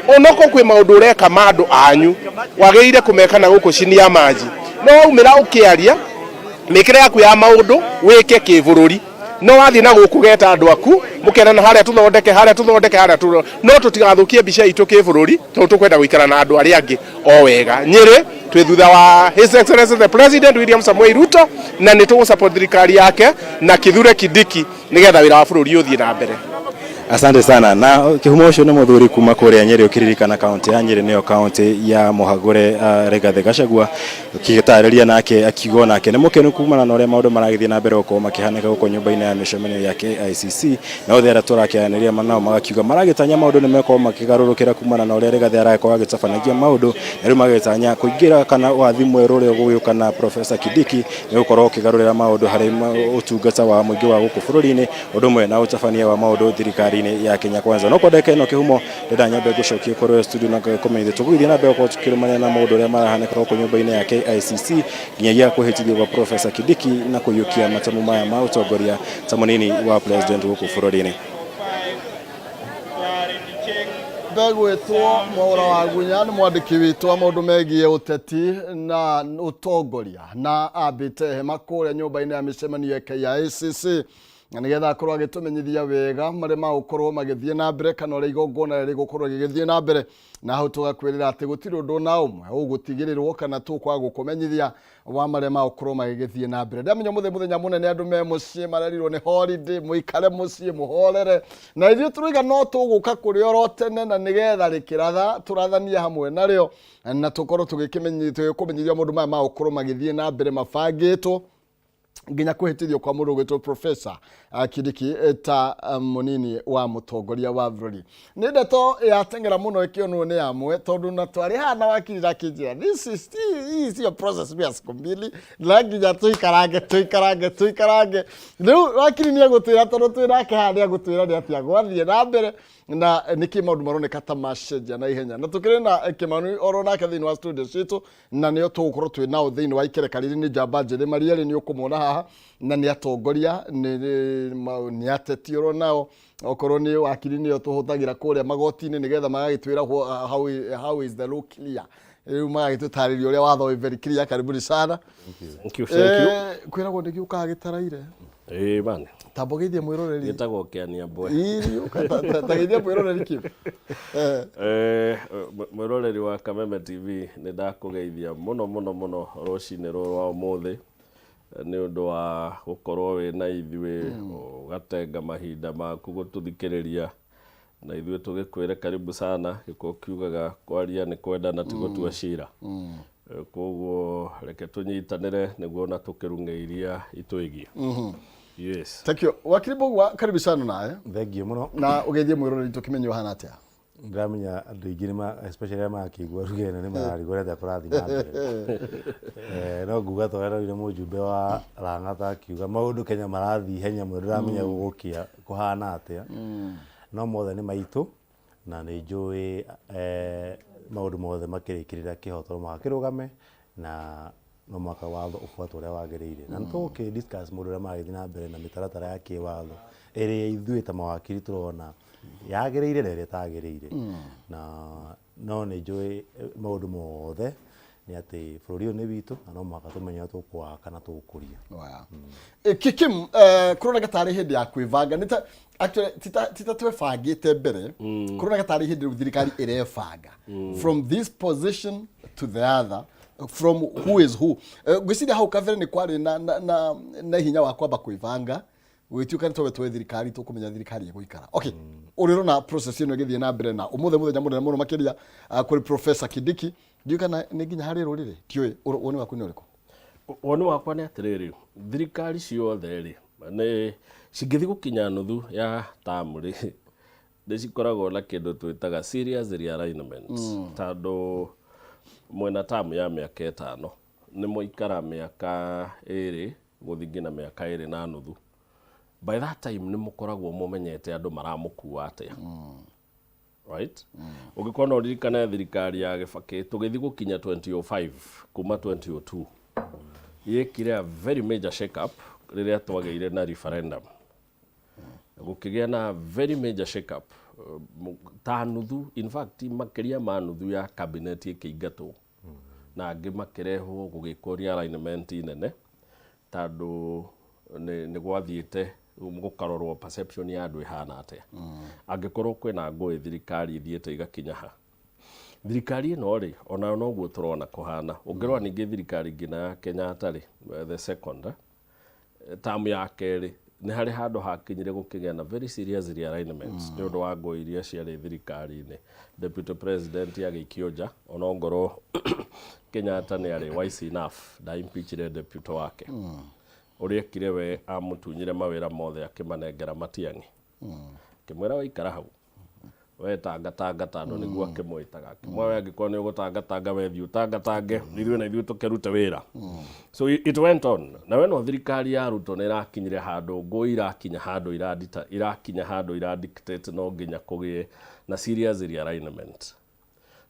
onoko kwĩ maũndũ ũreka ma andũ anyu wagĩrĩire kũmeka na gũkũ chini ya maji, no waumĩra ũkĩaria mĩkĩre yaku ya maũndũ wĩke kĩbũrũri, no wathiĩ na gũkũ geta andũ aku mũkerana harĩa tũthondeke harĩa tũthondeke harĩa tũ no tũtigathũkie mbica itũ kĩbũrũri tondũ tũkwenda gũikara na andũ arĩa angĩ o wega. Nyĩrĩ twĩ thutha wa His Excellency the President William Samoei Ruto na nĩ tũgũ-support thirikari yake na Kithure Kindiki nĩgetha wĩra wa bũrũri ũthiĩ na mbere. Asante sana. Na kĩhumo ũcio nĩ mũthuri kuma kũrĩa Nyĩrĩ, ũkĩririkana kaunti ya Nyĩrĩ nĩyo kaunti ya mũhagũre Rigathĩ Gachagua, ũkĩtarĩria nake akiuga nake nĩ mũkenu kumana na ũrĩa maũndũ maragĩthiĩ na mbere gũkorwo makĩhanĩka gũkũ nyũmba-inĩ ya mĩcemanio ya KICC, na othe arĩa tũrakĩaranĩria nao magakiuga maragĩtanya maũndũ nĩ mekorwo makĩgarũrũkĩra kumana na ũrĩa Rigathĩ arakorwo agĩtabanagia maũndũ, na rĩu magĩtanya kũingĩra kana wathi mwerũ ũrĩa ũgũgĩũka na Professor Kindiki nĩ gũkorwo ũkĩgarũrĩra maũndũ harĩ ũtungata wa mũingĩ wa gũkũ bũrũri-inĩ, ũndũ ũmwe na ũtabania wa maũndũ thirikari-inĩ ya Kenya Kwanza. No kwa ndagĩka ĩno kĩhumo ndĩrenda nyambe ngũcokie kũrĩ studio na ngakũmenyithia tũgũgĩthiĩ na mbere gũkorwo tũkĩrũmania na maũndũ ũrĩa marahanĩka gũkũ nyũmba-inĩ ya KICC nginyagia kwĩhĩtithio gwa Professor Kindiki na kũiyũkia matamu maya ma ũtongoria ta mũnini wa president gũkũ bũrũri-inĩ. Begwĩtwo Mwaũra wa Gunya, nĩ mwandĩki witũ wa maũndũ megiĩ ũteti na ũtongoria, na ambĩte hema kũrĩa nyũmba-inĩ ya mĩcemanio ya KICC na nĩgetha akorwo agĩtũmenyithia wega marĩa magũkorwo magĩthiĩ na mbere kana ũrĩa igongona rĩgũkorwo rĩgĩthiĩ na mbere, na hau tũgakwĩrĩra atĩ gũtirĩ ũndũ na ũmwe ũgũtigĩrĩrwo kana tũkwaga gũkũmenyithia wa marĩa magũkorwo magĩgĩthiĩ na mbere. Ndamenya mũthĩ mũthenya mũnene andũ me mũciĩ marerirwo nĩ holiday, mũikare mũciĩ mũhorere, na ithuĩ tũroiga no tũgũka kũrĩ oro tene na nĩgetha rĩkĩratha tũrathanie hamwe narĩo na tũkorwo tũgĩkũmenyithia maũndũ maya magũkorwo magĩthiĩ na mbere mabangĩtwo. Nginya kwĩhĩtithio kwa mũndũ ũgwĩtwo Professor Kindiki ta mũnini wa mũtongoria wa bũrũri nĩ ndeto yateng'era mũno ĩkĩonwo nĩ amwe, tondũ na twarĩ haha na wakiri akĩnjĩra this is hii sio process ya siku mbili, na nginya tũikarange tũikarange tũikarange. Rĩu wakiri nĩ egũtwĩra, tondũ twĩ nake haha, nĩ egũtwĩra nĩ atĩa gwathiĩ na mbere na nĩkĩ maũndũ maroneka ta macenjia na ihenya. Na tũkĩrĩ na Kĩmanu oro nake thĩinĩ wa studio citũ, na nĩo tũgũkorwo twĩ nao thĩinĩ wa ikereka rĩrĩ. Nĩ njamba njĩthĩ marĩ erĩ, nĩ ũkũmona haha, na nĩ atongoria, nĩ ateti oro nao. Okorwo nĩ wakiri, nĩo tũhũthagĩra kũrĩa magoti-inĩ nĩgetha magagĩtwĩra how is the law clear. Rĩu magagĩtũtarĩria ũrĩa watho wĩ very clear. Karibuni sana. Thank you, thank you. Kwĩragwo nĩ gĩũkaga gĩtaraire. Ĩĩ man. Tamba ũgeithie mwĩroreri. Gĩtagwo Kĩania Mbwe. Ĩĩ, ta geithia mwĩroreri kĩ. Mwĩroreri wa Kameme TV, nĩ ndakũgeithia mũno mũno mũno rũcinĩ rũrũ rwa ũmũthĩ nĩ ũndũ wa gũkorwo wĩ na ithuĩ, ũgatenga mahinda maku gũtũthikĩrĩria, na ithuĩ tũgĩkwĩre karibu sana. Gĩkũyũ kiugaga kwaria nĩ kwenda na ti gũtua cira. Koguo reke tũnyitanĩre nĩguo na tũkĩrung'e iria itwĩgiĩ. Yes. Thank you. Wakiri Mbũgua, karibu sana nawe. Thengiũ mũno. Na ũgeithie mwĩroreri tũkĩmenye ũhana atĩa. Ndĩramenya andũ aingĩ nĩma, especially arĩa marakĩigua ruga ĩno, nĩ mararigwo nĩ atĩa kũrathiĩ na mbere. No nguga ta ũrĩa ndonire mũjumbe wa Lang'ata akiuga maũndũ Kenya marathiĩ ihenya mũno, ndũramenya gũgũkĩa kũhana atĩa. No mothe nĩ maitũ na nĩ njũĩ maũndũ mothe makĩrĩkĩrĩra kĩhoto no mũhaka kĩrũgame na no mũhaka watho ũbuatwo ũrĩa wagĩrĩire. Na nĩ tũgũkĩ discuss maũndũ ũrĩa maragĩthiĩ na mbere na mĩtaratara ya kĩwatho ĩrĩa ithuĩ ta mawakiri tũrona yagĩrĩire na ĩrĩa ĩtagĩrĩire. Na no nĩ njũĩ maũndũ mothe nĩ atĩ bũrũri ũyũ nĩ witũ na no mũhaka tũmenye ũrĩa tũkũwaka na tũũkũrie. Kikim, kũroneka tarĩ hĩndĩ ya kwĩbanga. Nĩ ta actually tita twebangĩte mbere, kũroneka tarĩ hĩndĩ rĩu thirikari ĩrebanga from this position to the other, from who is who. Ngwĩciria hau kabere nĩ kwarĩ na hinya wa kwamba kwĩbanga gwĩtuĩka nĩ twabe twoe thirikari, tũkũmenya thirikari ĩgũikara. Okay, ũrĩ ũrona process ĩno ĩgĩthiĩ na mbere na ũmũthĩ mũthenya mũnene mũno makĩria kũrĩ Professor Kindiki, ndiũĩ kana nĩ nginya harĩ rũrĩrĩ, ndiũĩ woni waku nĩ ũrĩkũ? Woni wakwa nĩ atĩrĩrĩ, thirikari ciothe rĩ, nĩ cingĩthiĩ gũkinya nuthu ya tamu rĩ, nĩ cikoragwo na kĩndũ twĩtaga serious realignment. Tondũ mwena tamu ya mĩaka 5, nĩ mwaikara mĩaka 2 gũthiĩ nginya mĩaka 2.5, by that time nĩ mũkoragwo mũmenyete andũ maramũkua atĩa, right? Ũngĩkorwo no ũririkane thirikari ya Gĩbakĩ, tũgĩthiĩ gũkinya 2005 kuma 2002, yĩkire a very major shake up rĩrĩa twagĩire na referendum. Gũkĩgĩa na very major shake up, ta nuthu, in fact makĩria ma nuthu ya cabinet ĩkĩingatwo na angĩ makĩrehwo, gũgĩkwo realignment nene tondũ nĩ gwathiĩte gũkarorwo perception ya andũ ĩhana atĩa. Angĩkorwo kwĩna ngũĩ, thirikari ithiĩte igakinya ha? Thirikari ĩno rĩ, onayo noguo tũrona kũhana. Ũngĩrora ningĩ thirikari nginya ya Kenyatta rĩ, the second term ya kerĩ, nĩ harĩ handũ hakinyire gũkĩgĩa na very serious realignment nĩ ũndũ wa ngũĩ iria ciarĩ thirikari-inĩ. Deputy president agĩikio nja, onongorwo Kenyatta nĩ arĩ wise enough nda impeachire deputy wake. Ũrĩa ekire we, amũtunyire mawĩra mothe akĩmanengera Matiang'i, akĩmwĩra, "Waikara hau we tangatanga," tondũ nĩguo akĩmwĩtaga, akĩmwĩra, "We angĩkorwo nĩ ũgũtangatanga, we thiĩ ũtangatange, ithuĩ na ithuĩ tũkĩrute wĩra." So it went on. Na we no thirikari ya Ruto nĩ ĩrakinyire handũ ngũĩ irakinya handũ iradita, irakinya handũ iradictate no nginya kũgĩe na serious realignment.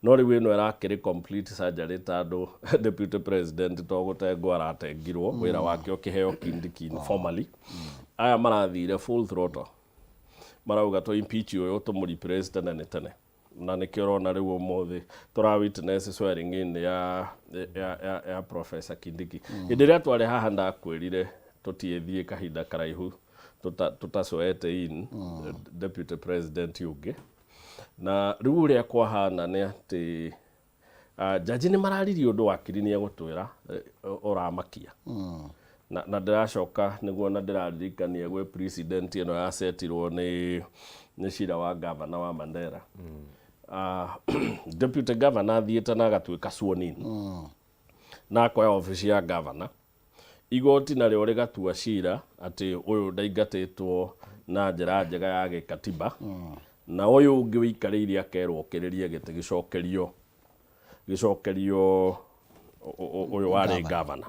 No rĩu ĩno ĩrakĩrĩ complete surgery, tondũ deputy president to gũtengwo aratengirwo, wĩra wake ũkĩheo Kindiki informally. Aya marathire full throttle, marauga tũ impeach ũyũ, tũmũ replace tene nĩ tene, na nĩkĩo ũrona rĩu ũmũthĩ tũra witness swearing in ya Professor Kindiki. Hĩndĩ ĩrĩa twarĩ haha ndakwĩrire tũtiĩthiĩ kahinda karaihu tũtacoete in deputy president ũngĩ. Na rĩu ũrĩa kwahana nĩ atĩ jaji nĩ mararirie ũndũ wakiri nĩ egũtwĩra ũramakia na ndĩracoka nĩguo na ndĩraririkania gwĩ president ĩno yacetirwo nĩ cira wa governor wa Mandera. Deputy governor athiĩte na agatuĩka sworn in na akoya obici ya governor. Igoti narĩo rĩgatua cira atĩ ũyũ ndaingatĩtwo na njĩra njega ya gĩkatiba, na ũyũ ũngĩ ũikarĩire akerwo okĩrĩrie gĩtĩ gĩcokerio gĩcokerio ũyũ warĩ gavana.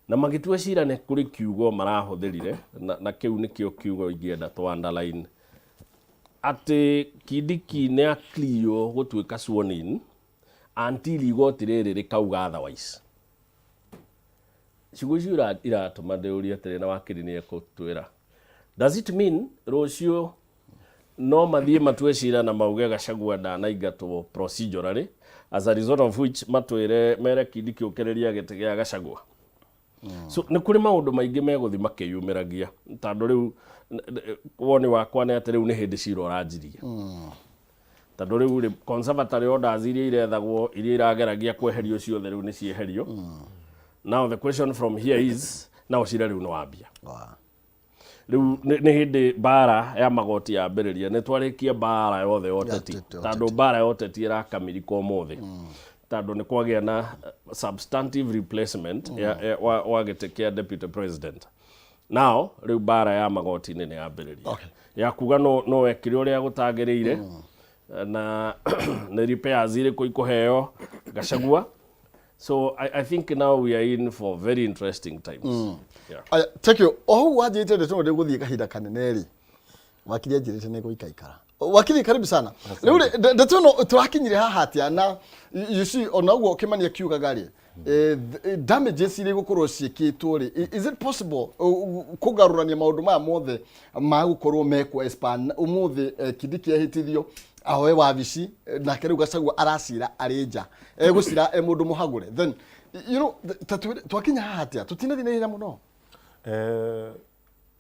Na magĩtua cira nĩ kũrĩ kiugo marahũthĩrire na kĩu nĩkĩo kiugo ingĩenda tũ underline, atĩ Kindiki nĩ aclear gũtuĩka sworn in until igoti rĩrĩ rĩkauga otherwise. Ciugo icio iratũma ndĩũrie atĩrĩ, na wakiri nĩ ekũtwĩra, does it mean rũciũ no mathiĩ matue cira na mauge Gachagua ndanaingatwo procedurally, as a result of which matwĩre mere Kindiki ũkĩrĩria gĩtĩ gĩa Gachagua? So nĩ kũrĩ maũndũ maingĩ megũthiĩ makĩyumĩragia, tondũ rĩu woni wakwa nĩ atĩ rĩu nĩ hĩndĩ cira ũranjirie, tondũ rĩu rĩ conservatory orders iria irethagwo, iria irageragia kweherio ciothe, rĩu nĩ cieherio. Now the question from here is, now cira rĩu nĩ wambia. Rĩu nĩ hĩndĩ mbara ya magoti yambĩrĩria. Nĩ twarĩkia mbara yothe ya ũteti, tondũ mbara ya ũteti ĩrakamĩrika ũmũthĩ, tondũ nĩ kwagĩa na substantive replacement wa gĩtĩ kĩa deputy president. Now rĩu mbara ya magoti-inĩ nĩ yambĩrĩria ya kuga no wekire ũrĩa gũtagĩrĩire, na nĩ repairs irĩkũ ikũheo Gachagua. So I think now we are in for very interesting times. Yeah. Aya, thank you. O hau wanjĩrĩte ndeto ĩno ndĩgũthiĩ kahinda kanene rĩ, wakiri anjĩrĩte nĩ gũikaikara. Wakiri, karibu sana. Rĩu rĩ, ndeto ĩno tũrakinyire haha atĩa? Na you see, ona ũguo Kĩmani akiugaga rĩ, damages iria igũkorwo ciĩkĩtwo rĩ, is it possible kũgarũrania maũndũ maya mothe ma gũkorwo mekwo espan ũmũthĩ, Kindiki ehĩtithio ahoe wabici, nake rĩu Gachagua aracira arĩ nja, egũcira e mũndũ mũhagũre? Then ta twakinya haha atĩa? Tũtinathiĩ na ihenya mũno.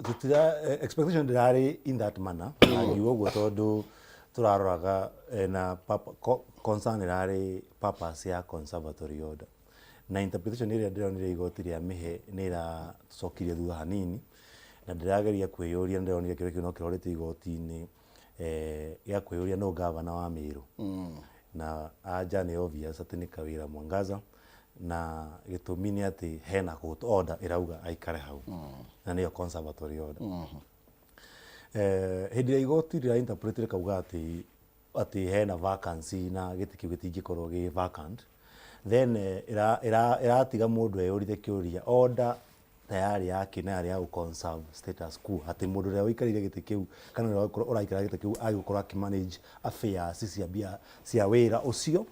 Tutira expectation ndĩrarĩ in that manner, na ngiuga ũguo tondũ tũraroraga na concern ĩrarĩ purpose ya conservatory order, na interpretation ĩrĩa ndĩronire igoti rĩa mĩhe nĩ ĩratũcokirie thutha hanini, na ndĩrageria kwĩyũria, ndĩronire kĩũria kĩu no kĩrorĩtio igoti-inĩ, gĩa kwĩyũria no gavana wa Meru, na anja nĩ obvious atĩ nĩ Kawira Mwangaza, na gĩtũmi nĩ atĩ hena court order ĩrauga aikare hau, na nĩyo conservatory order. Hĩndĩ ĩrĩa igoti rĩra interpret rĩkauga atĩ hena vacancy na gĩtĩ kĩu gĩtingĩkorwo gĩ vacant, then ĩratiga mũndũ eyũrire kĩũria, order tayari yake na yarĩ ya gũ conserve status quo, atĩ mũndũ ũrĩa ũikarĩire gĩtĩ kĩu kana ũrĩa ũraikara gĩtĩ kĩu agĩgũkorwo akĩ manage affairs cia mbia cia wĩra ũcio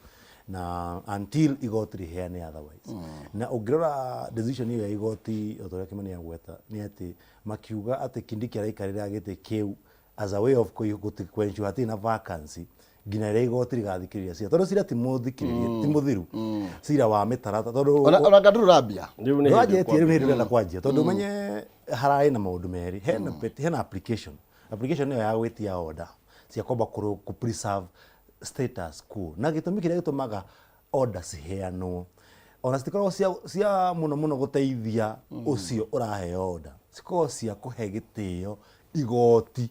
na until igoti rĩheane otherwise. Na ũngĩrora decision ĩyo ya igoti, o ta ũrĩa Kĩmani agweta, nĩ atĩ makiuga atĩ Kindiki araikarĩra gĩtĩ kĩu as a way of kũ ensure hatirĩ na vacancy nginya rĩrĩa igoti rĩgathikĩrĩria cira, tondũ cira ti mũthikĩrĩrie, ti mũthiru, cira wa mĩtarata, tondũ Ona nganduru rambia. Rĩu nĩ hĩndĩ. Ndwanjĩtie rĩu, nĩ hĩndĩ ũrenda kwanjia, tondũ ũmenye hararĩ na maũndũ merĩ. Hena hena application nĩyo ya gwĩtia order cia kwamba kũ preserve status quo, na gĩtũmi kĩrĩa gĩtũmaga order ciheanwo ona citikoragwo cia mũno mũno gũteithia ũcio ũraheo order, cikoragwo cia kũhe gĩtĩo igoti,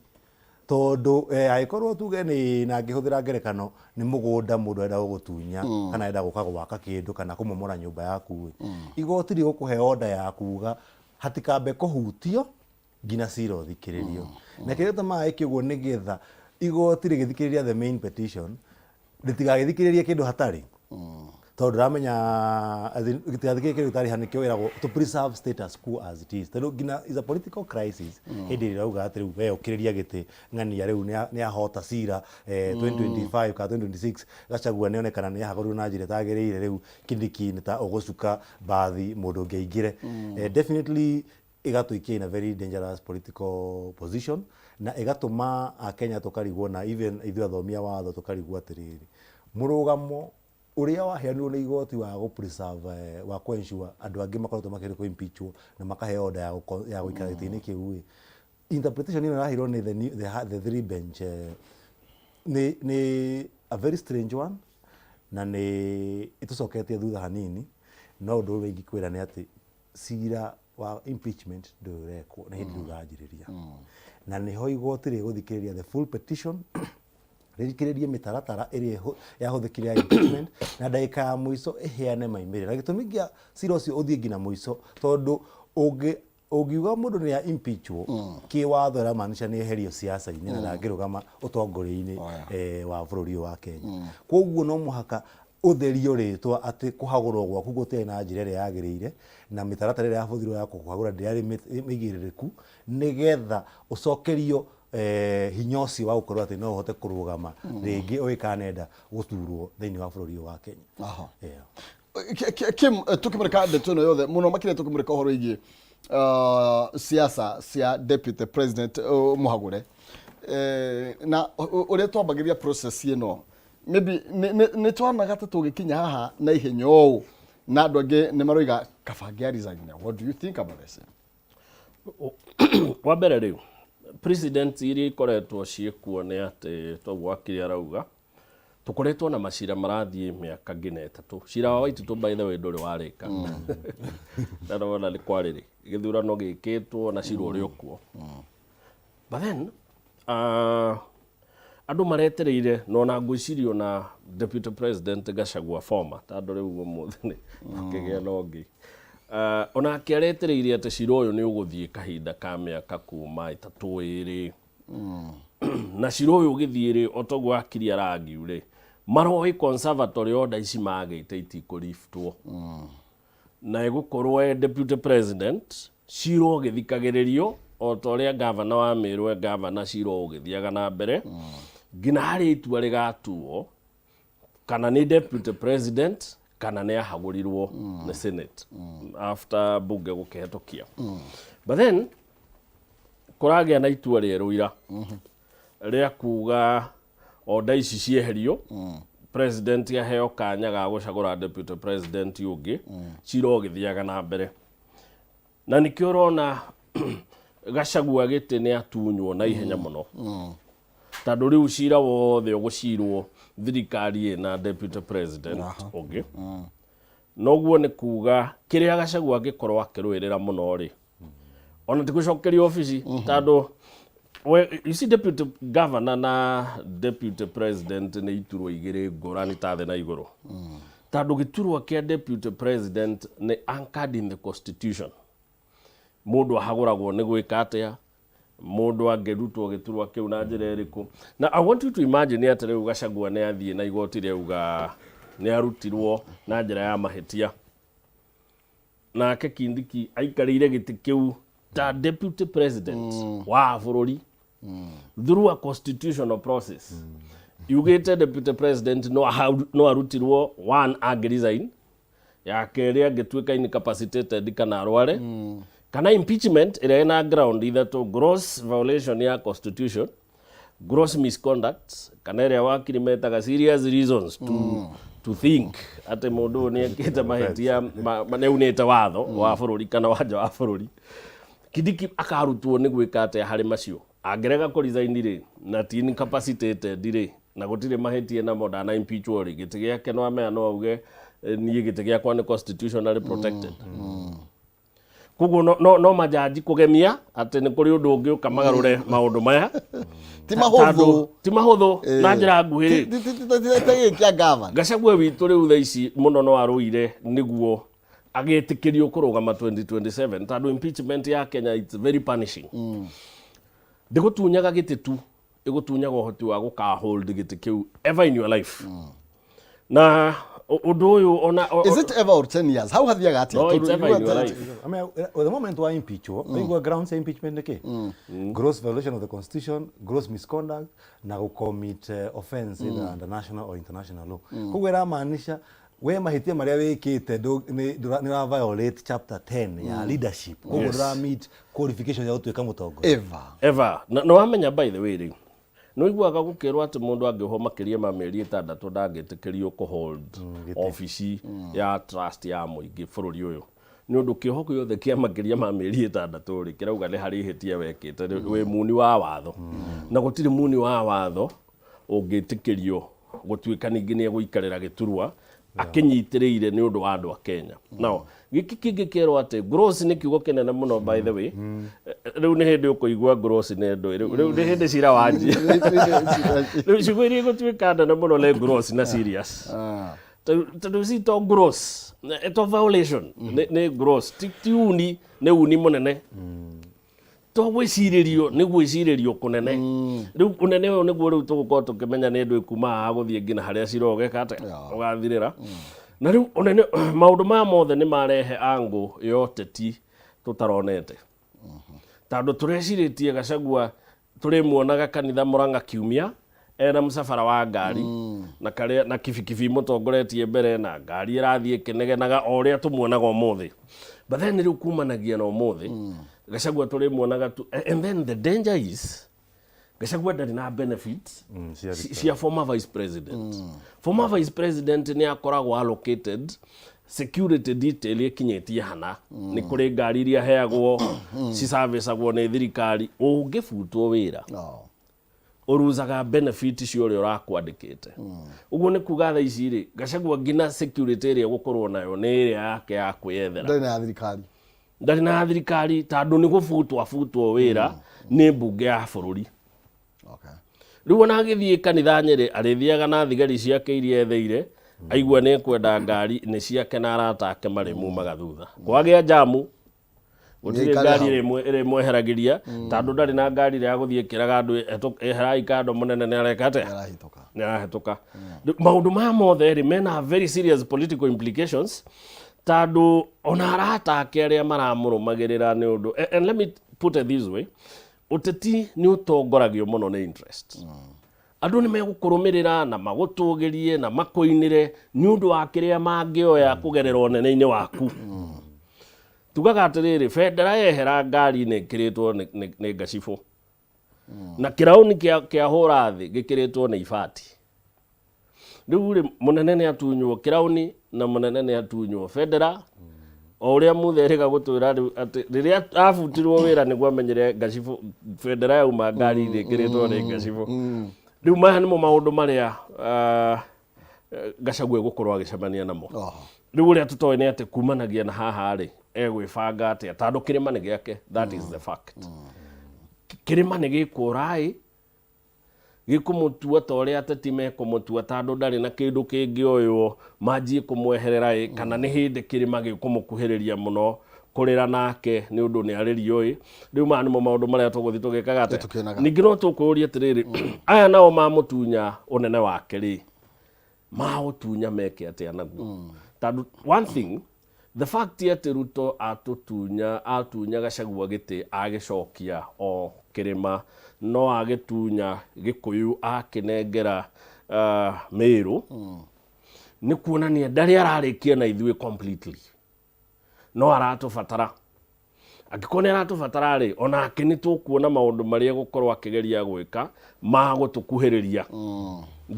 tondũ angĩkorwo tuge nĩ, na ngĩhũthĩra ngerekano, nĩ mũgũnda mũndũ arenda gũgũtunya kana arenda gũka gwaka kĩndũ kana kũmomora nyũmba yaku ĩ, igoti rĩgũkũhe order ya kuga hatikambe kũhutio nginya cira ũthikĩrĩrio. Na kĩrĩa gĩtũmaga ĩke ũguo nĩgetha igoti rĩgĩthikĩrĩria the main petition rĩtigagĩthikĩrĩrie kĩndũ hatarĩ, tondũ ndĩramenya, as in, gĩtigathikĩrĩrie kĩndũ gĩtarĩ ha. Nĩkĩo ĩragwo to preserve status quo as it is, tondũ nginya is a political crisis hĩndĩ ĩrĩa ĩrauga atĩ rĩu we ũkĩrĩria gĩtĩ ng'ania rĩu nĩ ahota cira 2025 kana 2026 Gachagua nĩonekana nĩ ahagũrirwo na njĩra ĩtagĩrĩire, rĩu Kindiki nĩ ta ũgũcuka mbathi mũndũ ũngĩ aingĩre. Definitely ĩgatũikia in a very dangerous political position, na ĩgatũma Akenya tũkarigwo, na even ithuĩ athomi a watho tũkarigwo atĩrĩrĩ, mũrũgamo ũrĩa waheanirwo nĩ igoti wa gũ preserve, wa kũ ensure andũ angĩ makoretwo makĩrĩ kũ impeachwo na makaheo order ya gũikara gĩtĩ-inĩ kĩu ĩ, interpretation ĩno ĩraheirwo nĩ the, new- the, ha- the three bench nĩ a very strange one, na nĩ ĩtũcoketie thutha hanini. No ũndũ ũrĩa ingĩkwĩra nĩ atĩ cira wa impeachment ndũrĩ ũrekwo, nĩ hĩndĩ rĩu ũranjĩrĩria, na nĩho igoti rĩgũthikĩrĩria the full petition. Rĩthikĩrĩrie mĩtaratara ĩrĩa yahũthĩkire ya impeachment na ndagĩka ya mũico ĩheane maimĩrĩra. Na gĩtũmi kĩa cira ũcio ũthiĩ nginya mũico tondũ ũngĩ ũngiuga mũndũ nĩ a impeachwo kĩwatho ĩramaanisha nĩ eherio siasa-inĩ na ndangĩrũgama ũtongoria-inĩ wa bũrũri ũyũ wa Kenya. Koguo no mũhaka ũtherio rĩtwa atĩ kũhagũrwo gwaku gũtiarĩ na njĩra ĩrĩa yagĩrĩire na mĩtaratara ĩrĩa yahũthĩrirwo ya gũkũhagũra ndĩarĩ mĩigĩrĩrĩku nĩgetha ũcokerio hinya ũcio wa gũkorwo atĩ no ũhote kũrũgama rĩngĩ ũgĩkanenda gũthurwo thĩinĩ wa bũrũri ũyũ wa Kenya. Yeah. Kim, tukĩmũrĩka ndeto ĩno yothe mũno makĩria tukĩmũrĩka ũhoro wĩgiĩ siasa cia deputy president mũhagũre na ũrĩa twambagĩria process ĩno maybe nĩ twonaga ta tũgĩkinya haha na ihenya ũũ na andũ angĩ nĩ maroiga kaba angĩa resign. What do you think about this? Wa mbere rĩu president iria ikoretwo ciĩkuo nĩ atĩ toguo wakiri arauga tũkoretwo na macira marathiĩ mĩaka nginya 3. Cira wa Waititũ by the way ndũrĩ warĩka, na nĩwona nĩ kwarĩrĩ gĩthurano gĩkĩtwo na cira ũrĩ okuo. But then andũ maretereire na ona ngwĩciria ona deputy president Gachagua former, tondũ rĩu ũmũthĩ nĩ akĩgĩa na ũngĩ, onake aretereire atĩ cira ũyũ nĩ ũgũthiĩ kahinda ka mĩaka kuma 3 2 na cira ũyũ ũgĩthiĩ rĩ, o toguo wakiri aragiu rĩ, maroĩ conservatory order ici magĩte itikũliftwo na ĩgũkorwo e deputy president cira ũgĩthikagĩrĩrio o ta ũrĩa gavana wa Meru e gavana, cira ũgĩthiaga na mbere nginya harĩa itua rĩgatuo kana nĩ deputy president kana nĩ ahagũrirwo nĩ senate after bunge gũkĩhetũkia. But then kũragĩa na itua rĩerũ ira rĩa kuga order ici cieherio, president aheo kanya ga gũcagũra deputy president ũngĩ, cira ũgĩthiaga na mbere. Na nĩkĩo ũrona Gachagua gĩtĩ nĩ atunywo na ihenya mũno, tondũ rĩu cira wothe ũgũcirwo thirikari ĩna deputy president ũngĩ. Noguo nĩ kuga kĩrĩa Gachagua angĩkorwo akĩrũĩrĩra mũno rĩ, ona ti gũcokerio obici, tondũ you see, deputy governor na deputy president nĩ iturwa igĩrĩ ngũrani ta thĩ na igũrũ, tondũ gĩturwa kĩa deputy president nĩ anchored in the constitution. Mũndũ ahagũragwo nĩ gwĩka atĩa, mũndũ angĩrutwo gĩturwa kĩu na njĩra ĩrĩkũ. Na I want you to imagine atĩ rĩu Gachagua nĩ athiĩ na igoti rĩauga nĩ arutirwo na njĩra ya mahĩtia, nake Kindiki aikarĩire gĩtĩ kĩu ta deputy president wa bũrũri through a constitutional process yugĩte deputy president no arutirwo, one, angĩ resign, ya kerĩ angĩtuĩka incapacitated kana arware, kana impeachment ĩrĩa ĩna ground ithatũ: gross violation ya constitution, gross misconduct, kana ĩrĩa wakiri metaga serious reasons to think atĩ mũndũ ũyũ nĩ ekĩte mahĩtia nĩ aunĩte watho wa bũrũri kana wa nja wa bũrũri. Kindiki akarutwo nĩ gwĩka atĩa harĩ macio? Angĩrega kũ resign rĩ, na ti incapacitated rĩ, na gũtirĩ mahĩtia namo, ndana impeachwo rĩ, gĩtĩ gĩake no amenya no auge, "Niĩ gĩtĩ gĩakwa nĩ constitutionally protected." Koguo no majaji kũgemia atĩ nĩ kũrĩ ũndũ ũngĩ ũka magarũre maũndũ maya. Ti mahũthũ. Ti mahũthũ na njĩra nguhĩ rĩ. Ti gĩkĩ kĩa gavana. Gachagua witũ rĩu thaa ici mũno no arũire nĩguo agĩtĩkĩrio kũrũgama 2027, tondũ impeachment ya Kenya, it's very punishing. Ndĩgũtunyaga gĩtĩ tu, ĩgũtunyaga ũhoti wa gũka hold gĩtĩ kĩu ever in your life. Na ũndũ ũyũ ona Is it ever or 10 years? Hau hathiaga atĩa? No, it's Tondũ ever in your life. I mean, the moment wa impeachwo, mm. grounds ya impeachment nĩ kĩ? Gross violation of the constitution, gross misconduct, na gũcommit offense either under national or international law. Koguo ĩramaanisha we mahĩtia marĩa wĩkĩte nĩ ũra violate chapter 10 ya leadership. Koguo ndũra meet qualification ya gũtuĩka mũtongoria. Ever. Ever. Na nĩ wamenya, by the way, rĩu nĩ ũiguaga gũkĩrwo atĩ mũndũ angĩohwo makĩria ma mĩeri 6 ndangĩtĩkĩrio kũhold obici ya trust ya mũingĩ bũrũri ũyũ, nĩ ũndũ kĩoho gĩothe kĩa makĩria ma mĩeri 6 rĩ, kĩrauga nĩ harĩ ihĩtia wekĩte, wĩ muni wa watho, na gũtirĩ muni wa watho ũngĩtĩkĩrio gũtuĩka ningĩ nĩ egũikarĩra gĩturwa Akĩnyitĩrĩire nĩ ũndũ wa andũ a Kenya. Now gĩkĩ kĩngĩ kĩerwo atĩ gross nĩ kiugo kĩnene mũno, by the way. Rĩu nĩ hĩndĩ ũkũigua gross nĩ ndũĩ. Rĩu nĩ hĩndĩ cira wanjia. Rĩu ciugo iria igũtuĩka nene mũno nĩ gross na serious, tondũ ci to gross to violation nĩ gross, ti uni, nĩ uni mũnene, to gwĩcirĩrio nĩ gwĩcirĩrio kũnene. Rĩu ũnene ũyũ nĩguo rĩu tũgũkorwo tũkĩmenya nĩ ndũ kuma haha gũthiĩ nginya harĩa cira ũgeka atĩa ũgathirĩra. Na rĩu ũnene maũndũ maya mothe nĩ marehe angle ya ũteti tũtaronete, tondũ tũrecirĩtie Gachagua tũrĩmuonaga kanitha Murang'a kiumia ena mũcabara wa ngari na karĩa na kibikibi mũtongoretie mbere na ngari ĩrathiĩ ĩkĩnegenaga o ũrĩa tũmuonaga ũmũthĩ. But then rĩu kumanagia na ũmũthĩ Gachagua tũrĩmuonaga tu. And then the danger is Gachagua ndarĩ na benefit cia cia former vice president. Former vice president nĩ akoragwo allocated security detail ĩkinyĩtie hana, nĩ kũrĩ ngari iria heagwo ciservicagwo nĩ thirikari. Ũngĩbutwo wĩra, ũruzaga benefit cia ũrĩa ũrakwandĩkĩte. Ũguo nĩ kuga thaa ici rĩ, Gachagua nginya security ĩrĩa egũkorwo nayo nĩ ĩrĩa yake ya kwĩyethera. Ndarĩ na ya thirikari. Ndarĩ na ya thirikari, tondũ nĩ gũbutwo abutwo wĩra nĩ mbunge ya bũrũri. Rĩu ona agĩthiĩ kanitha Nyĩrĩ, arĩthiaga na thigari ciake iria etheire, aigua nĩ ekwenda ngari nĩ ciake na arata ake marĩmumaga thutha. Kwagĩa jamu gũtirĩ Nĩaikare ngari hau. Ĩrĩmweheragĩria, tondũ ndarĩ na ngari ĩrĩa ya gũthiĩ ĩkĩraga andũ, "Eherai kando, mũnene nĩ areka atĩa, nĩ arahĩtũka." Rĩu maũndũ maya mothe rĩ mena very serious political implications, tondũ ona arata ake arĩa maramũrũmagĩrĩra nĩ ũndũ, and let me put it this way, ũteti nĩ ũtongoragio mũno nĩ interest. Andũ nĩ megũkũrũmĩrĩra na magũtũgĩrie na makũinĩre nĩ ũndũ wa kĩrĩa mangĩoya kũgerera ũnene-inĩ waku. Tugaga atĩrĩrĩ, bendera yehera ngari-inĩ ĩkĩrĩtwo nĩ ngacibũ na kĩraũni kĩahũra thĩ gĩkĩrĩtwo nĩ ibati. Rĩu rĩ, mũnene nĩ atunywo kĩraũni na mũnene nĩ atunywo bendera, o ũrĩa muthe erĩga gũtwĩra rĩu atĩ rĩrĩa abutirwo wĩra nĩguo amenyire ngacibũ bendera yauma ngari-inĩ ĩkĩrĩtwo nĩ ngacibũ. Rĩu maya nĩmo maũndũ marĩa Gachagua egũkorwo agĩcemania namo. Rĩu ũrĩa tũtoĩ nĩ atĩ kumanagia na haha rĩ, egwĩbanga atĩa, tondũ kĩrĩma nĩ gĩake. That is the fact. Kĩrĩma nĩ gĩkũra ĩ gĩkũmũtua ta ũrĩa ateti mekũmũtua, tondũ ndarĩ na kĩndũ kĩngĩoywo manjie kũmweherera ĩ, kana nĩ hĩndĩ kĩrĩma gĩkũmũkuhĩrĩria mũno kũrĩra nake nĩ ũndũ nĩ arĩrio ĩ. Rĩu maya nĩmo maũndũ marĩa tũgũthiĩ tũgĩkaga atĩa. Tũkĩonaga. Ningĩ no tũkwĩũria atĩrĩrĩ, aya nao mamũtunya ũnene wake rĩ, maũtunya meke atĩa naguo? Tondũ one thing, the fact atĩ Ruto atũtunya, atunya Gachagua gĩtĩ agĩcokia o kĩrĩma, no agĩtunya Gĩkũyũ akĩnengera Meru, nĩ kuonania ndarĩ ararĩkia na ithuĩ completely, no aratũbatara. Angĩkorwo nĩ aratũbatara rĩ, onake nĩ tũkuona maũndũ marĩa egũkorwo akĩgeria gwĩka ma gũtũkuhĩrĩria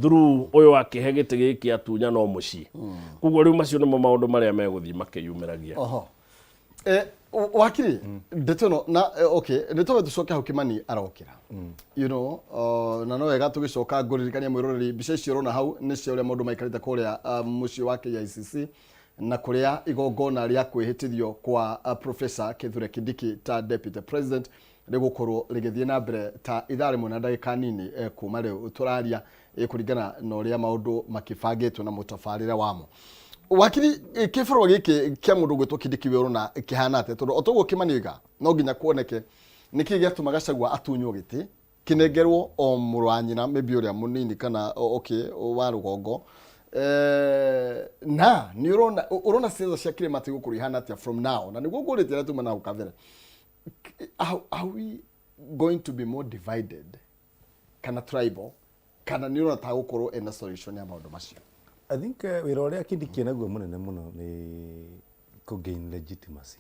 through ũyũ akĩhe gĩtĩ gĩkĩ atunya no mũciĩ. Koguo rĩu macio nĩmo maũndũ marĩa megũthiĩ makĩyumĩragia. Oho. Wakiri, ndeto ĩno na okay, nĩ tũbe tũcoke hau Kimani arokĩra na no wega tũgĩcoka ngũririkania mwĩroreri mbica icio ũrona hau nĩ cia ũrĩa maũndũ maikarĩte kũrĩa mũciĩ wa KICC na kũrĩa igongona rĩa kwĩhĩtithio kwa Professor Kithure Kindiki ta Deputy President rĩgũkorwo rĩgĩthiĩ na mbere ta ithaa rĩmwe na ndagĩka nini kuma rĩu tũraria, kũringana na ũrĩa maũndũ makĩbangĩtwo na mũtabarĩre wamo. Wakiri, kĩbarũa gĩkĩ kĩa mũndũ ũgwĩtwo Kindiki we ũrona kĩhana atĩa? Tondũ o toguo Kimani oiga, no nginya kuoneke nĩkĩ gĩatũma Gachagua atunywo gĩtĩ kĩnengerwo o mũrũ wa nyina, maybe ũrĩa mũnini kana okay wa rũgongo. Na nĩ ũrona ciaca cia kĩrĩma tigũkorwo ihana atĩa from now? Na nĩguo ngũrĩte arĩa tuma na hau kabere, are we going to be more divided kana tribal, kana nĩ ũrona ta gũkorwo ena solution ya maũndũ macio? I think wĩra ũrĩa Kindiki naguo mũnene mũno nĩ kũ gain legitimacy.